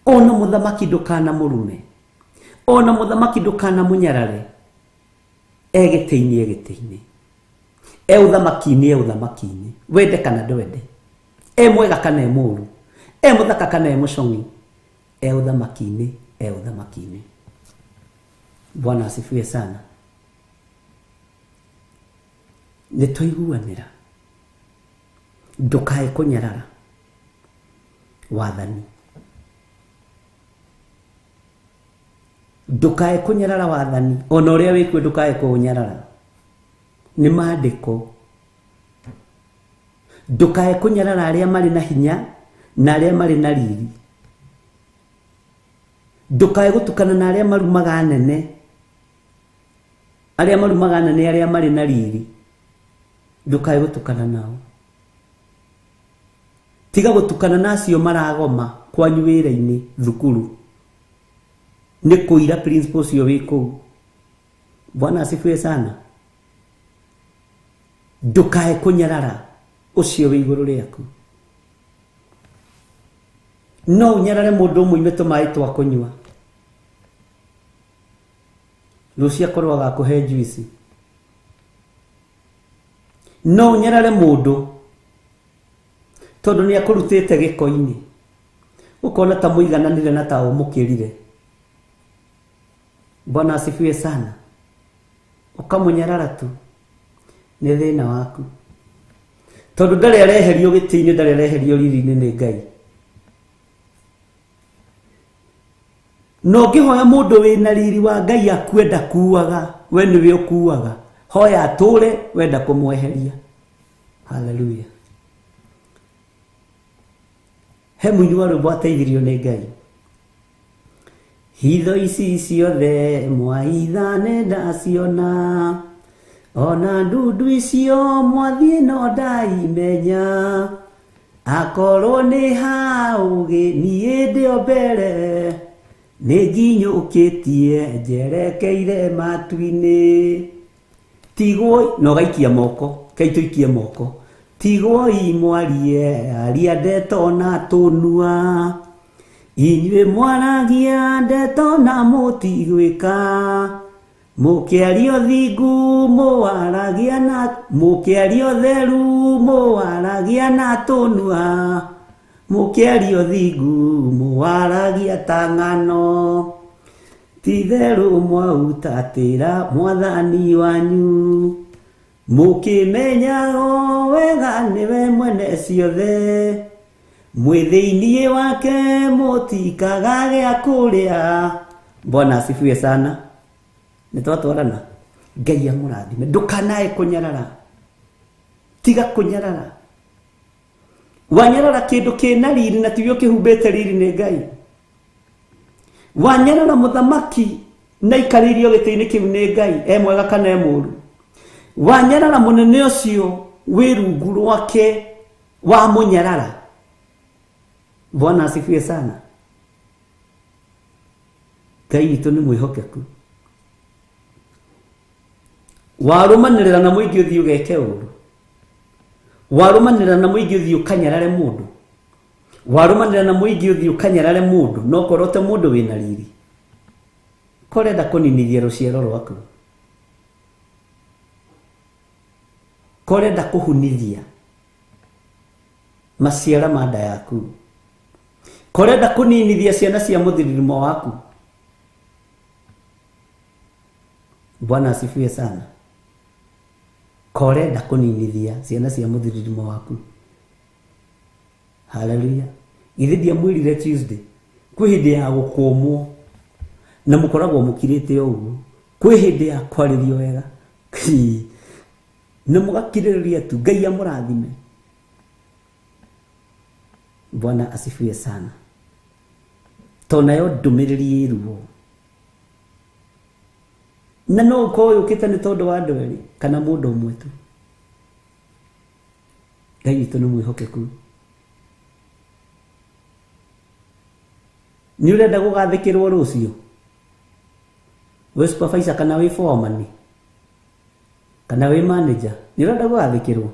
Ona mũthamaki ndũkanamũrume, ona mũthamaki ndũkanamũnyarare. E gĩtĩ-inĩ, e gĩtĩ-inĩ, e ũthamaki-inĩ, e ũthamaki-inĩ, wende kana ndwende, e mwega kana e mũũru, e mũthaka kana e mũcong'i, e ũthamaki-inĩ, e ũthamaki-inĩ. Bwana asifiwe sana. Nĩ twaiguanĩra, ndũkae kũnyarara wathani, ndũkae kũnyarara wathani, ona ũrĩa wĩkuo ndũkae kũũnyarara. Nĩ maandĩko. Ndũkae kũnyarara arĩa marĩ na hinya na arĩa marĩ na riri. Ndũkae gũtukana na arĩa marumaga anene, arĩa marumaga anene arĩa marĩ na riri. Ndũkae gũtukana nao. Tiga gũtukana na acio maragoma kwanyu wĩra-inĩ thukuru, nĩ kũira principal ũcio wĩ kũu. Bwana asifiwe sana. Ndũkae kũnyarara ũcio wĩ igũrũ rĩaku. No ũnyarare mũndũ ũmũime tũmaĩ twa kũnyua, rũciũ akorwo agakũhe juice. No ũnyarare mũndũ tondũ nĩ akũrutĩte gĩko-inĩ, ũkona ta mũigananire na ta ũmũkĩrire. Bwana asifiwe sana. Ũkamũnyarara tu, nĩ thĩna waku, tondũ ndarĩ areherio gĩtĩ-inĩ, ndarĩ areherio riri-inĩ nĩ Ngai. Na ũngĩhoya mũndũ wĩna riri wa Ngai akue ndakuaga, we nĩwe ũkuaga. Hoya atũre, wenda kũmweheria. Haleluya. He mũini wa rwĩmbo ateithirio nĩ Ngai. Hitho ici ciothe mwaitha nĩ ndaciona, ona ndundu icio mwathiĩ no ndaimenya. Akorwo nĩ haũgĩ niĩ ndĩ o mbere, nĩ nginyũkĩtie njerekeire matu-inĩ. Tigwo na ũgaikia moko, kei tũikie moko. Tigwoi mwarie aria ndeto na tũnua, inyuĩ mwaragia ndeto na mũtigwĩka. Mũkĩaria ũthingu mũwaragia na, mũkĩaria ũtheru mũwaragia na tũnua, mũkĩaria ũthingu mũwaragia ta ng'ano. Ti-itherũ mwahutatĩra mwathani wanyu, mũkĩmenyaga wega nĩwe mwene ciothe. Mwĩ thĩiniĩ wake mũtikaga gĩa kũrĩa. Bwana asifiwe sana. Nĩ twatwarana. Ngai amũrathime. Ndũkanae kũnyarara, tiga kũnyarara. Wanyarara kĩndũ kĩna riri na tiwe ũkĩhumbĩte riri nĩ Ngai. Wanyarara mũthamaki na ikarĩirio gĩtĩ-inĩ kĩu nĩ Ngai, e mwega kana e mũũru. Wanyarara mũnene ũcio wĩ rungu rwake wamũnyarara. Bwana asifiwe sana. Ngai witũ nĩ mwĩhokeku. Warũmanĩrĩra na mũingĩ ũthiĩ ũgeke ũru. Warũmanĩrĩra na mũingĩ ũthiĩ ũkanyarare mũndũ. Warũmanĩrĩra na mũingĩ ũthiĩ ũkanyarare mũndũ no korwo te mũndũ wĩna riri. Korenda kũninithia rũciaro rwaku. Korenda kũhunithia maciara ma nda yaku. Korenda kũninithia ciana cia mũthiririmo waku. Bwana asifiwe sana. Korenda kũninithia ciana cia mũthiririmo waku. Haleluya. Githĩ ndiamwĩrire Tuesday kwĩ hĩndĩ ya gũkũmwo na mũkoragwo mũkirĩte o ũguo. Kwĩ hĩndĩ ya kwarĩrio wega na mũgakirĩrĩria tu. Ngai amũrathime. Bwana asifiwe sana. To nayo ndũmĩrĩri ĩruo na no ũkorwo yũkĩte nĩ tondũ wa andũ erĩ kana mũndũ ũmwe tu. Ngai witũ nĩ mwĩhokeku. Nĩ ũrenda gũgathĩkĩrwo rũciũ wĩ supervisor kana wĩ foreman kana wĩ manager, nĩ ũrenda gũgathĩkĩrwo?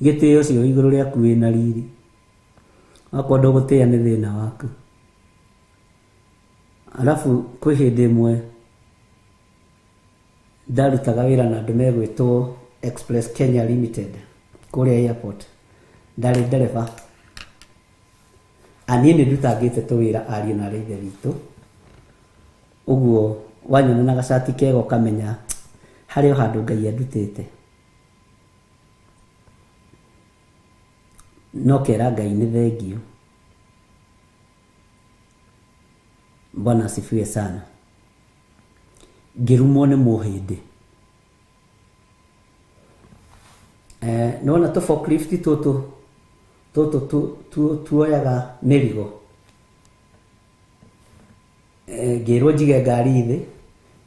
Gĩtĩo ũcio igũrũ rĩaku wĩna riri. Wakorwo ndũgũtĩĩa nĩ thĩna waku. Alafu kwĩ hĩndĩ ĩmwe ndarutaga wĩra na andũ megwĩtwo Express Kenya Limited kũrĩa airport. Ndarĩ ndereba. Niĩ nĩ ndutangĩte tũwĩra ariũ na arĩ ithe witũ. Ũguo wanyona na gacati kega ũkamenya harĩ o handũ Ngai andutĩte. No kera Ngai nĩ thengio. Bwana asifiwe sana. Ngĩrumwo nĩ mũhĩndĩ. Nĩwona tũ forklift tũtũ tũtũ tuoyaga mĩrigo. Ngĩrwo njige ngari thĩ,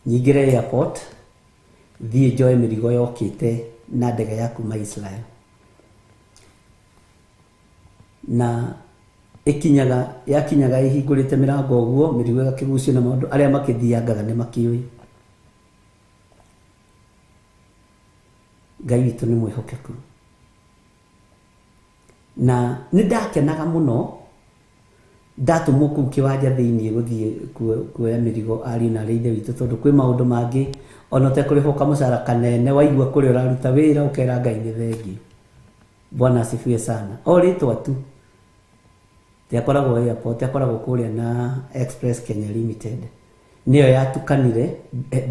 nyingĩre airport, thiĩ njoe mĩrigo yokĩte na ndege ya kuma Israel. Na ĩkinyaga yakinyaga ĩhingũrĩte mĩrango ũguo, mĩrigo ĩgakĩgucio na maũndũ arĩa makĩthiangaga nĩ makĩũĩ. Ngai witũ nĩ mwĩhokeku. Na nĩ ndakenaga mũno ndatũmwo kũu kĩwanja thĩinĩ gũthiĩ kuoya mĩrigo ariũ na arĩ ithe witũ, tondũ kwĩ maũndũ mangĩ ona ũtekũrĩhwo kamũcara kanene waigua kũrĩa ũraruta wĩra ũkera Ngai nĩ thengio. Bwana asifiwe sana. O rĩtwa tu tiakoragwo airport, akoragwo kũrĩa na Express Kenya Limited. Nĩyo yatukanire.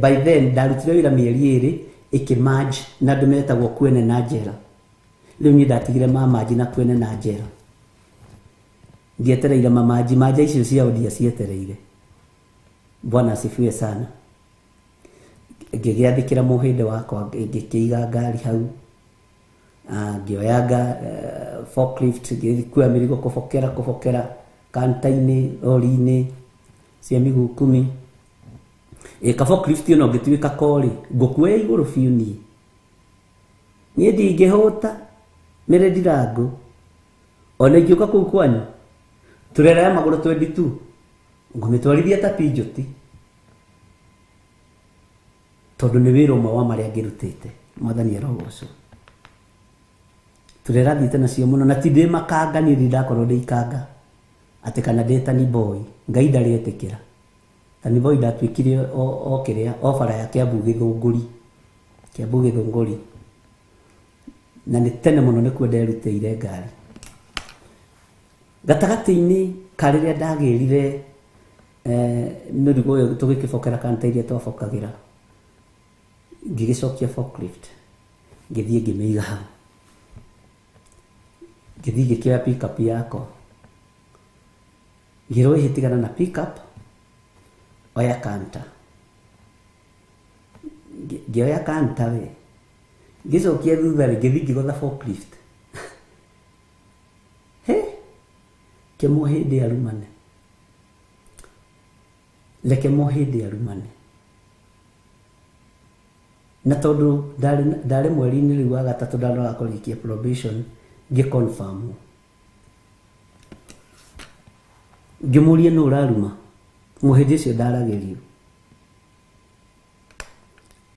By then ndarutire wĩra mĩeri ĩrĩ ĩkĩmerge na andũ metagwo Kwene na Njera. Rĩu niĩ ndatigire mamaji na Kwene na Njera. Ndietereire mamaji, manja icio ciao ndiacietereire. Bwana asifiwe sana. Ngĩgĩathĩkĩra mũhĩndĩ wakwa, ngĩkĩiga ngari hau. Ngĩoya forklift, ngĩkuua mĩrigo kũbokera kũbokera kanta-inĩ, rori-inĩ cia mĩguu 10. Ka forklift ĩno ngĩtuĩka korĩ, ngũkuoya igũrũ biũ niĩ. Niĩ ndingĩhũta mĩrĩ ndirangũ. Ona ingĩũka kũu kwanyu turera ya magũrũ 22 ngũmĩtwarithia ta pinjoti, tondũ nĩ wĩra ũmwe wa marĩa ngĩrutĩte. Mwathani arogocwo. Turera thiĩte nacio mũno na ti ndĩ makanga, niĩ ndindakorwo ndĩ ikanga atĩ kana ndĩ tani boy. Ngai ndarĩ etĩkĩra. Tani boy ndatuĩkire o kĩrĩa o bara ya Kiambu Gĩthũngũri. Kiambu Gĩthũngũri. Na nĩ tene mũno nĩkuo nderutĩire ngari. Gatagatĩ-inĩ ka rĩrĩa ndagĩrire mĩrigo ĩyo tũgĩkĩbokera kanta iria twabokagĩra, ngĩgĩcokia forklift, ngĩthiĩ ngĩmĩiga hau. Ngĩthiĩ ngĩkĩoya pickup yakwa. Ngĩrwo ĩhĩtigana na pickup, oya kanta. Ngĩoya kanta we. Ngĩcokia thutha rĩ, ngĩthiĩ ngĩgũtha forklift. He? Kĩmũhĩndĩ arumane. Reke mũhĩndĩ arumane. Na tondũ ndarĩ mweri-inĩ rĩu wa gatatũ ndanoga kũrĩkia probation, ngĩ confirm. Ngĩmũria nũ ũraruma. Mũhĩndĩ ũcio ndaragĩrio.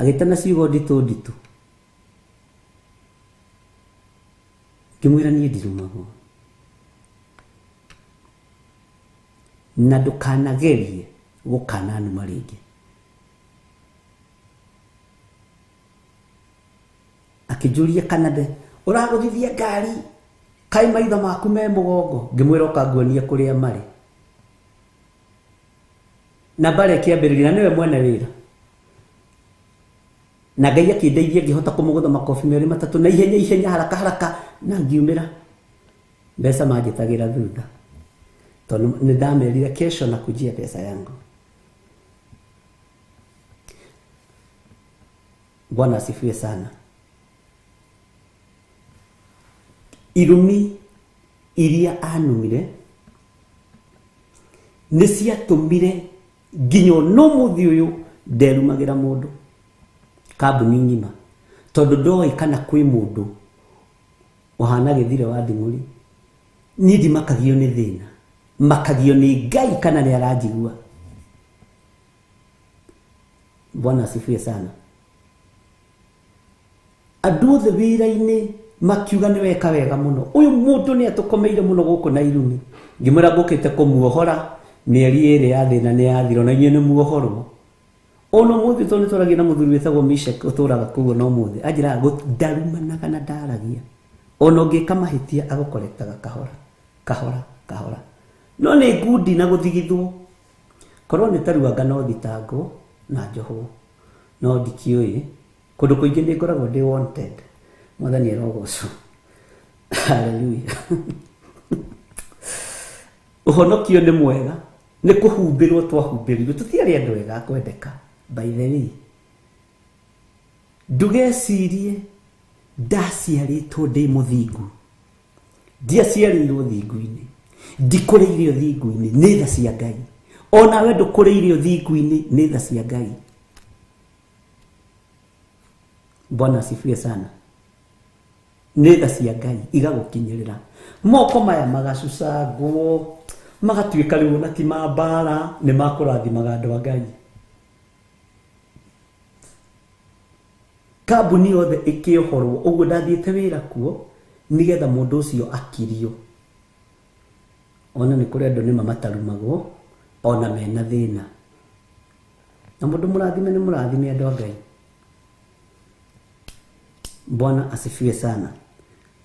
Agĩtana ciugo nditũ nditũ. Ngĩmwĩra niĩ ndirumagwo. Na ndũkanagerie gũkananuma rĩngĩ. Akĩnjũria kana nde ũragũthithia ngari kaĩ maitho maku me mũgongo. Ngĩmwĩra ũka nguonie kũrĩa marĩ. Na mbara ĩkĩambĩrĩria na nĩwe mwene wĩra. Na Ngai akĩndeithia ngĩhota kũmũgũtha makobi merĩ matatũ na ihenya ihenya haraka haraka na ngiumĩra. Mbeca manjĩtagĩra thutha. Tondũ nĩ ndamerire kesho na kujia pesa yangu. Bwana asifiwe sana. Irumi iria anumire nĩ ciatũmire nginya ona ũmũthĩ ũyũ nderumagĩra mũndũ kambuni ng'ima tondũ ndoĩ kana kwĩ mũndũ ũhana gĩthire wa nding'ũri. Niĩ ndimakagio nĩ thĩna, makagio nĩ Ngai kana nĩ aranjigua. Bwana asifiwe sana. Andũ othe wĩra-inĩ makiuga nĩ weka wega mũno, ũyũ mũndũ nĩ atũkomeire mũno gũkũ na irumi. Ngĩmwĩra ngũkĩte kũmuohora mĩeri ĩrĩ ya thĩna nĩ yathira, ona inyuĩ nĩ muohorwo. Ona ũmũthĩ tondũ nĩ twaragia na mũthuri wĩtagwo Mishek ũtũraga kũu ona ũmũthĩ, anjĩraga ndarumanaga na ndaragia, ona ũngĩka mahĩtia agũkorektaga kahora kahora kahora. No nĩ ngundi na gũthigithwo. Korwo nĩ taruanga no thitangwo na njohwo, no ndikĩũĩ. Kũndũ kũingĩ nĩ ngoragwo ndĩ wanted. Mwathani arogocwo. Hallelujah. Ũhonokio nĩ mwega, nĩ kũhumbĩrwo twahumbĩrirwo. Tũtiarĩ andũ ega a kwendeka. By the way, ndũgecirie ndaciarĩtwo ndĩ mũthingu. Ndiaciarĩirwo thingu-inĩ, ndikũrĩire thingu-inĩ, nĩ tha cia Ngai. Onawe ndũkũrĩire thingu-inĩ, nĩ tha cia Ngai. Bwana asifiwe sana. Nĩ tha cia Ngai igagũkinyĩrĩra. Moko maya magacucangwo, magatuĩka rĩu ona ti ma mbara, nĩ makũrathimaga andũ a Ngai. Kambuni yothe ĩkĩohorwo, ũguo ndathiĩte wĩra kuo nĩgetha mũndũ ũcio akirio. Ona nĩ kũrĩ andũ nĩma matarumagwo ona mena thĩna. Na mũndũ mũrathime nĩ mũrathime andũ a Ngai. Bwana asifiwe sana.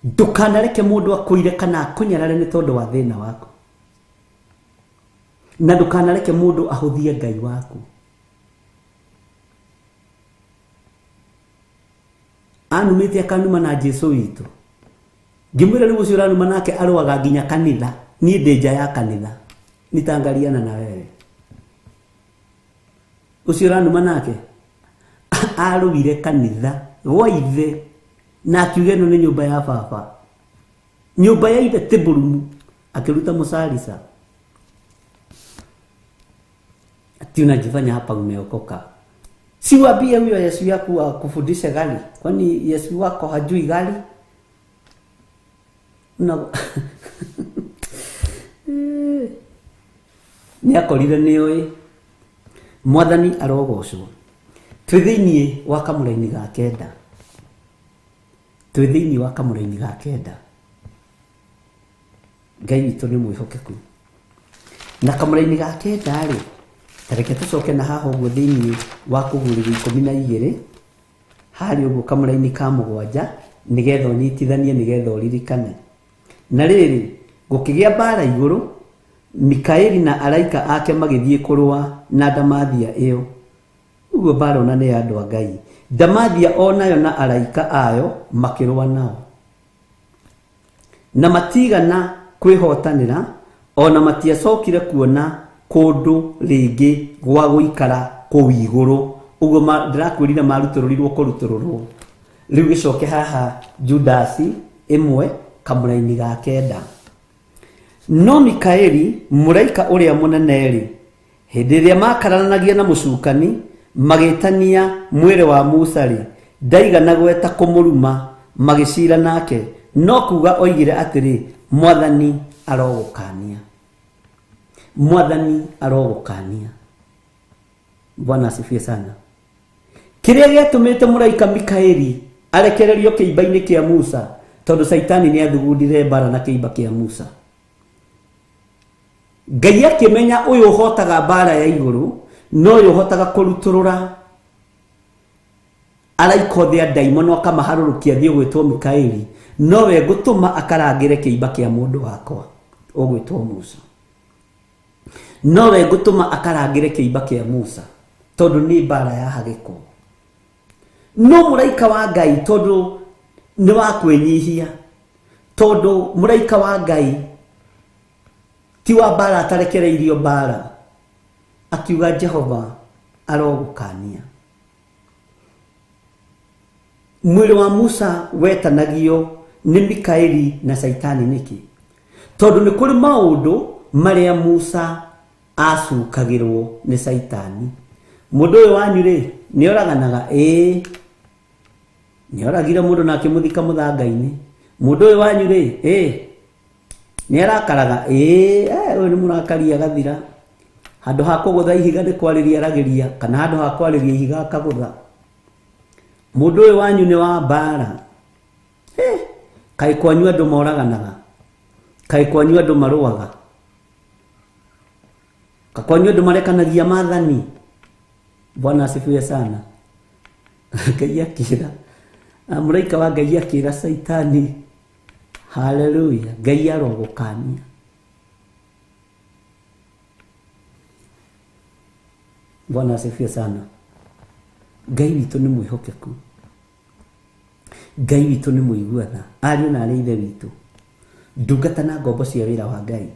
Ndũkanareke mũndũ akũire kana akũnyarare nĩ tondũ wa thĩna waku. Na ndũkanareke mũndũ ahũthie Ngai waku. Anumĩte akanuma na Jesu witũ. Ngĩmwĩra rĩu ũcio ũranuma nake arũaga nginya kanitha. Niĩ ndĩ nja ya kanitha. Nitangariana na wewe. Ũcio ũranuma nake arũire kanitha gwa ithe na akiuga ĩno nĩ nyũmba ya baba. Nyũmba ya ithe ti mbũrumu. Akĩruta mũcarica. Ati unajifanya hapa umeokoka. Si waambie huyo Yesu yaku akufundishe gari. Kwani Yesu wako hajui gari? Na nĩ akorire nĩ oĩ. Mwathani arogocwo. Twĩ thĩinĩ wa kamũraini ga kenda. Twĩ thĩinĩ wa kamũraini ga kenda. Ngai witũ nĩ mwĩhokeku. Na kamũraini ga kenda rĩ, tareke tũcoke na haha ũguo thĩinĩ wa kũguũrĩrio 12 harĩ ũguo kamũraini ka 7 nĩgetha ũnyitithanie nĩgetha ũririkane. Na rĩrĩ, gũkĩgĩa mbara igũrũ, Mikaeli na araika ake magĩthiĩ kũrũa na ndamathia ĩyo. Ũguo mbara ona nĩ ya andũ a Ngai. Ndamathia onayo na araika ayo makĩrũa nao. Na matigana kwĩhotanĩra, ona matiacokire kuona kũndũ rĩngĩ gwa gũikara kũu igũrũ. Ũguo ndĩrakwĩrire marutũrũrirwo kũrutũrũrwo. Rĩu gĩcoke haha Judasi 1 kamũraini ga 9. No Mikaeli mũraika ũrĩa mũnene rĩ, hĩndĩ ĩrĩa makararanagia na mũcukani magĩtania mwĩrĩ wa Musa rĩ, ndaigana gweta kũmũruma magĩcira nake, no kuga oigire atĩrĩ, Mwathani arogũkania. Mwathani arogũkania. Bwana asifiwe sana. Kĩrĩa gĩatũmĩte mũraika Mikaeli arekererio kĩimba-inĩ kĩa Musa, tondũ Caitani nĩ athugundire mbara na kĩimba kĩa Musa. Ngai akĩmenya ũyũ ũhotaga mbara ya igũrũ no ũyũ ũhotaga kũrutũrũra araika othe a ndaimono akamaharũrũkia thiĩ ũgwĩtwo Mikaeli, nowe ngũtũma akarangĩre kĩimba kĩa mũndũ wakwa ũgwĩtwo Musa. Nowe ngũtũma akarangĩre kĩimba kĩa Musa, tondũ nĩ mbara yahagĩkwo. No mũraika wa Ngai tondũ nĩ wa kwĩnyihia, tondũ mũraika wa Ngai ti wa mbara atarekereirio mbara, akiuga Jehova arogũkania. Mwĩrĩ wa Musa wetanagio nĩ Mikaeli na Caitani nĩkĩ? Tondũ nĩ kũrĩ maũndũ marĩa Musa acukagĩrwo nĩ Caitani. Mũndũ ũyũ wanyu rĩ, nĩ oraganaga? Ĩĩ. Nĩ oragire mũndũ na akĩmũthika mũthanga-inĩ. Mũndũ ũyũ wanyu rĩ, ĩĩ. Nĩ arakaraga? Ĩĩ, ũyũ nĩ mũrakari agathira. Handũ ha kũgũtha ihiga nĩ kwarĩria aragĩria, kana handũ ha kwarĩria ihiga akagũtha. Mũndũ ũyũ wanyu nĩ wa mbara. Kaĩ kwanyu andũ moraganaga? Kaĩ kwanyu andũ marũaga? Kaĩ kwanyu andũ marekanagia maathani? Bwana asifiwe sana. Ngai akĩra, mũraika wa Ngai akĩra Caitani, haleluya, Ngai arogũkania. Bwana asifiwe sana. Ngai witũ nĩ mwĩhokeku. Ngai witũ nĩ mũigua tha. Ariũ na arĩ ithe witũ, ndungata na ngombo cia wĩra wa Ngai.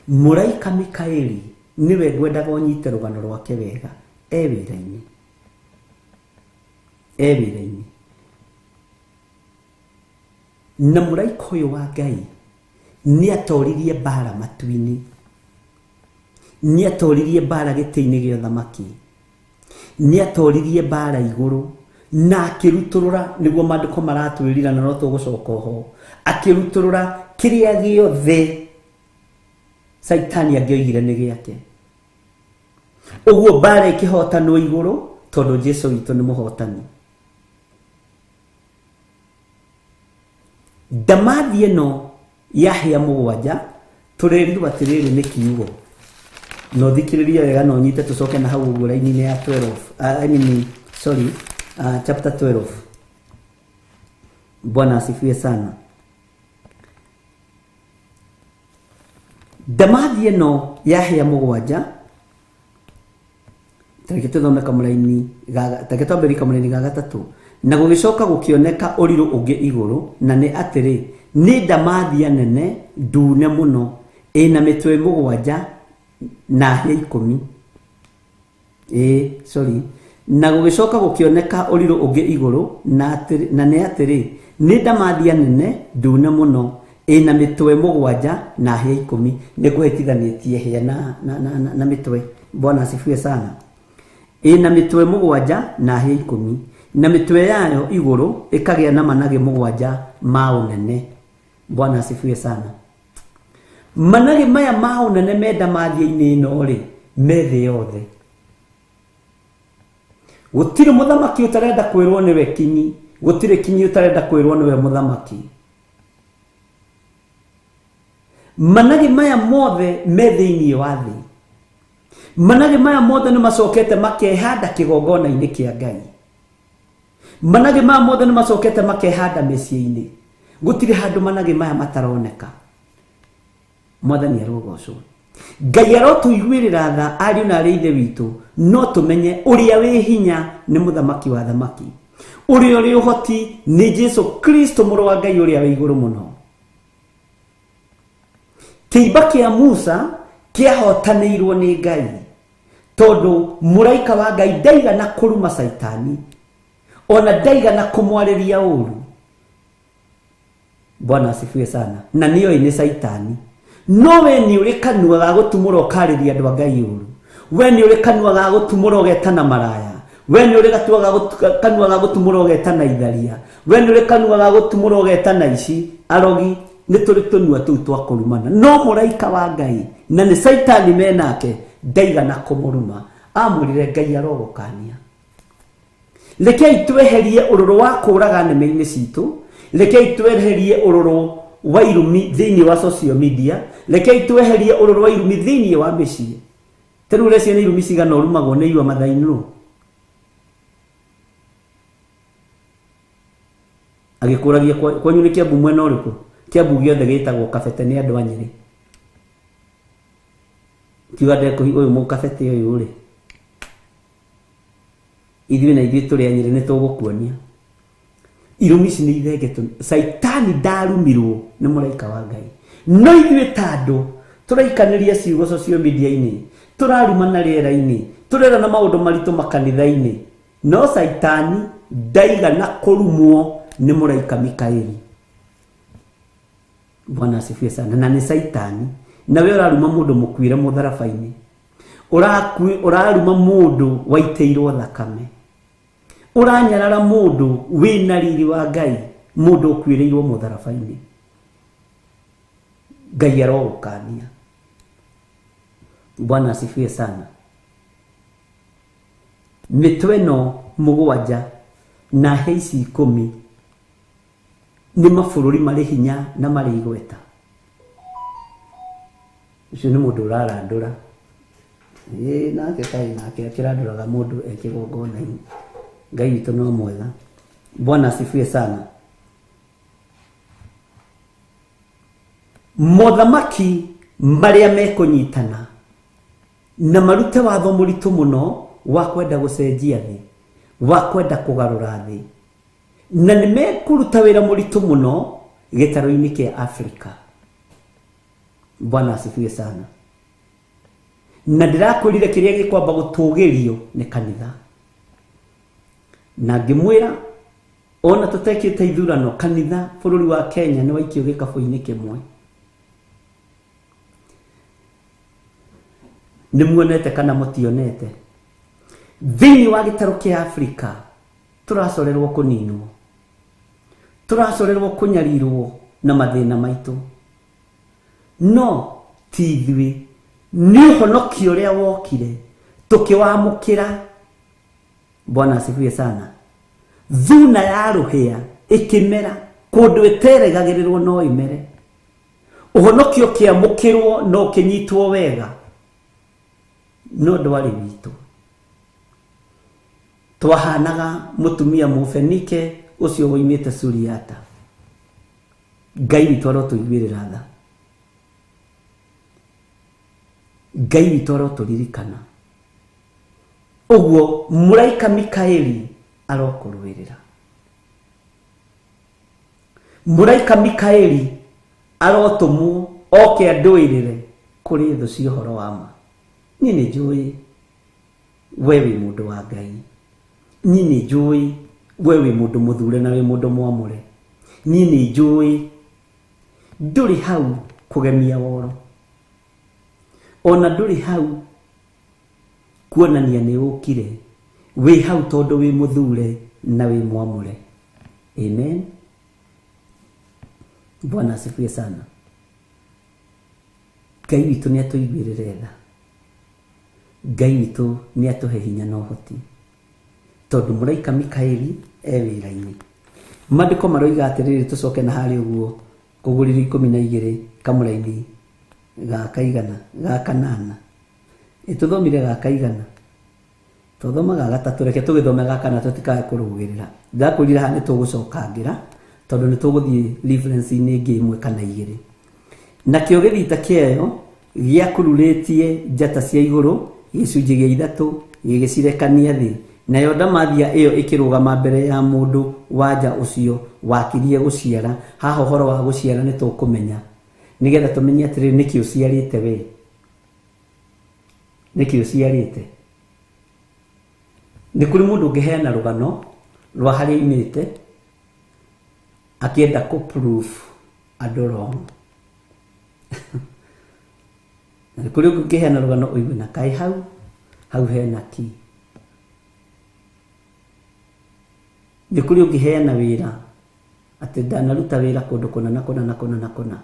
Mũraika Mikaeli nĩwe ngwendaga ũnyite rũgano rwake wega e wĩra-inĩ. E wĩra-inĩ. Na mũraika ũyũ wa Ngai nĩ atoririe mbara matu-inĩ. Nĩ atoririe mbara gĩtĩ-inĩ gĩa ũthamaki. Nĩ atoririe mbara igũrũ na akĩrutũrũra, nĩguo maandĩko maratwĩrira na no tũgũcoka oho, akĩrutũrũra kĩrĩa gĩothe Caitani angĩoigire nĩ gĩake. Ũguo mbara ĩkĩhotanwo igũrũ tondũ Jesu witũ nĩ mũhotani. Ndamathi ĩno ya hĩa mũgwanja tũrerirwo atĩrĩrĩ nĩ kiugo, na ũthikĩrĩrie wega na ũnyite, tũcoke na hau ũguo raini-inĩ ya 12, I mean, sorry, chapter 12. Bwana asifiwe sana. Ndamathi ĩno ya hĩa mũgwanja, tareke tũthome kamũraini ga, tareke twambĩrĩrie kamũraini ga gatatũ. Na gũgĩcoka gũkĩoneka ũrirũ ũngĩ igũrũ, na nĩ atĩrĩ, nĩ ndamathia nene ndune mũno, ĩna mĩtwe mũgwanja na hĩa ikũmi. Ĩĩ, sorry. Na gũgĩcoka gũkĩoneka ũrirũ ũngĩ igũrũ, na atĩrĩ, na nĩ atĩrĩ, nĩ ndamathia nene ndune mũno, ĩna mĩtwe mũgwanja na hĩa ikũmi. Nĩ ngũhĩtithanĩtie hĩa na mĩtwe. Bwana asifiwe sana. Ĩna mĩtwe mũgwanja na hĩa ikũmi, na mĩtwe yayo igũrũ ĩkagĩa na managĩ mũgwanja ma ũnene. Bwana asifiwe sana. Managĩ maya ma ũnene me ndamathia-inĩ ĩno rĩ, me thĩ yothe. Gũtirĩ mũthamaki ũtarenda kwĩrwo nĩwe kinyi, gũtirĩ kinyi ũtarenda kwĩrwo nĩwe mũthamaki. Managĩ maya mothe me thĩinĩ wa thĩ. Managĩ maya mothe nĩ macokete makehanda kĩgongona-inĩ kĩa Ngai. Managĩ maya mothe nĩ macokete makehanda mĩciĩ-inĩ. Gũtirĩ handũ managĩ maya mataroneka. Mwathani arogocwo. Ngai arotũiguĩrĩra tha ariũ na arĩ ithe witũ, no tũmenye ũrĩa wĩ hinya nĩ mũthamaki wa thamaki, ũrĩa ũrĩ ũhoti nĩ Jesu Kristo mũrũ wa Ngai ũrĩa wĩ igũrũ mũno. Kĩimba kĩa Musa kĩahotanĩirwo nĩ Ngai, tondũ mũraika wa Ngai ndaigana kũruma Caitani, ona ndaigana kũmwarĩria ũru. Bwana asifiwe sana. Na nĩoĩ nĩ Caitani. No we nĩ ũrĩ kanua ga gũtumũra ũkarĩria andũ a Ngai ũru. We nĩ ũrĩ kanua ga gũtumũra ũgetana maraya. We nĩ ũrĩ kanua ga gũtumũra ũgetana itharia. We nĩ ũrĩ kanua ga gũtumũra ũgetana ici, arogi. Nĩ tũrĩ tũnua tũu twa kũrumana. No mũraika wa Ngai na nĩ Caitani menake ndaigana kũmũruma. Amwĩrire Ngai arogũkania. Rekei tweherie ũrũrũ wa kũraga nĩmĩ-inĩ citũ. Rekei tweherie ũrũrũ wa irumi thĩinĩ wa social media. Rekei tweherie ũrũrũ wa irumi thĩinĩ wa mĩciĩ. Ta rĩu ũreciria nĩ irumi cigana ũrumagwo nĩ irua mathainũ. Agĩkũragia kwanyu nĩ Kiambu mwena ũrĩkũ? Kiambu gĩothe gĩtagwo Kabete nĩ andũ a Nyĩrĩ. Kiuga ndekũhi ũyũ mũkabete ũyũ rĩ, ithuĩ na ithuĩ tũrĩ a Nyĩrĩ nĩ tũgũkuonia. Irumi ici nĩ ithengetwo. Caitani ndarumirwo nĩ mũraika wa Ngai. No ithuĩ ta andũ tũraikanĩria ciugo social media-inĩ, tũrarumana rĩera-inĩ, tũrerana maũndũ maritũ makanitha-inĩ. No Caitani ndaigana kũrumwo nĩ mũraika Mikaeli. Bwana asifiwe sana. Na nĩ Caitani. Nawe ũraruma mũndũ mũkuire mũtharaba-inĩ. Ũraruma mũndũ waitĩirwo thakame. Ũranyarara mũndũ wĩna riri wa Ngai, mũndũ ũkuĩrĩirwo mũtharaba-inĩ. Ngai arogũkania. Bwana asifiwe sana. Mĩtwe ĩno mũgwanja na hĩa ici 10 nĩ mabũrũri marĩ hinya na marĩ igweta. Ũcio nĩ mũndũ ũrarandũra. Ĩĩ nake kaĩ nake akĩrandũraga mũndũ e kĩgongona-inĩ. Ngai witũ no mwega. Bwana asifiwe sana. Mothamaki marĩa mekũnyitana na marute watho mũritũ mũno wa kwenda gũcenjia thĩ, wa kwenda kũgarũra thĩ, na nĩ mekũruta wĩra mũritũ mũno gĩtarũ-inĩ kĩa Afrika. Bwana asifiwe sana. Na ndĩrakwĩrire kĩrĩa gĩkwamba gũtũgĩrio nĩ kanitha. Na ngĩmwĩra ona tũtekĩte ithurano, kanitha bũrũri wa Kenya nĩ waikio gĩkabũ-inĩ kĩmwe. Nĩ muonete kana mũtionete? Thĩinĩ wa gĩtarũ kĩa Afrika tũracorerwo kũninwo, tũracorerwo kũnyarirwo na mathĩna maitũ. No ti ithuĩ, nĩ ũhonokio ũrĩa wokire tũkĩwamũkĩra. Bwana asifiwe sana. Thuna ya rũhĩa ĩkĩmera kũndũ ĩteregagĩrĩrwo no ĩmere. Ũhonokio ũkĩamũkĩrwo no ũkĩnyitwo wega, no ndwarĩ witũ. Twahanaga mũtumia mũfenike ũcio woimĩte Suriata. Ngai witũ arotũiguĩrĩra tha. Ngai witũ arotũririkana. Ũguo mũraika Mikaeli arokũrũĩrĩra. Mũraika Mikaeli arotũmwo oke andũĩrĩre kũrĩ thũ cia ũhoro wa ma. Niĩ nĩ njũĩ we wĩ mũndũ wa Ngai. Niĩ nĩ njũĩ we wĩ mũndũ mũthure na wĩ mũndũ mwamũre. Niĩ nĩ njũĩ ndũrĩ hau kũgemia woro, ona ndũrĩ hau kuonania nĩ ũkire. Wĩ hau tondũ wĩ mũthure na wĩ mwamũre. Amen. Bwana asifiwe sana. Ngai witũ nĩ atũiguĩrĩre tha. Ngai witũ nĩ atũhe hinya na ũhoti, tondũ mũraika Mikaeli e wĩra-inĩ. Maandĩko maroiga atĩrĩrĩ, tũcoke na harĩa ũguo kũgũrĩrio 12 kamũraini ga kaigana ga kanana. Ĩtũthomire ga kaigana, tũthoma ga gatatũ, reke tũgĩthome ga kana tũtikae kũrũgĩrĩra. Ndakwĩrire haha nĩ tũgũcokangĩra tondũ nĩ tũgũthiĩ reference-inĩ ĩngĩ ĩmwe kana igĩrĩ. Nakĩo gĩthita kĩayo gĩakururĩtie njata cia igũrũ gĩcunjĩ gĩa 3 gĩgĩcirekania thĩ. Nayo ndamathia ĩyo ĩkĩrũgama mbere ya mũndũ wanja ũcio wakirie gũciara. Haha ũhoro wa gũciara nĩ tũkũmenya, nĩgetha tũmenye atĩrĩrĩ, nĩkĩ ũciarĩte we, nĩkĩ ũciarĩte. Nĩ kũrĩ mũndũ ũngĩheana rũgano rwa harĩa oimĩte akĩenda kũ proof andũ wrong. Na nĩ kũrĩ ũngĩ ũngĩheana rũgano ũigue na kaĩ hau hau hena ki. Nĩ kũrĩ ũngĩheana wĩra atĩ ndanaruta wĩra kũndũ kũna na kũna na kũna na kũna,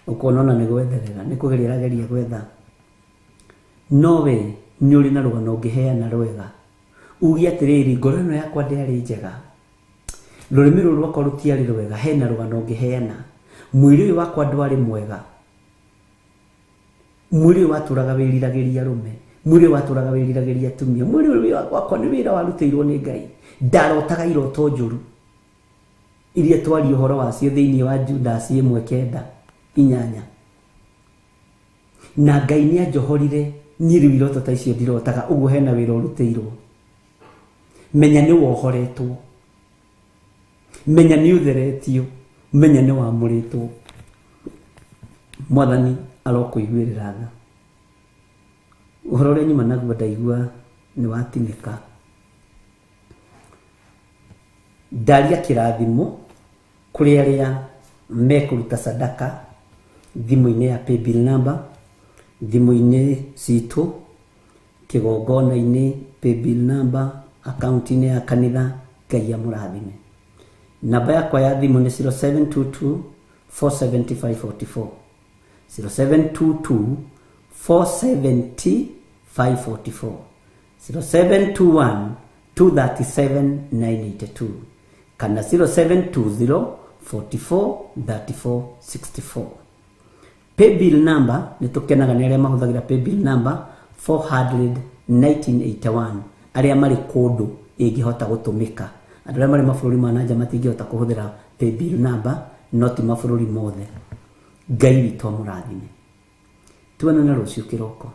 ũkona ona nĩ gwetherera, nĩ kũgeria arageria gwetha. No we nĩ ũrĩ na rũgano ũngĩheana rwega, Uge atĩrĩrĩ, ngoro ĩno yakwa ndĩarĩ njega, rũrĩmĩ rũrũ rwakwa rũtiarĩ rwega, hena rũgano ngĩheana, mwĩrĩ ũyũ wakwa ndwarĩ mwega, mwĩrĩ ũyũ watũraga wĩriragĩria arũme, mwĩrĩ ũyũ watũraga wĩriragĩria atumia, mwĩrĩ ũyũ wakwa nĩ wĩra warutĩirwo nĩ Ngai, ndarotaga iroto njũru iria twaria ũhoro wacio thĩinĩ wa Judasi 1:9-8, na Ngai nĩ anjohorire niĩ rĩu iroto ta icio ndirotaga, ũguo hena wĩra ũrutĩirwo. Menya nĩ wohoretwo, menya nĩ ũtheretio, menya nĩ wamũrĩtwo. Mwathani arokũiguĩrĩra tha. Ũhoro ũrĩa nyuma naguo ndaigua nĩ watinĩka. Ndaria kĩrathimo kũrĩ arĩa mekũruta sadaka thimũ-inĩ ya paybill number, thimũ-inĩ citũ, kĩgongona-inĩ paybill number, akaunti-inĩ ya kanitha. Ngai amũrathime. Namba yakwa ya thimũ nĩ 0722 47544, 0722 470 544, 0721 237 982 kana 0720 44 34 64. Paybill number nĩ tũkenaga nĩ arĩa mahũthagĩra paybill number 400 1981, arĩa marĩ kũndũ ĩngĩhota gũtũmĩka. Andũ arĩa marĩ mabũrũri ma nanja matingĩhota kũhũthĩra paybill number, no ti mabũrũri mothe. Ngai witũ amũrathime. Tuonane rũciũ kĩroko.